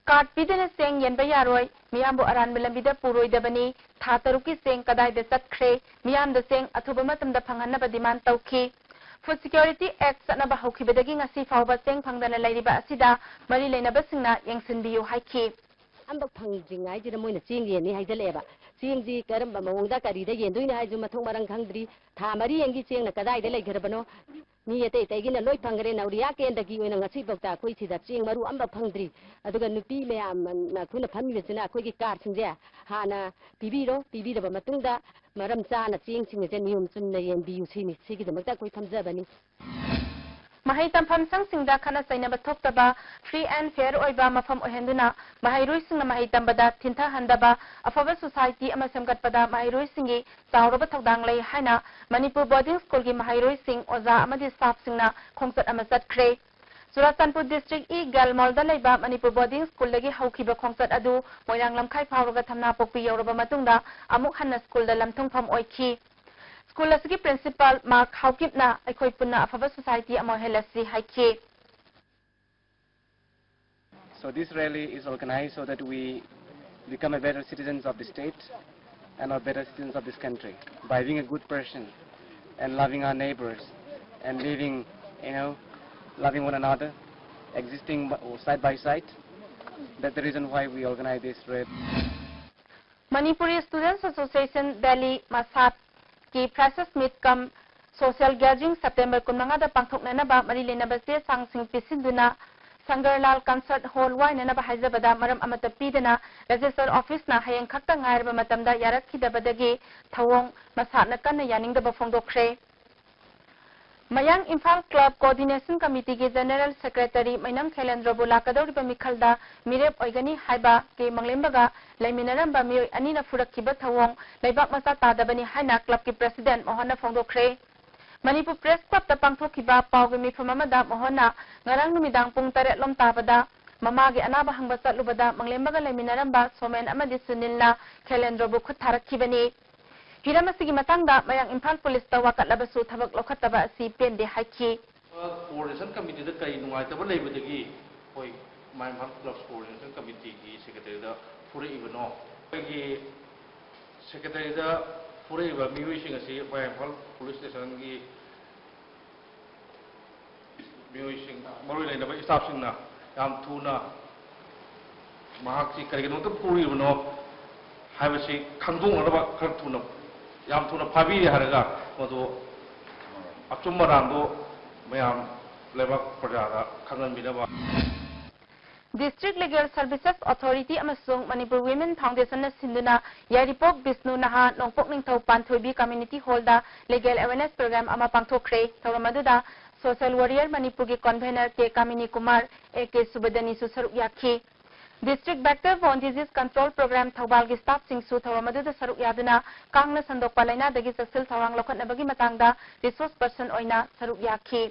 Card ꯄꯤꯗꯅ ꯆꯦꯡ ꯌꯦꯟꯕ ꯌꯥꯔꯣꯏ, ꯃꯤꯌꯥꯝꯕꯨ ꯑꯔꯥꯟꯕ ꯂꯝꯕꯤꯗ ꯄꯨꯔꯣꯏꯗꯕꯅꯤ, ꯊꯥ ꯇꯔꯨꯛꯀꯤ ꯆꯦꯡ ꯀꯗꯥꯏꯗ ꯆꯠꯈ꯭ꯔꯦ, ꯃꯤꯌꯥꯝꯗ ꯆꯦꯡ ꯑꯊꯨꯕ ꯃꯇꯝꯗ ꯐꯪꯍꯟꯅꯕ demand ꯇꯧꯈꯤ꯫ Food Security Act ꯆꯠꯅꯕ ꯍꯧꯈꯤꯕꯗꯒꯤ ꯉꯁꯤ ꯐꯥꯎꯕ ꯆꯦꯡ ꯐꯪꯗꯅ ꯂꯩꯔꯤꯕ ꯑꯁꯤꯗ ꯃꯔꯤ ꯂꯩꯅꯕꯁꯤꯡꯅ ꯌꯦꯡꯁꯤꯟꯕꯤꯌꯨ ꯍꯥꯏꯈꯤ꯫ ꯑꯝꯕꯛ ꯐꯪꯗ꯭ꯔꯤꯉꯥꯏꯁꯤꯗ ꯃꯣꯏꯅ ꯆꯦꯡ ꯌꯦꯟꯅꯤ ꯍꯥꯏꯖꯜꯂꯛꯑꯦꯕ꯫ ꯆꯦꯡꯁꯤ ꯀꯔꯝꯕ ꯃꯑꯣꯡꯗ ꯀꯔꯤꯗ ꯌꯦꯟꯗꯣꯏꯅꯣ ꯍꯥꯏꯁꯨ ꯃꯊꯣꯡ ꯃꯔꯝ ꯈꯪꯗ꯭ꯔꯤ꯫ ꯊꯥ ꯃꯔꯤ ꯍꯦꯟꯒꯤ ꯆꯦꯡꯅ ꯀꯗꯥꯏꯗ ꯂꯩꯈ꯭ꯔꯕꯅꯣ? ꯃꯤ ꯑꯇꯩ ꯑꯇꯩꯒꯤꯅ ꯂꯣꯏ ꯐꯪꯈ꯭ꯔꯦ꯫ ꯅꯥꯎꯔꯤꯌꯥ ꯀꯦꯟꯗ꯭ꯔꯒꯤ ꯑꯣꯏꯅ ꯉꯁꯤꯐꯥꯎꯗ ꯑꯩꯈꯣꯏ ꯁꯤꯗ ꯆꯦꯡ ꯃꯔꯨ ꯑꯝꯕꯛ ꯐꯪꯗ꯭ꯔꯤ꯫ ꯑꯗꯨꯒ ꯅꯨꯄꯤ ꯃꯌꯥꯝ ꯑꯩꯈꯣꯏꯅ ꯐꯝꯃꯤꯕꯁꯤꯅ ꯑꯩꯈꯣꯏꯒꯤ cardꯁꯤꯡꯁꯦ ꯍꯥꯟꯅ ꯄꯤꯕꯤꯔꯣ, ꯄꯤꯕꯤꯔꯕ ꯃꯇꯨꯡꯗ ꯃꯔꯝ ꯆꯥꯅ ꯆꯦꯡꯁꯤꯡ ꯑꯁꯦ ꯅꯤꯌꯣꯝ ꯆꯨꯝꯅ ꯌꯦꯟꯕꯤꯌꯨ ꯁꯤꯅꯤ꯫ ꯁꯤꯒꯤꯗꯃꯛꯇ ꯑꯩꯈꯣꯏ ꯐꯝꯖꯕꯅꯤ꯫ ꯃꯍꯩ ꯇꯝꯐꯝ ꯁꯪꯁꯤꯡꯗ ꯈꯠꯅ ꯆꯩꯅꯕ ꯊꯣꯛꯇꯕ, free and fair ꯑꯣꯏꯕ ꯃꯐꯝ ꯑꯣꯏꯍꯟꯗꯨꯅ ꯃꯍꯩꯔꯣꯏꯁꯤꯡꯅ ꯃꯍꯩ ꯇꯝꯕꯗ ꯊꯤꯟꯊꯍꯟꯗꯕ, ꯑꯐꯕ society ꯑꯃ ꯁꯦꯝꯒꯠꯄꯗ ꯃꯍꯩꯔꯣꯏꯁꯤꯡꯒꯤ ꯆꯥꯎꯔꯕ ꯊꯧꯗꯥꯡ ꯂꯩ ꯍꯥꯏꯅ ꯃꯅꯤꯄꯨꯔ boarding schoolꯒꯤ ꯃꯍꯩꯔꯣꯏꯁꯤꯡ, ꯑꯣꯖꯥ ꯑꯃꯗꯤ staffꯁꯤꯡꯅ ꯈꯣꯡꯆꯠ ꯑꯃ ꯆꯠꯈ꯭ꯔꯦ꯫ ꯆꯨꯔꯥꯆꯥꯟꯄꯨꯔ district ꯏ ꯒꯦꯜꯃꯣꯜꯗ ꯂꯩꯕ ꯃꯅꯤꯄꯨꯔ boarding schoolꯗꯒꯤ ꯍꯧꯈꯤꯕ ꯈꯣꯡꯆꯠ ꯑꯗꯨ ꯃꯣꯏꯔꯥꯡ ꯂꯝꯈꯥꯏ ꯐꯥꯎꯔꯒ ꯊꯝꯅꯥꯄꯣꯛꯄꯤ ꯌꯧꯔꯕ ꯃꯇꯨꯡꯗ ꯑꯃꯨꯛ ꯍꯟꯅ schoolꯗ ꯂꯝꯊꯨꯡꯐꯝ ꯑꯣꯏꯈꯤ꯫ School ꯑꯁꯤꯒꯤ principal ꯃꯥꯔꯛ ꯍꯥꯎꯀꯤꯞꯅ ꯑꯩꯈꯣꯏ ꯄꯨꯟꯅ ꯑꯐꯕ society ꯑꯃ ꯑꯣꯏꯍꯜꯂꯁꯤ ꯍꯥꯏꯈꯤ꯫ So this rally is organized so that we become a better citizens of the state and are better citizens of this country by being a good person and loving our neighbors and living, you know, loving one another, existing b- side by side. That's the reason why we organize this rally. Manipuri Students Association Delhi, ꯃꯁꯥꯠꯀꯤ freshers meet cum social gathering September ꯀꯨꯟꯃꯉꯥꯗ ꯄꯥꯡꯊꯣꯛꯅꯅꯕ ꯃꯔꯤ ꯂꯩꯅꯕ ꯆꯦ ꯆꯥꯡꯁꯤꯡ ꯄꯤꯁꯤꯟꯗꯨꯅ ꯁꯪꯒꯔꯂꯥꯜ concert hall ꯋꯥꯏꯅꯅꯕ ꯍꯥꯏꯖꯕꯗ ꯃꯔꯝ ꯑꯃꯠꯇ ꯄꯤꯗꯅ registrar officeꯅ ꯍꯌꯦꯡ ꯈꯛꯇ ꯉꯥꯏꯔꯕ ꯃꯇꯝꯗ ꯌꯥꯔꯛꯈꯤꯗꯕꯗꯒꯤ ꯊꯧꯑꯣꯡ ꯃꯁꯥꯠꯅ ꯀꯟꯅ ꯌꯥꯅꯤꯡꯗꯕ ꯐꯣꯡꯗꯣꯛꯈ꯭ꯔꯦ꯫ ꯃꯌꯥꯡ Imphal club coordination committeeꯒꯤ general secretary ꯃꯩꯅꯝ ꯈꯦꯂꯦꯟꯗ꯭ꯔꯕꯨ ꯂꯥꯛꯀꯗꯧꯔꯤꯕ ꯃꯤꯈꯜꯗ ꯃꯤꯔꯦꯞ ꯑꯣꯏꯒꯅꯤ ꯍꯥꯏꯕ ꯀꯦ ꯃꯪꯂꯦꯝꯕꯒ ꯂꯩꯃꯤꯟꯅꯔꯝꯕ ꯃꯤꯑꯣꯏ ꯑꯅꯤꯅ ꯐꯨꯔꯛꯈꯤꯕ ꯊꯧꯑꯣꯡ ꯂꯩꯕꯥꯛ ꯃꯆꯥ ꯇꯥꯗꯕꯅꯤ ꯍꯥꯏꯅ clubꯀꯤ president ꯃꯣꯍꯟꯅ ꯐꯣꯡꯗꯣꯛꯈ꯭ꯔꯦ꯫ ꯃꯅꯤꯄꯨꯔ Press Clubꯇ ꯄꯥꯡꯊꯣꯛꯈꯤꯕ ꯄꯥꯎꯒꯤ ꯃꯤꯐꯝ ꯑꯃꯗ ꯃꯣꯍꯟꯅ ꯉꯔꯥꯡ ꯅꯨꯃꯤꯗꯥꯡ ꯄꯨꯡ ꯇꯔꯦꯠ ꯂꯣꯝ ꯇꯥꯕꯗ ꯃꯃꯥꯒꯤ ꯑꯅꯥꯕ ꯍꯪꯕ ꯆꯠꯂꯨꯕꯗ ꯃꯪꯂꯦꯝꯕꯒ ꯂꯩꯃꯤꯟꯅꯔꯝꯕ ꯁꯣꯃꯦꯟ ꯑꯃꯗꯤ ꯁꯨꯅꯤꯜꯅ ꯈꯦꯂꯦꯟꯗ꯭ꯔꯕꯨ ꯈꯨꯠ ꯊꯥꯔꯛꯈꯤꯕꯅꯤ꯫ ꯍꯤꯔꯝ ꯑꯁꯤꯒꯤ ꯃꯇꯥꯡꯗ ꯃꯌꯥꯡ ꯏꯝꯐꯥꯜ ꯄꯨꯂꯤꯁꯇ ꯋꯥꯀꯠꯂꯕꯁꯨ ꯊꯕꯛ ꯂꯧꯈꯠꯇꯕ ꯑꯁꯤ ꯄꯦꯟꯗꯦ ꯍꯥꯏꯈꯤ꯫ Coordination Committeeꯗ ꯀꯔꯤ ꯅꯨꯡꯉꯥꯏꯇꯕ ꯂꯩꯕꯗꯒꯤ ꯑꯩꯈꯣꯏ ꯃꯌꯥꯡ ꯏꯝꯐꯥꯜ club coordination committeeꯒꯤ secretaryꯗ ꯐꯨꯔꯛꯏꯕꯅꯣ? ꯑꯩꯈꯣꯏꯒꯤ secretaryꯗ ꯐꯨꯔꯛꯏꯕ ꯃꯤꯑꯣꯏꯁꯤꯡ ꯑꯁꯤ ꯃꯌꯥꯡ ꯏꯝꯐꯥꯜ police stationꯒꯤ ꯃꯤꯑꯣꯏꯁꯤꯡ, ꯃꯔꯨ ꯂꯩꯅꯕ staffꯁꯤꯡꯅ ꯌꯥꯝ ꯊꯨꯅ ꯃꯍꯥꯛꯁꯤ ꯀꯔꯤꯒꯤꯗꯃꯛꯇ ꯐꯨꯔꯤꯕꯅꯣ ꯍꯥꯏꯕꯁꯤ ꯈꯪꯗꯣꯛꯅꯅꯕ ꯈꯔ ꯊꯨꯅ, ꯌꯥꯝ ꯊꯨꯅ ꯐꯥꯕꯤꯔꯦ ꯍꯥꯏꯔꯒ ꯃꯗꯨ ꯑꯆꯨꯝ ꯑꯔꯥꯟꯗꯨ ꯃꯌꯥꯝ ꯂꯩꯕꯥꯛ ꯄ꯭ꯔꯖꯥꯗ ꯈꯪꯍꯟꯕꯤꯅꯕ꯫ District Legal Services Authority ꯑꯃꯁꯨꯡ Manipur Women Foundationꯅ ꯁꯤꯟꯗꯨꯅ ꯌꯥꯏꯔꯤꯄꯣꯛ ꯕꯤꯁꯅꯨ ꯅꯍꯥ ꯅꯣꯡꯄꯣꯛ ꯅꯤꯡꯊꯧ ꯄꯥꯟꯊꯣꯏꯕꯤ Community Hallꯗ legal awareness program ꯑꯃ ꯄꯥꯡꯊꯣꯛꯈ꯭ꯔꯦ꯫ ꯊꯧꯔꯝ ꯑꯗꯨꯗ Social Warrior ꯃꯅꯤꯄꯨꯔꯒꯤ convener K Kamini Kumar, A K ꯁꯨꯕꯗꯅꯤꯁꯨ ꯁꯔꯨꯛ ꯌꯥꯈꯤ꯫ District Vector Borne Disease Control Program ꯊꯧꯕꯥꯜꯒꯤ staffꯁꯤꯡꯁꯨ ꯊꯧꯔꯝ ꯑꯗꯨꯗ ꯁꯔꯨꯛ ꯌꯥꯗꯨꯅ ꯀꯥꯡꯅ ꯁꯟꯗꯣꯛꯄ ꯂꯥꯏꯅꯥꯗꯒꯤ ꯆꯦꯛꯁꯤꯜ ꯊꯧꯔꯥꯡ ꯂꯧꯈꯠꯅꯕꯒꯤ ꯃꯇꯥꯡꯗ resource person ꯑꯣꯏꯅ ꯁꯔꯨꯛ ꯌꯥꯈꯤ꯫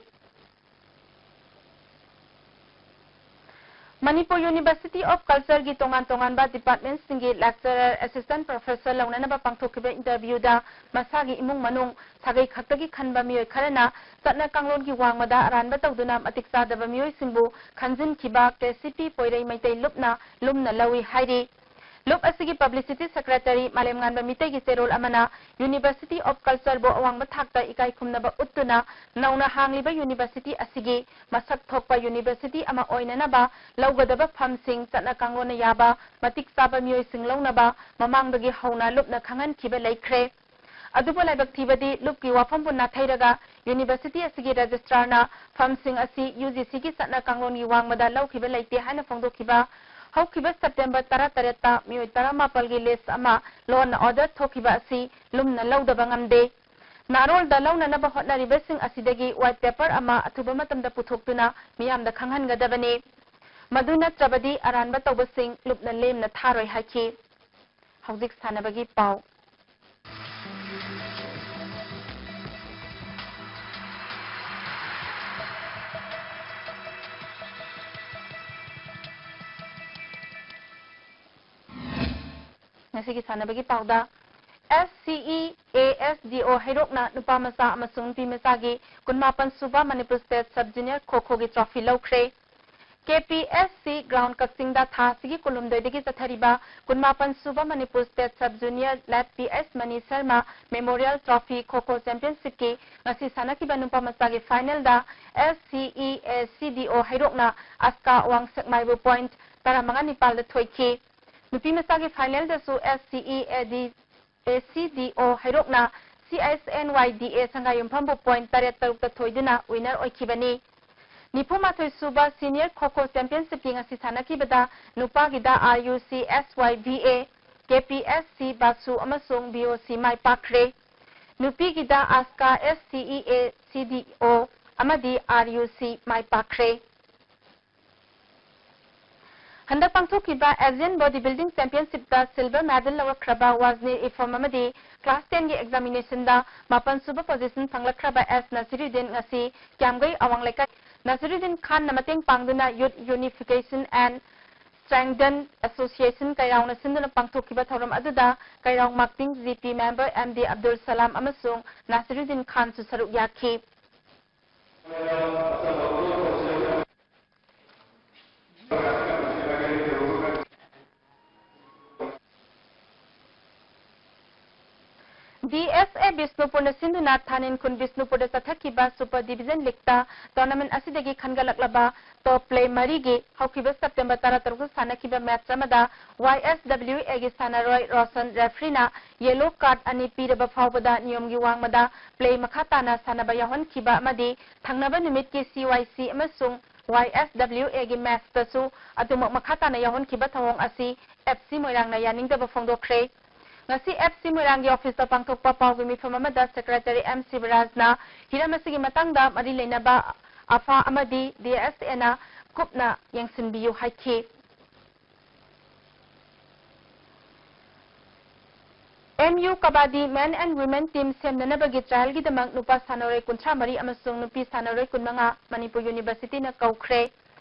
ꯃꯅꯤꯄꯨꯔ University of Cultureꯒꯤ ꯇꯣꯉꯥꯟ ꯇꯣꯉꯥꯟꯕ departmentꯁꯤꯡꯒꯤ lecturer, assistant professor ꯂꯧꯅꯅꯕ ꯄꯥꯡꯊꯣꯛꯈꯤꯕ interviewꯗ ꯃꯁꯥꯒꯤ ꯏꯃꯨꯡ ꯃꯅꯨꯡ, ꯁꯥꯒꯩ ꯈꯛꯇꯒꯤ ꯈꯟꯕ ꯃꯤꯑꯣꯏ ꯈꯔꯅ ꯆꯠꯅ ꯀꯥꯡꯂꯣꯟꯒꯤ ꯋꯥꯡꯃꯗ ꯑꯔꯥꯟꯕ ꯇꯧꯗꯨꯅ ꯃꯇꯤꯛ ꯆꯥꯗꯕ ꯃꯤꯑꯣꯏꯁꯤꯡꯕꯨ ꯈꯟꯖꯤꯟꯈꯤꯕ ꯀꯦ ꯁꯤ ꯄꯤ ꯄꯣꯏꯔꯩ ꯃꯩꯇꯩ ꯂꯨꯞꯅ ꯂꯨꯝꯅ ꯂꯧꯏ ꯍꯥꯏꯔꯤ꯫ ꯂꯨꯞ ꯑꯁꯤꯒꯤ publicity secretary ꯃꯥꯂꯦꯝꯉꯥꯟꯕ ꯃꯤꯇꯩꯒꯤ ꯆꯦꯔꯣꯜ ꯑꯃꯅ University of Cultureꯕꯨ ꯑꯋꯥꯡꯕ ꯊꯥꯛꯇ ꯏꯀꯥꯏ ꯈꯨꯝꯅꯕ ꯎꯠꯇꯨꯅ ꯅꯧꯅ ꯍꯥꯡꯂꯤꯕ university ꯑꯁꯤꯒꯤ ꯃꯁꯛ ꯊꯣꯛꯄ university ꯑꯃ ꯑꯣꯏꯅꯅꯕ ꯂꯧꯒꯗꯕ ꯐꯝꯁꯤꯡ ꯆꯠꯅ ꯀꯥꯡꯂꯣꯟꯅ ꯌꯥꯕ ꯃꯇꯤꯛ ꯆꯥꯕ ꯃꯤꯑꯣꯏꯁꯤꯡ ꯂꯧꯅꯕ ꯃꯃꯥꯡꯗꯒꯤ ꯍꯧꯅ ꯂꯨꯞꯅ ꯈꯪꯍꯟꯈꯤꯕ ꯂꯩꯈ꯭ꯔꯦ꯫ ꯑꯗꯨꯕꯨ ꯂꯥꯏꯕꯛ ꯊꯤꯕꯗꯤ ꯂꯨꯞꯀꯤ ꯋꯥꯐꯝꯕꯨ ꯅꯥꯊꯩꯔꯒ university ꯑꯁꯤꯒꯤ registrarꯅ ꯐꯝꯁꯤꯡ ꯑꯁꯤ ꯌꯨ ꯖꯤ ꯁꯤꯒꯤ ꯆꯠꯅ ꯀꯥꯡꯂꯣꯟꯒꯤ ꯋꯥꯡꯃꯗ ꯂꯧꯈꯤꯕ ꯂꯩꯇꯦ ꯍꯥꯏꯅ ꯐꯣꯡꯗꯣꯛꯈꯤꯕ ꯍꯧꯈꯤꯕ September ꯇꯔꯥꯇꯔꯦꯠꯇ ꯃꯤꯑꯣꯏ ꯇꯔꯥꯃꯥꯄꯜꯒꯤ list ꯑꯃ law and order ꯊꯣꯛꯈꯤꯕ ꯑꯁꯤ ꯂꯨꯝꯅ ꯂꯧꯗꯕ ꯉꯝꯗꯦ꯫ ꯅꯥꯔꯣꯜꯗ ꯂꯧꯅꯅꯕ ꯍꯣꯠꯅꯔꯤꯕꯁꯤꯡ ꯑꯁꯤꯗꯒꯤ white paper ꯑꯃ ꯑꯊꯨꯕ ꯃꯇꯝꯗ ꯄꯨꯊꯣꯛꯇꯨꯅ ꯃꯤꯌꯥꯝꯗ ꯈꯪꯍꯟꯒꯗꯕꯅꯤ꯫ ꯃꯗꯨ ꯅꯠꯇ꯭ꯔꯕꯗꯤ ꯑꯔꯥꯟꯕ ꯇꯧꯕꯁꯤꯡ ꯂꯨꯞꯅ ꯂꯦꯝꯅ ꯊꯥꯔꯣꯏ ꯍꯥꯏꯈꯤ꯫ ꯍꯧꯖꯤꯛ ꯁꯥꯟꯅꯕꯒꯤ ꯄꯥꯎ꯫ ꯉꯁꯤꯒꯤ ꯁꯥꯟꯅꯕꯒꯤ ꯄꯥꯎꯗ, S C E A S D O ꯍꯩꯔꯣꯛꯅ ꯅꯨꯄꯥ ꯃꯆꯥ ꯑꯃꯁꯨꯡ ꯅꯨꯄꯤ ꯃꯆꯥꯒꯤ ꯀꯨꯟꯃꯥꯄꯟ sub Manipur State Sub Junior ꯈꯣ ꯈꯣꯒꯤ trophy ꯂꯧꯈ꯭ꯔꯦ꯫ K P S C ground ꯀꯛꯆꯤꯡꯗ ꯊꯥ ꯑꯁꯤꯒꯤ ꯀꯨꯟꯍꯨꯝꯗꯣꯏꯗꯒꯤ ꯆꯠꯊꯔꯤꯕ ꯀꯨꯟꯃꯥꯄꯟ sub Manipur State Sub Junior Lad P S Mani Sharma Memorial Trophy ꯈꯣ ꯈꯣ Championshipꯀꯤ ꯉꯁꯤ ꯁꯥꯟꯅꯈꯤꯕ ꯅꯨꯄꯥ ꯃꯆꯥꯒꯤ finalꯗ S C E A C D O ꯍꯩꯔꯣꯛꯅ ꯑꯁꯀꯥ ꯋꯥꯡꯁꯦꯛꯃꯥꯏꯕꯨ point ꯇꯔꯥꯃꯉꯥ ꯅꯤꯄꯥꯜꯗ ꯊꯣꯏꯈꯤ꯫ ꯅꯨꯄꯤ ꯃꯆꯥꯒꯤ finalꯗꯁꯨ S C E A D A C D O ꯍꯩꯔꯣꯛꯅ C S N Y D A ꯁꯪꯒꯥꯏꯌꯨꯝꯐꯝꯕꯨ point ꯇꯔꯦꯠ ꯇꯔꯨꯛꯇ ꯊꯣꯏꯗꯨꯅ winner ꯑꯣꯏꯈꯤꯕꯅꯤ꯫ ꯅꯤꯐꯨ ꯃꯥꯊꯣꯏ ꯁꯨꯕ Senior ꯈꯣ ꯈꯣ Championshipꯀꯤ ꯉꯁꯤ ꯁꯥꯟꯅꯈꯤꯕꯗ ꯅꯨꯄꯥꯒꯤꯗ R U C S Y V A, K P S C ꯕꯥꯁꯨ ꯑꯃꯁꯨꯡ B O C my ꯄꯥꯛꯈ꯭ꯔꯦ꯫ ꯅꯨꯄꯤꯒꯤꯗ ꯑꯁꯀꯥ S C E A C D O ꯑꯃꯗꯤ RUC ꯃꯥꯏ ꯄꯥꯛꯈ꯭ꯔꯦ꯫ ꯍꯟꯗꯛ ꯄꯥꯡꯊꯣꯛꯈꯤꯕ Asian Body Building Championship-ꯇ silver medal ꯂꯧꯔꯛꯈ꯭ꯔꯕ ꯋꯥꯖꯅꯤꯔ ꯏꯐꯝ ꯑꯃꯗꯤ class ten-ꯒꯤ examination-ꯗ ꯃꯥꯄꯟ ꯁꯨꯕ position ꯐꯪꯂꯛꯈ꯭ꯔꯕ ꯑꯦꯁ ꯅꯁꯤꯔꯨꯗꯤꯟ ꯉꯁꯤ ꯀ꯭ꯌꯥꯝꯒꯩ ꯑꯋꯥꯡ ꯂꯩꯀꯥꯏ ꯅꯁꯤꯔꯨꯗꯤꯟ ꯈꯥꯟꯅ ꯃꯇꯦꯡ ꯄꯥꯡꯗꯨꯅ Youth Unification and Strengthen Association ꯀꯩꯔꯥꯎꯅ ꯁꯤꯟꯗꯨꯅ ꯄꯥꯡꯊꯣꯛꯈꯤꯕ ꯊꯧꯔꯝ ꯑꯗꯨꯗ ꯀꯩꯔꯥꯎ ꯃꯥꯛꯇꯤꯡ G P member M D Abdul ꯁꯂꯥꯝ ꯑꯃꯁꯨꯡ ꯅꯥꯁꯤꯔꯨꯗꯤꯟ ꯈꯥꯟꯁꯨ ꯁꯔꯨꯛ ꯌꯥꯈꯤ꯫ D S A ꯕꯤꯁꯅꯨꯄꯨꯔꯅ ꯁꯤꯟꯗꯨꯅ ꯊꯥꯅꯤꯟ ꯈꯨꯟ ꯕꯤꯁꯅꯨꯄꯨꯔꯗ ꯆꯠꯊꯈꯤꯕ Super Division League-ꯇ tournament ꯑꯁꯤꯗꯒꯤ ꯈꯟꯒꯠꯂꯛꯂꯕ top player ꯃꯔꯤꯒꯤ ꯍꯧꯈꯤꯕ September ꯇꯔꯥꯇꯔꯨꯛꯇ ꯁꯥꯟꯅꯈꯤꯕ match ꯑꯃꯗ Y S W A-ꯒꯤ ꯁꯥꯟꯅꯔꯣꯏ ꯔꯣꯁꯟ referee-ꯅ yellow card ꯑꯅꯤ ꯄꯤꯔꯕ ꯐꯥꯎꯕꯗ ꯅꯤꯌꯣꯝꯒꯤ ꯋꯥꯡꯃꯗ play ꯃꯈꯥ ꯇꯥꯅ ꯁꯥꯟꯅꯕ ꯌꯥꯎꯍꯟꯈꯤꯕ ꯑꯃꯗꯤ ꯊꯪꯅꯕ ꯅꯨꯃꯤꯠꯀꯤ C Y C ꯑꯃꯁꯨꯡ Y S W A-ꯒꯤ match-ꯇꯁꯨ ꯑꯗꯨꯃꯛ ꯃꯈꯥ ꯇꯥꯅ ꯌꯥꯎꯍꯟꯈꯤꯕ ꯊꯧꯑꯣꯡ ꯑꯁꯤ F C ꯃꯣꯏꯔꯥꯡꯅ ꯌꯥꯅꯤꯡꯗꯕ ꯐꯣꯡꯗꯣꯛꯈ꯭ꯔꯦ꯫ ꯉꯁꯤ F C ꯃꯣꯏꯔꯥꯡꯒꯤ office-ꯇ ꯄꯥꯡꯊꯣꯛꯄ ꯄꯥꯎꯒꯤ ꯃꯤꯐꯝ ꯑꯃꯗ Secretary M ꯁꯤꯕꯔꯥꯖꯅ ꯍꯤꯔꯝ ꯑꯁꯤꯒꯤ ꯃꯇꯥꯡꯗ ꯃꯔꯤ ꯂꯩꯅꯕ ꯑꯐꯥ ꯑꯃꯗꯤ D S A-ꯅ ꯀꯨꯞꯅ ꯌꯦꯡꯁꯤꯟꯕꯤꯌꯨ ꯍꯥꯏꯈꯤ꯫ M U Kabaddi Men and Women Team ꯁꯦꯝꯅꯅꯕꯒꯤ trial-ꯒꯤꯗꯃꯛ ꯅꯨꯄꯥ ꯁꯥꯟꯅꯔꯣꯏ ꯀꯨꯟꯊ꯭ꯔꯥ ꯃꯔꯤ ꯑꯃꯁꯨꯡ ꯅꯨꯄꯤ ꯁꯥꯟꯅꯔꯣꯏ ꯀꯨꯟꯃꯉꯥ ꯃꯅꯤꯄꯨꯔ University-ꯅ ꯀꯧꯈ꯭ꯔꯦ꯫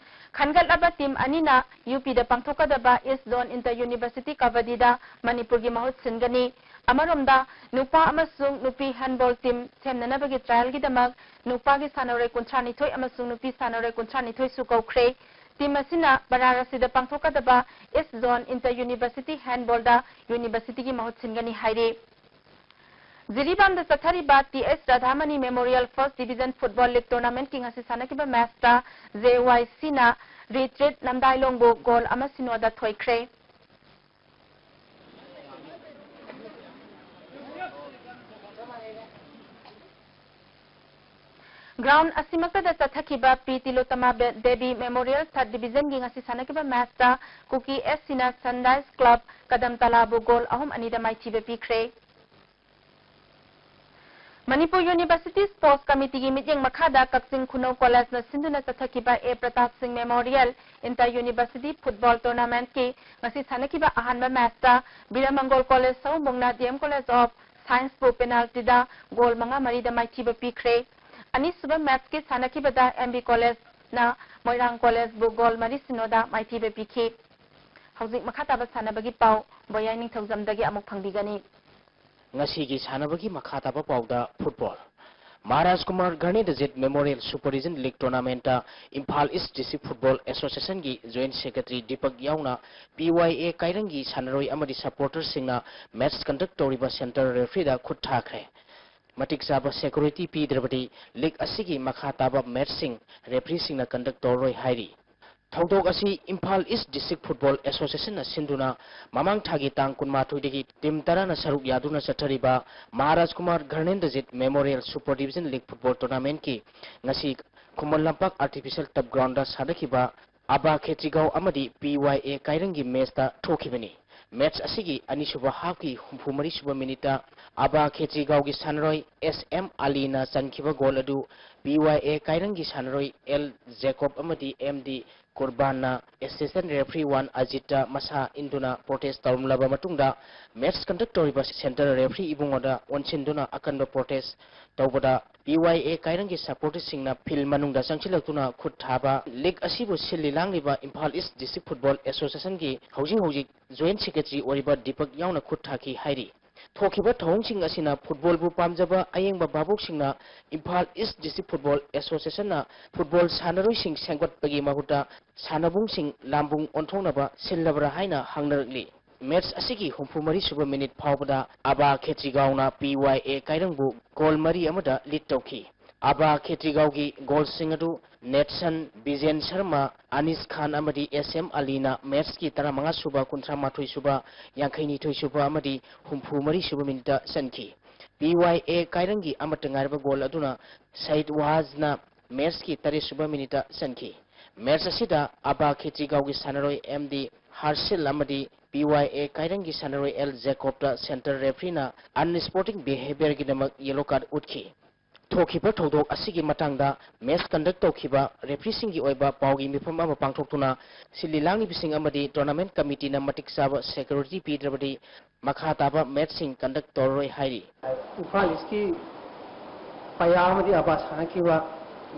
ꯈꯟꯒꯠꯂꯕ team ꯑꯅꯤꯅ U P-ꯗ ꯄꯥꯡꯊꯣꯛꯀꯗꯕ East Zone Inter University Kabaddi-ꯗ ꯃꯅꯤꯄꯨꯔꯒꯤ ꯃꯍꯨꯠ ꯁꯤꯟꯒꯅꯤ꯫ ꯑꯃꯔꯣꯝꯗ, ꯅꯨꯄꯥ ꯑꯃꯁꯨꯡ ꯅꯨꯄꯤ handball team ꯁꯦꯝꯅꯅꯕꯒꯤ trial-ꯒꯤꯗꯃꯛ ꯅꯨꯄꯥꯒꯤ ꯁꯥꯟꯅꯔꯣꯏ ꯀꯨꯟꯊ꯭ꯔꯥ ꯅꯤꯊꯣꯏ ꯑꯃꯁꯨꯡ ꯅꯨꯄꯤ ꯁꯥꯟꯅꯔꯣꯏ ꯀꯨꯟꯊ꯭ꯔꯥ ꯅꯤꯊꯣꯏꯁꯨ ꯀꯧꯈ꯭ꯔꯦ꯫ Team ꯑꯁꯤꯅ ꯕꯔꯥꯔꯥꯁꯤꯗ ꯄꯥꯡꯊꯣꯛꯀꯗꯕ East Zone Inter University Handball-ꯗ university-ꯒꯤ ꯃꯍꯨꯠ ꯁꯤꯟꯒꯅꯤ ꯍꯥꯏꯔꯤ꯫ ꯖꯤꯔꯤꯕꯥꯝꯗ ꯆꯠꯊꯔꯤꯕ T S ꯔꯥꯙꯥꯃꯅꯤ Memorial First Division Football League Tournament-ꯀꯤ ꯉꯁꯤ ꯁꯥꯟꯅꯈꯤꯕ match-ꯇ J Y C-ꯅ Retreat ꯅꯝꯗꯥꯏꯂꯣꯡꯕꯨ goal ꯑꯃ ꯁꯤꯅꯣꯗ ꯊꯣꯏꯈ꯭ꯔꯦ꯫ Ground ꯑꯁꯤꯃꯛꯇꯗ ꯆꯠꯊꯈꯤꯕ P ꯇꯤꯂꯣꯇꯃꯥ ꯕꯦ-, ꯗꯦꯕꯤ Memorial Third Division-ꯒꯤ ꯉꯁꯤ ꯁꯥꯟꯅꯈꯤꯕ match-ꯇ ꯀꯨꯀꯤ S C-ꯅ Sunrise Club ꯀꯗꯝꯇꯂꯥꯕꯨ goal ꯑꯍꯨꯝ ꯑꯅꯤꯗ ꯃꯥꯏꯊꯤꯕ ꯄꯤꯈ꯭ꯔꯦ꯫ ꯃꯅꯤꯄꯨꯔ ꯌꯨꯅꯤꯚꯔꯁꯤꯇꯤ ꯁ꯭ꯄꯣꯔꯠꯁ ꯀꯃꯤꯇꯤꯒꯤ ꯃꯤꯠꯌꯦꯡ ꯃꯈꯥꯗ ꯀꯛꯆꯤꯡ ꯈꯨꯅꯧ ꯀꯣꯂꯦꯖꯅ ꯁꯤꯟꯗꯨꯅ ꯆꯠꯊꯈꯤꯕ A Pratap Singh memorial inter university football ꯇꯣꯔꯅꯥꯃꯦꯟꯠꯀꯤ ꯉꯁꯤ ꯁꯥꯟꯅꯈꯤꯕ ꯑꯍꯥꯟꯕ ꯃꯦꯆꯇ ꯕꯤꯔꯃꯪꯒꯣꯜ ꯀꯣꯂꯦꯖ ꯁꯑꯣꯝꯕꯨꯡꯅ ꯗꯤ ꯑꯦꯝ ꯀꯣꯂꯦꯖ ꯑꯣꯐ ꯁꯥꯏꯟꯁꯄꯨ ꯄꯦꯅꯥꯜꯇꯤꯗ ꯒꯣꯜ ꯃꯉꯥ ꯃꯔꯤꯗ ꯃꯥꯏꯊꯤꯕ ꯄꯤꯈ꯭ꯔꯦ꯫ ꯑꯅꯤꯁꯨꯕ ꯃꯦꯆꯀꯤ ꯁꯥꯟꯅꯈꯤꯕꯗ ꯑꯦꯝ ꯕꯤ ꯀꯣꯂꯦꯖꯅ ꯃꯣꯏꯔꯥꯡ ꯀꯣꯂꯦꯖꯕꯨ ꯒꯣꯜ ꯃꯔꯤ ꯁꯤꯅꯣꯗ ꯃꯥꯏꯊꯤꯕ ꯄꯤꯈꯤ꯫ ꯍꯧꯖꯤꯛ ꯃꯈꯥ ꯇꯥꯕ ꯁꯥꯟꯅꯕꯒꯤ ꯄꯥꯎ ꯕꯣꯌꯥꯏ ꯅꯤꯡꯊꯧꯖꯝꯗꯒꯤ ꯑꯃꯨꯛ ꯐꯪꯕꯤꯒꯅꯤ꯫ ꯉꯁꯤꯒꯤ ꯁꯥꯟꯅꯕꯒꯤ ꯃꯈꯥ ꯇꯥꯕ ꯄꯥꯎꯗ football. Maharaj Kumar Ghanendrajit memorial super region league ꯇꯣꯔꯅꯥꯃꯦꯟꯠꯇ ꯏꯝꯐꯥꯜ ꯏꯁ ꯗꯤꯁꯇ꯭ꯔꯤꯛ ꯐꯨꯠꯕꯣꯜ ꯑꯦꯁꯣꯁꯤꯌꯦꯁꯟꯒꯤ ꯖꯣꯏꯟꯠ ꯁꯦꯀ꯭ꯔꯦꯇꯔꯤ ꯗꯤꯄꯛ ꯌꯥꯎꯅ ꯄꯤ ꯋꯥꯏ ꯑꯦ ꯀꯥꯏꯔꯪꯒꯤ ꯁꯥꯟꯅꯔꯣꯏ ꯑꯃꯗꯤ ꯁꯄꯣꯔꯇꯔꯁꯤꯡꯅ ꯃꯦꯆ ꯀꯟꯗꯛ ꯇꯧꯔꯤꯕ ꯁꯦꯟꯇꯔ ꯔꯦꯐ꯭ꯔꯤꯗ ꯈꯨꯠ ꯊꯥꯈ꯭ꯔꯦ꯫ ꯃꯇꯤꯛ ꯆꯥꯕ ꯁꯦꯀ꯭ꯌꯨꯔꯤꯇꯤ ꯄꯤꯗ꯭ꯔꯕꯗꯤ ꯂꯤꯒ ꯑꯁꯤꯒꯤ ꯃꯈꯥ ꯇꯥꯕ ꯃꯦꯆꯁꯤꯡ ꯔꯦꯐ꯭ꯔꯤꯁꯤꯡꯅ ꯀꯟꯗꯛ ꯇꯧꯔꯔꯣꯏ ꯍꯥꯏꯔꯤ꯫ ꯊꯧꯗꯣꯛ ꯑꯁꯤ ꯏꯝꯐꯥꯜ ꯏꯁ ꯗꯤꯁꯇ꯭ꯔꯤꯛ ꯐꯨꯠꯕꯣꯜ ꯑꯦꯁꯣꯁꯤꯌꯦꯁꯟꯅ ꯁꯤꯟꯗꯨꯅ ꯃꯃꯥꯡ ꯊꯥꯒꯤ ꯇꯥꯡ ꯀꯨꯟꯃꯥꯊꯣꯏꯗꯒꯤ ꯇꯤꯝ ꯇꯔꯥꯅ ꯁꯔꯨꯛ ꯌꯥꯗꯨꯅ ꯆꯠꯊꯔꯤꯕ Maharaj Kumar Ghanendrajit memorial super division league football ꯇꯣꯔꯅꯥꯃꯦꯟꯠꯀꯤ ꯉꯁꯤ ꯈꯨꯃꯟ ꯂꯝꯄꯥꯛ ꯑꯥꯔꯇꯤꯐꯤꯁꯤꯌꯦꯜ ꯇꯔꯐ ꯒ꯭ꯔꯥꯎꯟꯗ ꯁꯥꯟꯅꯈꯤꯕ ꯑꯕꯥ ꯈꯦꯇ꯭ꯔꯤꯒꯥꯎ ꯑꯃꯗꯤ ꯄꯤ ꯋꯥꯏ ꯑꯦ ꯀꯥꯏꯔꯪꯒꯤ ꯃꯦꯆꯇ ꯊꯣꯛꯈꯤꯕꯅꯤ꯫ ꯃꯦꯆ ꯑꯁꯤꯒꯤ ꯑꯅꯤꯁꯨꯕ ꯍꯥꯐꯀꯤ ꯍꯨꯝꯐꯨ ꯃꯔꯤ ꯁꯨꯕ ꯃꯤꯅꯤꯠꯇ ꯑꯕꯥ ꯈꯦꯇ꯭ꯔꯤꯒꯥꯎꯒꯤ ꯁꯥꯟꯅꯔꯣꯏ ꯑꯦꯁ ꯑꯦꯝ ꯑꯂꯤꯅ ꯆꯟꯈꯤꯕ ꯒꯣꯜ ꯑꯗꯨ ꯄꯤ ꯋꯥꯏ ꯑꯦ ꯀꯥꯏꯔꯪꯒꯤ ꯁꯥꯟꯅꯔꯣꯏ ꯑꯦꯜ ꯖꯦꯀꯣꯕ ꯑꯃꯗꯤ ꯑꯦꯝ ꯗꯤ ꯀꯨꯔꯕꯥꯟꯅ ꯑꯦꯁꯤꯁꯇꯦꯟꯠ ꯔꯦꯐ꯭ꯔꯤ ꯋꯥꯟ ꯑꯖꯤꯠꯇ ꯃꯁꯥ ꯏꯟꯗꯨꯅ ꯄ꯭ꯔꯣꯇꯦꯁ ꯇꯧꯔꯝꯂꯕ ꯃꯇꯨꯡꯗ ꯃꯦꯆ ꯀꯟꯗꯛ ꯇꯧꯔꯤꯕ ꯁꯦꯟꯇꯔ ꯔꯦꯐ꯭ꯔꯤ ꯏꯕꯨꯡꯉꯣꯗ ꯑꯣꯟꯁꯤꯟꯗꯨꯅ ꯑꯀꯟꯕ ꯄ꯭ꯔꯣꯇꯦꯁ ꯇꯧꯕꯗ ꯄꯤ ꯋꯥꯏ ꯑꯦ ꯀꯥꯏꯔꯪꯒꯤ ꯁꯄꯣꯔꯇꯔꯁꯤꯡꯅ ꯐꯤꯜ ꯃꯅꯨꯡꯗ ꯆꯪꯁꯤꯜꯂꯛꯇꯨꯅ ꯈꯨꯠ ꯊꯥꯕ꯫ ꯂꯤꯒ ꯑꯁꯤꯕꯨ ꯁꯤꯜꯂꯤ ꯂꯥꯡꯂꯤꯕ ꯏꯝꯐꯥꯜ ꯏꯁ ꯗꯤꯁꯇ꯭ꯔꯤꯛ ꯐꯨꯠꯕꯣꯜ ꯑꯦꯁꯣꯁꯤꯌꯦꯁꯟꯒꯤ ꯍꯧꯖꯤꯛ ꯍꯧꯖꯤꯛ ꯖꯣꯏꯟꯠ ꯁꯦꯀ꯭ꯔꯦꯇꯔꯤ ꯑꯣꯏꯔꯤꯕ ꯗꯤꯄꯛ ꯌꯥꯎꯅ ꯈꯨꯠ ꯊꯥꯈꯤ ꯍꯥꯏꯔꯤ꯫ ꯊꯣꯛꯈꯤꯕ ꯊꯧꯑꯣꯡꯁꯤꯡ ꯑꯁꯤꯅ ꯐꯨꯠꯕꯣꯜꯕꯨ ꯄꯥꯝꯖꯕ ꯑꯌꯦꯡꯕ ꯚꯥꯕꯣꯛꯁꯤꯡꯅ Imphal east district football ꯑꯦꯁꯣꯁꯤꯌꯦꯁꯟꯅ football ꯁꯥꯟꯅꯔꯣꯏꯁꯤꯡ ꯁꯦꯝꯒꯠꯄꯒꯤ ꯃꯍꯨꯠꯇ ꯁꯥꯟꯅꯕꯨꯡꯁꯤꯡ ꯂꯥꯝꯕꯨꯡ ꯑꯣꯟꯊꯣꯛꯅꯕ ꯁꯤꯜꯂꯕ꯭ꯔꯥ ꯍꯥꯏꯅ ꯍꯪꯅꯔꯛꯂꯤ꯫ ꯃꯦꯆ ꯑꯁꯤꯒꯤ ꯍꯨꯝꯐꯨ ꯃꯔꯤ ꯁꯨꯕ ꯃꯤꯅꯤꯠ ꯐꯥꯎꯕꯗ ꯑꯕꯥ ꯈꯦꯇ꯭ꯔꯤꯒꯥꯎꯅ ꯄꯤ ꯋꯥꯏ ꯑꯦ ꯀꯥꯏꯔꯪꯕꯨ ꯒꯣꯜ ꯃꯔꯤ ꯑꯃꯗ ꯂꯤꯗ ꯇꯧꯈꯤ꯫ ꯑꯕꯥ ꯈꯦꯇ꯭ꯔꯤꯒꯥꯎꯒꯤ ꯒꯣꯜꯁꯤꯡ ꯑꯗꯨ ꯅꯦꯠꯁꯟ, ꯕꯤꯖꯦꯟ ꯁꯔꯃ, ꯑꯅꯤꯁ ꯈꯥꯟ ꯑꯃꯗꯤ ꯑꯦꯁ ꯑꯦꯝ ꯑꯂꯤꯅ ꯃꯦꯆꯀꯤ ꯇꯔꯥꯃꯉꯥ ꯁꯨꯕ, ꯀꯨꯟꯊ꯭ꯔꯥ ꯃꯥꯊꯣꯏ ꯁꯨꯕ, ꯌꯥꯡꯈꯩ ꯅꯤꯊꯣꯏ ꯁꯨꯕ ꯑꯃꯗꯤ ꯍꯨꯝꯐꯨ ꯃꯔꯤ ꯁꯨꯕ ꯃꯤꯅꯤꯠꯇ ꯆꯟꯈꯤ꯫ ꯄꯤ ꯋꯥꯏ ꯑꯦ ꯀꯥꯏꯔꯪꯒꯤ ꯑꯃꯠꯇ ꯉꯥꯏꯔꯕ ꯒꯣꯜ ꯑꯗꯨꯅ ꯁꯌꯤꯗ ꯋꯥꯍꯖꯅ ꯃꯦꯆꯀꯤ ꯇꯔꯦꯠ ꯁꯨꯕ ꯃꯤꯅꯤꯠꯇ ꯆꯟꯈꯤ꯫ ꯃꯦꯆ ꯑꯁꯤꯗ ꯑꯕꯥ ꯈꯦꯇ꯭ꯔꯤꯒꯥꯎꯒꯤ ꯁꯥꯟꯅꯔꯣꯏ ꯑꯦꯝ ꯗꯤ ꯍꯥꯔꯁꯤꯜ ꯑꯃꯗꯤ P Y A ꯀꯥꯏꯔꯪꯒꯤ ꯁꯥꯟꯅꯔꯣꯏ ꯑꯦꯜ ꯖꯦꯀꯣꯕꯇ center refereeꯅ unsporting behaviourꯒꯤꯗꯃꯛ yellow card ꯎꯠꯈꯤ꯫ ꯊꯣꯛꯈꯤꯕ ꯊꯧꯗꯣꯛ ꯑꯁꯤꯒꯤ ꯃꯇꯥꯡꯗ match conduct ꯇꯧꯈꯤꯕ refereeꯁꯤꯡꯒꯤ ꯑꯣꯏꯕ ꯄꯥꯎꯒꯤ ꯃꯤꯐꯝ ꯑꯃ ꯄꯥꯡꯊꯣꯛꯇꯨꯅ ꯁꯤꯜꯂꯤ ꯂꯥꯡꯂꯤꯕꯁꯤꯡ ꯑꯃꯗꯤ tournament committeeꯅ ꯃꯇꯤꯛ ꯆꯥꯕ security ꯄꯤꯗ꯭ꯔꯕꯗꯤ ꯃꯈꯥ ꯇꯥꯕ matchꯁꯤꯡ conduct ꯇꯧꯔꯔꯣꯏ ꯍꯥꯏꯔꯤ꯫ ꯏꯝꯐꯥꯜ ꯏꯁꯀꯤ ꯄꯌꯥ ꯑꯃꯗꯤ ꯑꯕꯥ ꯁꯥꯟꯅꯈꯤꯕ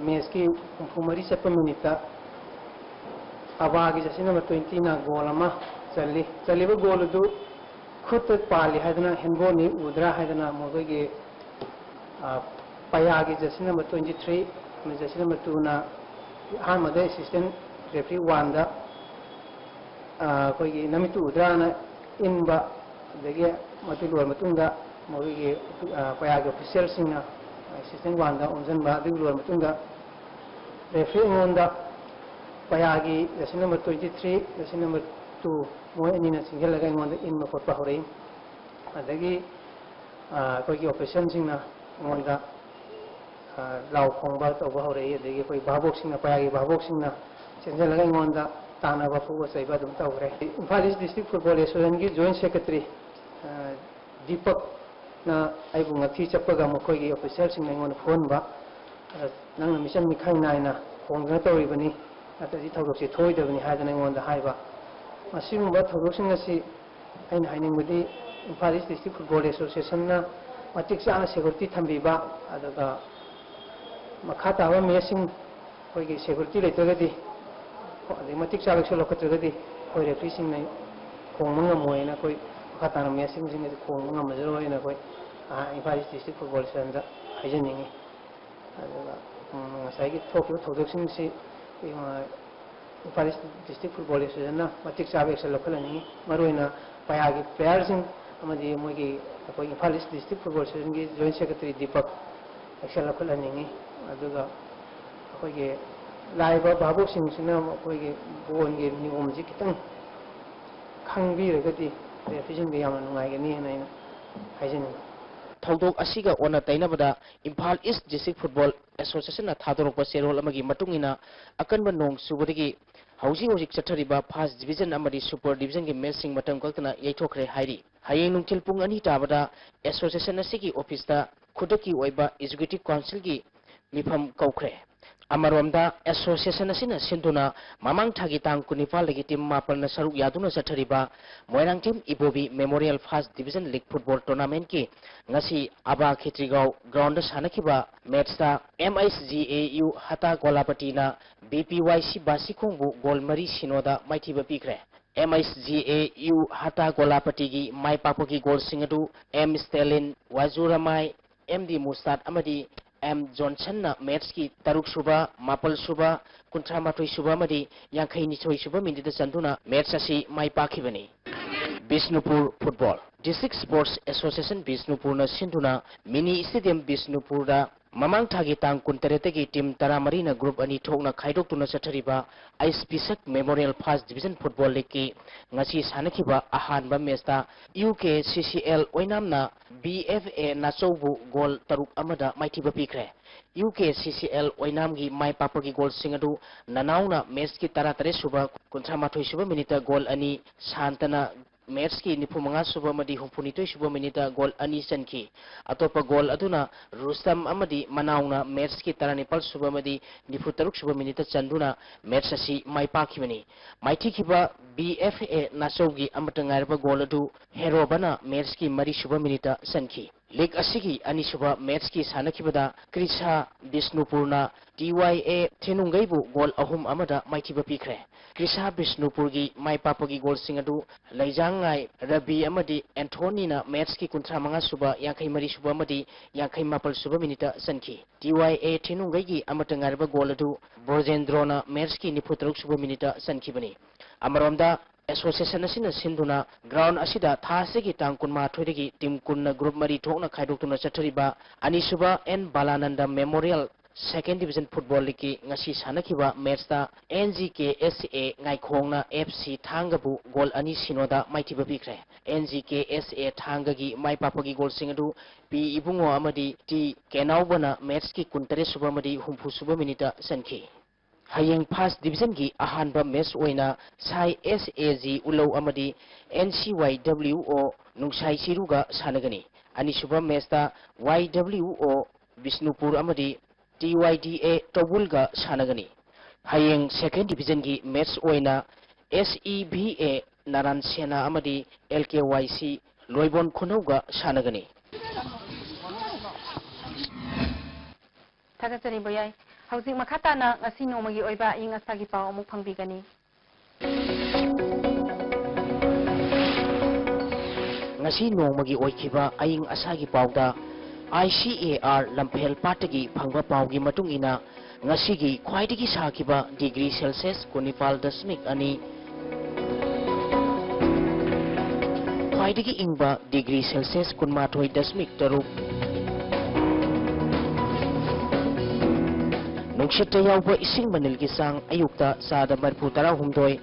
matchꯀꯤ ꯍꯨꯝꯐꯨ ꯃꯔꯤ ꯆꯠꯄ minuteꯇ ꯑꯕꯥꯒꯤ jersey number twentyꯅ goal ꯑꯃ ꯆꯜꯂꯤ꯫ ꯆꯜꯂꯤꯕ goal ꯑꯗꯨ ꯈꯨꯠꯇ ꯄꯥꯜꯂꯤ ꯍꯥꯏꯗꯅ handballꯅꯤ ꯎꯗ꯭ꯔꯥ ꯍꯥꯏꯗꯅ ꯃꯈꯣꯏꯒꯤ, ꯑ, ꯄꯌꯥꯒꯤ jersey number twenty three ꯑꯃꯗꯤ jersey number twoꯅ ꯑꯍꯥꯟꯕꯗ assistant referee oneꯗ, ꯑ, ꯑꯩꯈꯣꯏꯒꯤ ꯅꯃꯤꯠꯇꯨ ꯎꯗ꯭ꯔꯥꯅ ꯏꯟꯕ, ꯑꯗꯒꯤ ꯃꯗꯨ ꯂꯣꯏꯔ ꯃꯇꯨꯡꯗ ꯃꯈꯣꯏꯒꯤ, ꯑ, ꯄꯌꯥꯒꯤ officialꯁꯤꯡꯅ assistant oneꯗ ꯑꯣꯟꯁꯤꯟꯕ, ꯑꯗꯨ ꯂꯣꯏꯔ ꯃꯇꯨꯡꯗ referee ꯑꯩꯉꯣꯟꯗ ꯄꯌꯥꯒꯤ jersey number twenty three, jersey number two ꯃꯣꯏ ꯑꯅꯤꯅ ꯆꯤꯡꯁꯤꯜꯂꯒ ꯑꯩꯉꯣꯟꯗ ꯏꯟꯕ ꯈꯣꯠꯄ ꯍꯧꯔꯛꯏ꯫ ꯑꯗꯒꯤ, ꯑ, ꯑꯩꯈꯣꯏꯒꯤ officialꯁꯤꯡꯅ ꯑꯩꯉꯣꯟꯗ, ꯑ, ꯂꯥꯎ ꯈꯣꯡꯕ ꯇꯧꯕ ꯍꯧꯔꯛꯏ꯫ ꯑꯗꯒꯤ ꯑꯩꯈꯣꯏ ꯚꯥꯕꯣꯛꯁꯤꯡꯅ, ꯄꯌꯥꯒꯤ ꯚꯥꯕꯣꯛꯁꯤꯡꯅ ꯆꯦꯟꯁꯤꯜꯂꯒ ꯑꯩꯉꯣꯟꯗ ꯇꯥꯟꯅꯕ ꯐꯨꯕ ꯆꯩꯕ ꯑꯗꯨꯝ ꯇꯧꯈ꯭ꯔꯦ꯫ Imphal East District Football Associationꯒꯤ joint secretary, ꯑ, ꯗꯤꯄꯛꯅ ꯑꯩꯕꯨ ꯉꯛꯊꯤ ꯆꯞꯄꯒ ꯃꯈꯣꯏꯒꯤ officialꯁꯤꯡꯅ ꯑꯩꯉꯣꯟꯗ ꯐꯨꯍꯟꯕ, ꯑ, "ꯅꯪꯅ ꯃꯤꯆꯪ ꯃꯤꯈꯥꯏ ꯅꯥꯏꯅ ꯈꯣꯡꯗꯅ ꯇꯧꯔꯤꯕꯅꯤ, ꯅꯠꯇ꯭ꯔꯗꯤ ꯊꯧꯗꯣꯛꯁꯦ ꯊꯣꯛꯑꯣꯏꯗꯕꯅꯤ" ꯍꯥꯏꯗꯅ ꯑꯩꯉꯣꯟꯗ ꯍꯥꯏꯕ꯫ ꯃꯁꯤꯒꯨꯝꯕ ꯊꯧꯗꯣꯛꯁꯤꯡ ꯑꯁꯤ ꯑꯩꯅ ꯍꯥꯏꯅꯤꯡꯕꯗꯤ ꯏꯝꯐꯥꯜ East District Football Associationꯅ ꯃꯇꯤꯛ ꯆꯥꯅ security ꯊꯝꯕꯤꯕ, ꯑꯗꯨꯒ ꯃꯈꯥ ꯇꯥꯕ matchꯁꯤꯡ ꯑꯩꯈꯣꯏꯒꯤ security ꯂꯩꯇ꯭ꯔꯒꯗꯤ, ꯑꯗꯩ ꯃꯇꯤꯛ ꯆꯥꯕ action ꯂꯧꯈꯠꯇ꯭ꯔꯒꯗꯤ ꯑꯩꯈꯣꯏ refereeꯁꯤꯡꯅ ꯈꯣꯡꯕ ꯉꯝꯃꯣꯏꯅ, ꯑꯩꯈꯣꯏ ꯃꯈꯥ ꯇꯥꯅ matchꯁꯤꯡ ꯑꯁꯤ ꯈꯣꯡꯕ ꯉꯝꯃꯔꯣꯏꯅ ꯑꯩꯈꯣꯏ, ꯑ, ꯏꯝꯐꯥꯜ East District Football Associationꯗ ꯍꯥꯏꯖꯅꯤꯡꯉꯤ꯫ ꯑꯗꯨꯒ, ꯎꯝ, ꯉꯁꯥꯏꯒꯤ ꯊꯣꯛꯈꯤꯕ ꯊꯧꯗꯣꯛꯁꯤꯡꯁꯤ, ꯎꯝ, ꯏꯝꯐꯥꯜ East District Football Associationꯅ ꯃꯇꯤꯛ ꯆꯥꯕ action ꯂꯧꯈꯠꯍꯟꯅꯤꯡꯉꯤ꯫ ꯃꯔꯨꯑꯣꯏꯅ ꯄꯌꯥꯒꯤ playerꯁꯤꯡ ꯑꯃꯗꯤ ꯃꯣꯏꯒꯤ, ꯑꯩꯈꯣꯏ Imphal East District Football Associationꯒꯤ joint secretary Deepak action ꯂꯧꯈꯠꯍꯟꯅꯤꯡꯉꯤ꯫ ꯑꯗꯨꯒ ꯑꯩꯈꯣꯏꯒꯤ ꯂꯥꯛꯏꯕ ꯚꯥꯕꯣꯛꯁꯤꯡꯁꯤꯅ ꯑꯩꯈꯣꯏꯒꯤ ballꯒꯤ ꯅꯤꯌꯣꯝꯁꯤ ꯈꯤꯇꯪ ꯈꯪꯕꯤꯔꯒꯗꯤ refereeꯁꯤꯡꯗ ꯌꯥꯝꯅ ꯅꯨꯡꯉꯥꯏꯒꯅꯤ ꯍꯥꯏꯅ ꯑꯩꯅ ꯍꯥꯏꯖꯅꯤꯡꯉꯤ꯫ ꯊꯧꯗꯣꯛ ꯑꯁꯤꯒ ꯑꯣꯟꯅ ꯇꯩꯅꯕꯗ ꯏꯝꯐꯥꯜ East District Football Associationꯅ ꯊꯥꯗꯣꯔꯛꯄ ꯆꯦꯔꯣꯜ ꯑꯃꯒꯤ ꯃꯇꯨꯡ ꯏꯟꯅ, ꯑꯀꯟꯕ ꯅꯣꯡ ꯆꯨꯕꯗꯒꯤ ꯍꯧꯖꯤꯛ ꯍꯧꯖꯤꯛ ꯆꯠꯊꯔꯤꯕ First Division ꯑꯃꯗꯤ Super Divisionꯒꯤ matchꯁꯤꯡ ꯃꯇꯝ ꯀꯛꯇꯅ ꯌꯩꯊꯣꯛꯈ꯭ꯔꯦ ꯍꯥꯏꯔꯤ꯫ ꯍꯌꯦꯡ ꯅꯨꯡꯊꯤꯜ ꯄꯨꯡ ꯑꯅꯤ ꯇꯥꯕꯗ association ꯑꯁꯤꯒꯤ officeꯇ ꯈꯨꯗꯛꯀꯤ ꯑꯣꯏꯕ Executive Councilꯒꯤ ꯃꯤꯐꯝ ꯀꯧꯈ꯭ꯔꯦ꯫ ꯑꯃꯔꯣꯝꯗ, association ꯑꯁꯤꯅ ꯁꯤꯟꯗꯨꯅ ꯃꯃꯥꯡ ꯊꯥꯒꯤ ꯇꯥꯡ ꯀꯨꯟꯅꯤꯄꯥꯜꯗꯒꯤ team ꯃꯥꯄꯜꯅ ꯁꯔꯨꯛ ꯌꯥꯗꯨꯅ ꯆꯠꯊꯔꯤꯕ ꯃꯣꯏꯔꯥꯡꯊꯦꯝ ꯏꯕꯣꯕꯤ Memorial First Division League Football Tournamentꯀꯤ ꯉꯁꯤ ꯑꯕꯥ ꯈꯦꯇ꯭ꯔꯤꯒꯥꯎ groundꯗ ꯁꯥꯟꯅꯈꯤꯕ matchꯇ MHGAU ꯍꯇꯥ ꯒꯣꯂꯥꯄꯇꯤꯅ BPYC ꯕꯥꯁꯤꯈꯣꯡꯕꯨ goal ꯃꯔꯤ ꯁꯤꯅꯣꯗ ꯃꯥꯏꯊꯤꯕ ꯄꯤꯈ꯭ꯔꯦ꯫ MHGAU ꯍꯇꯥ ꯒꯣꯂꯥꯄꯇꯤꯒꯤ ꯃꯥꯏ ꯄꯥꯛꯄꯒꯤ goalꯁꯤꯡ ꯑꯗꯨ M Stalin, ꯋꯥꯖꯨ ꯔꯃꯥꯏ, M D ꯃꯨꯁꯇꯥꯠ ꯑꯃꯗꯤ M Johnsonꯅ matchꯀꯤ ꯇꯔꯨꯛ ꯁꯨꯕ, ꯃꯥꯄꯜ ꯁꯨꯕ, ꯀꯨꯟꯊ꯭ꯔꯥ ꯃꯥꯊꯣꯏ ꯁꯨꯕ ꯑꯃꯗꯤ ꯌꯥꯡꯈꯩ ꯅꯤꯊꯣꯏ ꯁꯨꯕ minuteꯇ ꯆꯟꯗꯨꯅ match ꯑꯁꯤ ꯃꯥꯏ ꯄꯥꯛꯈꯤꯕꯅꯤ꯫ Bishnupur Football꯫ District Sports Association ꯕꯤꯁꯅꯨꯄꯨꯔꯅ ꯁꯤꯟꯗꯨꯅ mini stadium ꯕꯤꯁꯅꯨꯄꯨꯔꯗ ꯃꯃꯥꯡ ꯊꯥꯒꯤ ꯇꯥꯡ ꯀꯨꯟꯇꯔꯦꯠꯇꯒꯤ team ꯇꯔꯥꯃꯔꯤꯅ group ꯑꯅꯤ ꯊꯣꯛꯅ ꯈꯥꯏꯗꯣꯛꯇꯨꯅ ꯆꯠꯊꯔꯤꯕ ꯑꯩꯁ ꯄꯤꯁꯛ Memorial First Division Football Leagueꯀꯤ ꯉꯁꯤ ꯁꯥꯟꯅꯈꯤꯕ ꯑꯍꯥꯟꯕ matchꯇ UKCCL ꯑꯣꯏꯅꯥꯝꯅ BFA ꯅꯥꯆꯧꯕꯨ goal ꯇꯔꯨꯛ ꯑꯃꯗ ꯃꯥꯏꯊꯤꯕ ꯄꯤꯈ꯭ꯔꯦ꯫ UKCCL ꯑꯣꯏꯅꯥꯝꯒꯤ ꯃꯥꯏ ꯄꯥꯛꯄꯒꯤ goalꯁꯤꯡ ꯑꯗꯨ ꯅꯅꯥꯎꯅ matchꯀꯤ ꯇꯔꯥꯇꯔꯦꯠ ꯁꯨꯕ, ꯀꯨꯟꯊ꯭ꯔꯥ ꯃꯥꯊꯣꯏ ꯁꯨꯕ minuteꯇ goal ꯑꯅꯤ, ꯁꯥꯟꯇꯅ matchꯀꯤ ꯅꯤꯐꯨ ꯃꯉꯥ ꯁꯨꯕ ꯑꯃꯗꯤ ꯍꯨꯝꯐꯨ ꯅꯤꯊꯣꯏ ꯁꯨꯕ minuteꯇ goal ꯑꯅꯤ ꯆꯟꯈꯤ꯫ ꯑꯇꯣꯞꯄ goal ꯑꯗꯨꯅ ꯔꯨꯁꯇꯝ ꯑꯃꯗꯤ ꯃꯅꯥꯎꯅ matchꯀꯤ ꯇꯔꯥꯅꯤꯄꯥꯜ ꯁꯨꯕ ꯑꯃꯗꯤ ꯅꯤꯐꯨ ꯇꯔꯨꯛ ꯁꯨꯕ minuteꯇ ꯆꯟꯗꯨꯅ match ꯑꯁꯤ ꯃꯥꯏ ꯄꯥꯛꯈꯤꯕꯅꯤ꯫ ꯃꯥꯏꯊꯤꯈꯤꯕ BFA ꯅꯥꯆꯧꯒꯤ ꯑꯃꯠꯇ ꯉꯥꯏꯔꯕ goal ꯑꯗꯨ ꯍꯦꯔꯣꯕꯅ matchꯀꯤ ꯃꯔꯤ ꯁꯨꯕ minuteꯇ ꯆꯟꯈꯤ꯫ League ꯑꯁꯤꯒꯤ ꯑꯅꯤꯁꯨꯕ matchꯀꯤ ꯁꯥꯟꯅꯈꯤꯕꯗ ꯀ꯭ꯔꯤꯁꯥ ꯕꯤꯁꯅꯨꯄꯨꯔꯅ TYA ꯊꯦꯅꯨꯡꯒꯩꯕꯨ goal ꯑꯍꯨꯝ ꯑꯃꯗ ꯃꯥꯏꯊꯤꯕ ꯄꯤꯈ꯭ꯔꯦ꯫ ꯀ꯭ꯔꯤꯁꯥ ꯕꯤꯁꯅꯨꯄꯨꯔꯒꯤ ꯃꯥꯏ ꯄꯥꯛꯄꯒꯤ goalꯁꯤꯡ ꯑꯗꯨ ꯂꯩꯖꯥꯡꯉꯥꯏ ꯔꯕꯤ ꯑꯃꯗꯤ ꯑꯦꯟꯊꯣꯅꯤꯅ matchꯀꯤ ꯀꯨꯟꯊ꯭ꯔꯥ ꯃꯉꯥ ꯁꯨꯕ, ꯌꯥꯡꯈꯩ ꯃꯔꯤ ꯁꯨꯕ ꯑꯃꯗꯤ ꯌꯥꯡꯈꯩ ꯃꯥꯄꯜ ꯁꯨꯕ minuteꯇ ꯆꯟꯈꯤ꯫ TYA ꯊꯦꯅꯨꯡꯒꯩꯒꯤ ꯑꯃꯠꯇ ꯉꯥꯏꯔꯕ goal ꯑꯗꯨ ꯕ꯭ꯔꯣꯖꯦꯟꯗ꯭ꯔꯣꯅ matchꯀꯤ ꯅꯤꯐꯨ ꯇꯔꯨꯛ ꯁꯨꯕ minuteꯇ ꯆꯟꯈꯤꯕꯅꯤ꯫ ꯑꯃꯔꯣꯝꯗ, association ꯑꯁꯤꯅ ꯁꯤꯟꯗꯨꯅ ground ꯑꯁꯤꯗ ꯊꯥ ꯑꯁꯤꯒꯤ ꯇꯥꯡ ꯀꯨꯟꯃꯥꯊꯣꯏꯗꯒꯤ team ꯀꯨꯟꯅ group ꯃꯔꯤ ꯊꯣꯛꯅ ꯈꯥꯏꯗꯣꯛꯇꯨꯅ ꯆꯠꯊꯔꯤꯕ ꯑꯅꯤꯁꯨꯕ N ꯕꯥꯂꯥꯅꯟꯗ Memorial Second Division Football Leagueꯀꯤ ꯉꯁꯤ ꯁꯥꯟꯅꯈꯤꯕ matchꯇ NGKSA ꯉꯥꯏꯈꯣꯡꯅ FC ꯊꯥꯡꯒꯕꯨ goal ꯑꯅꯤ ꯁꯤꯅꯣꯗ ꯃꯥꯏꯊꯤꯕ ꯄꯤꯈ꯭ꯔꯦ꯫ NGKSA ꯊꯥꯡꯒꯒꯤ ꯃꯥꯏ ꯄꯥꯛꯄꯒꯤ goalꯁꯤꯡ ꯑꯗꯨ P ꯏꯕꯨꯡꯉꯣ ꯑꯃꯗꯤ T ꯀꯦꯅꯥꯎꯕꯅ matchꯀꯤ ꯀꯨꯟꯇꯔꯦꯠ ꯁꯨꯕ ꯑꯃꯗꯤ ꯍꯨꯝꯐꯨ ꯁꯨꯕ minuteꯇ ꯆꯟꯈꯤ꯫ ꯍꯌꯦꯡ first divisionꯒꯤ ꯑꯍꯥꯟꯕ match ꯑꯣꯏꯅ ꯁꯥꯏ S A G ꯎꯂꯧ ꯑꯃꯗꯤ N C Y W O ꯅꯨꯡꯁꯥꯏ ꯆꯤꯔꯨꯒ ꯁꯥꯟꯅꯒꯅꯤ꯫ ꯑꯅꯤꯁꯨꯕ matchꯇ Y W O ꯕꯤꯁꯅꯨꯄꯨꯔ ꯑꯃꯗꯤ T Y D A ꯇꯧꯕꯨꯜꯒ ꯁꯥꯟꯅꯒꯅꯤ꯫ ꯍꯌꯦꯡ second divisionꯒꯤ match ꯑꯣꯏꯅ S E V A ꯅꯥꯔꯥꯟ ꯁꯦꯅꯥ ꯑꯃꯗꯤ L K Y C ꯂꯣꯏꯕꯣꯟ ꯈꯨꯅꯧꯒ ꯁꯥꯟꯅꯒꯅꯤ꯫ ꯊꯥꯒꯠꯆꯔꯤ ꯕꯣꯌꯥꯏ꯫ ꯍꯧꯖꯤꯛ ꯃꯈꯥ ꯇꯥꯅ ꯉꯁꯤ ꯅꯣꯡꯃꯒꯤ ꯑꯣꯏꯕ ꯑꯏꯪ ꯑꯁꯥꯒꯤ ꯄꯥꯎ ꯑꯃꯨꯛ ꯐꯪꯕꯤꯒꯅꯤ꯫ ꯉꯁꯤ ꯅꯣꯡꯃꯒꯤ ꯑꯣꯏꯈꯤꯕ ꯑꯏꯪ ꯑꯁꯥꯒꯤ ꯄꯥꯎꯗ, I C A R ꯂꯝꯐꯦꯜ ꯄꯥꯠꯇꯒꯤ ꯐꯪꯕ ꯄꯥꯎꯒꯤ ꯃꯇꯨꯡ ꯏꯟꯅ, ꯉꯁꯤꯒꯤ ꯈ꯭ꯋꯥꯏꯗꯒꯤ ꯁꯥꯈꯤꯕ degree Celsius ꯀꯨꯟꯅꯤꯄꯥꯜ ꯗꯁꯃꯤꯛ ꯑꯅꯤ, ꯈ꯭ꯋꯥꯏꯗꯒꯤ ꯏꯪꯕ degree Celsius ꯀꯨꯟꯃꯥꯊꯣꯏ ꯗꯁꯃꯤꯛ ꯇꯔꯨꯛ, ꯅꯨꯡꯁꯤꯠꯇ ꯌꯥꯎꯕ ꯏꯁꯤꯡ ꯃꯅꯤꯜꯒꯤ ꯆꯥꯡ ꯑꯌꯨꯛꯇ ꯆꯥꯗ ꯃꯔꯤꯐꯨ ꯇꯔꯥꯍꯨꯝꯗꯣꯏ,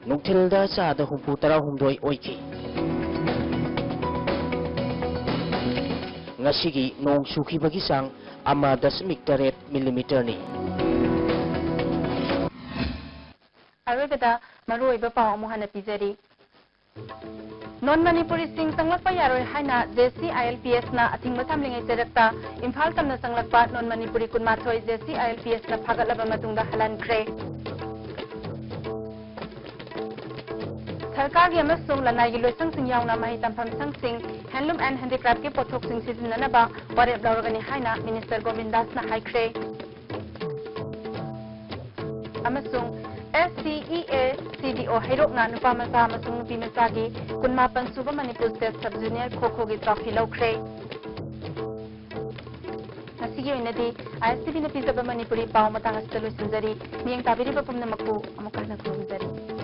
ꯅꯨꯡꯊꯤꯜꯗ ꯆꯥꯗ ꯍꯨꯝꯐꯨ ꯇꯔꯥꯍꯨꯝꯗꯣꯏ ꯑꯣꯏꯈꯤ꯫ ꯉꯁꯤꯒꯤ ꯅꯣꯡ ꯆꯨꯈꯤꯕꯒꯤ ꯆꯥꯡ ꯑꯃ ꯗꯁꯃꯤꯛ ꯇꯔꯦꯠ ꯃꯤꯂꯤꯃꯤꯇꯔꯅꯤ꯫ ꯑꯔꯣꯏꯕꯗ ꯃꯔꯨꯑꯣꯏꯕ ꯄꯥꯎ ꯑꯃꯨꯛ ꯍꯟꯅ ꯄꯤꯖꯔꯤ꯫ Non ꯃꯅꯤꯄꯨꯔꯤꯁꯤꯡ ꯆꯪꯂꯛꯄ ꯌꯥꯔꯣꯏ ꯍꯥꯏꯅ J C I L P S ꯅ ꯑꯊꯤꯡꯕ ꯊꯝꯂꯤꯉꯩ ꯆꯩꯔꯛꯇ ꯏꯝꯐꯥꯜ ꯇꯝꯅ ꯆꯪꯂꯛꯄ non ꯃꯅꯤꯄꯨꯔꯤ ꯀꯨꯟꯃꯥꯊꯣꯏ J C I L P S ꯅ ꯐꯥꯒꯠꯂꯕ ꯃꯇꯨꯡꯗ ꯍꯜꯍꯟꯈ꯭ꯔꯦ꯫ ꯁꯔꯀꯥꯔꯒꯤ ꯑꯃꯁꯨꯡ ꯂꯅꯥꯏꯒꯤ ꯂꯣꯏꯁꯪꯁꯤꯡ ꯌꯥꯎꯅ ꯃꯍꯩ ꯇꯝꯐꯝ ꯁꯪꯁꯤꯡ handloom and handicraft ꯀꯤ ꯄꯣꯠꯊꯣꯛꯁꯤꯡ ꯁꯤꯖꯤꯟꯅꯅꯕ ꯋꯥꯔꯦꯞ ꯂꯧꯔꯒꯅꯤ ꯍꯥꯏꯅ Minister ꯒꯣꯕꯤꯟꯗꯥꯁꯅ ꯍꯥꯏꯈ꯭ꯔꯦ꯫ ꯑꯃꯁꯨꯡ S C E A C D O ꯍꯩꯔꯣꯛꯅ ꯅꯨꯄꯥ ꯃꯆꯥ ꯑꯃꯁꯨꯡ ꯅꯨꯄꯤ ꯃꯆꯥꯒꯤ ꯀꯨꯟꯃꯥꯄꯟ sub Manipur State Sub Junior ꯈꯣ ꯈꯣꯒꯤ trophy ꯂꯧꯈ꯭ꯔꯦ꯫ ꯉꯁꯤꯒꯤ ꯑꯣꯏꯅꯗꯤ I S T V ꯅ ꯄꯤꯖꯕ ꯃꯅꯤꯄꯨꯔꯤ ꯄꯥꯎ ꯃꯇꯥꯡ ꯑꯁꯤꯗ ꯂꯣꯏꯁꯤꯟꯖꯔꯤ꯫ ꯃꯤꯠꯌꯦꯡ ꯇꯥꯕꯤꯔꯤꯕ ꯄꯨꯝꯅꯃꯛꯄꯨ ꯑꯃꯨꯛꯀ ꯍꯟꯅ ꯈꯨꯔꯨꯝꯖꯔꯤ꯫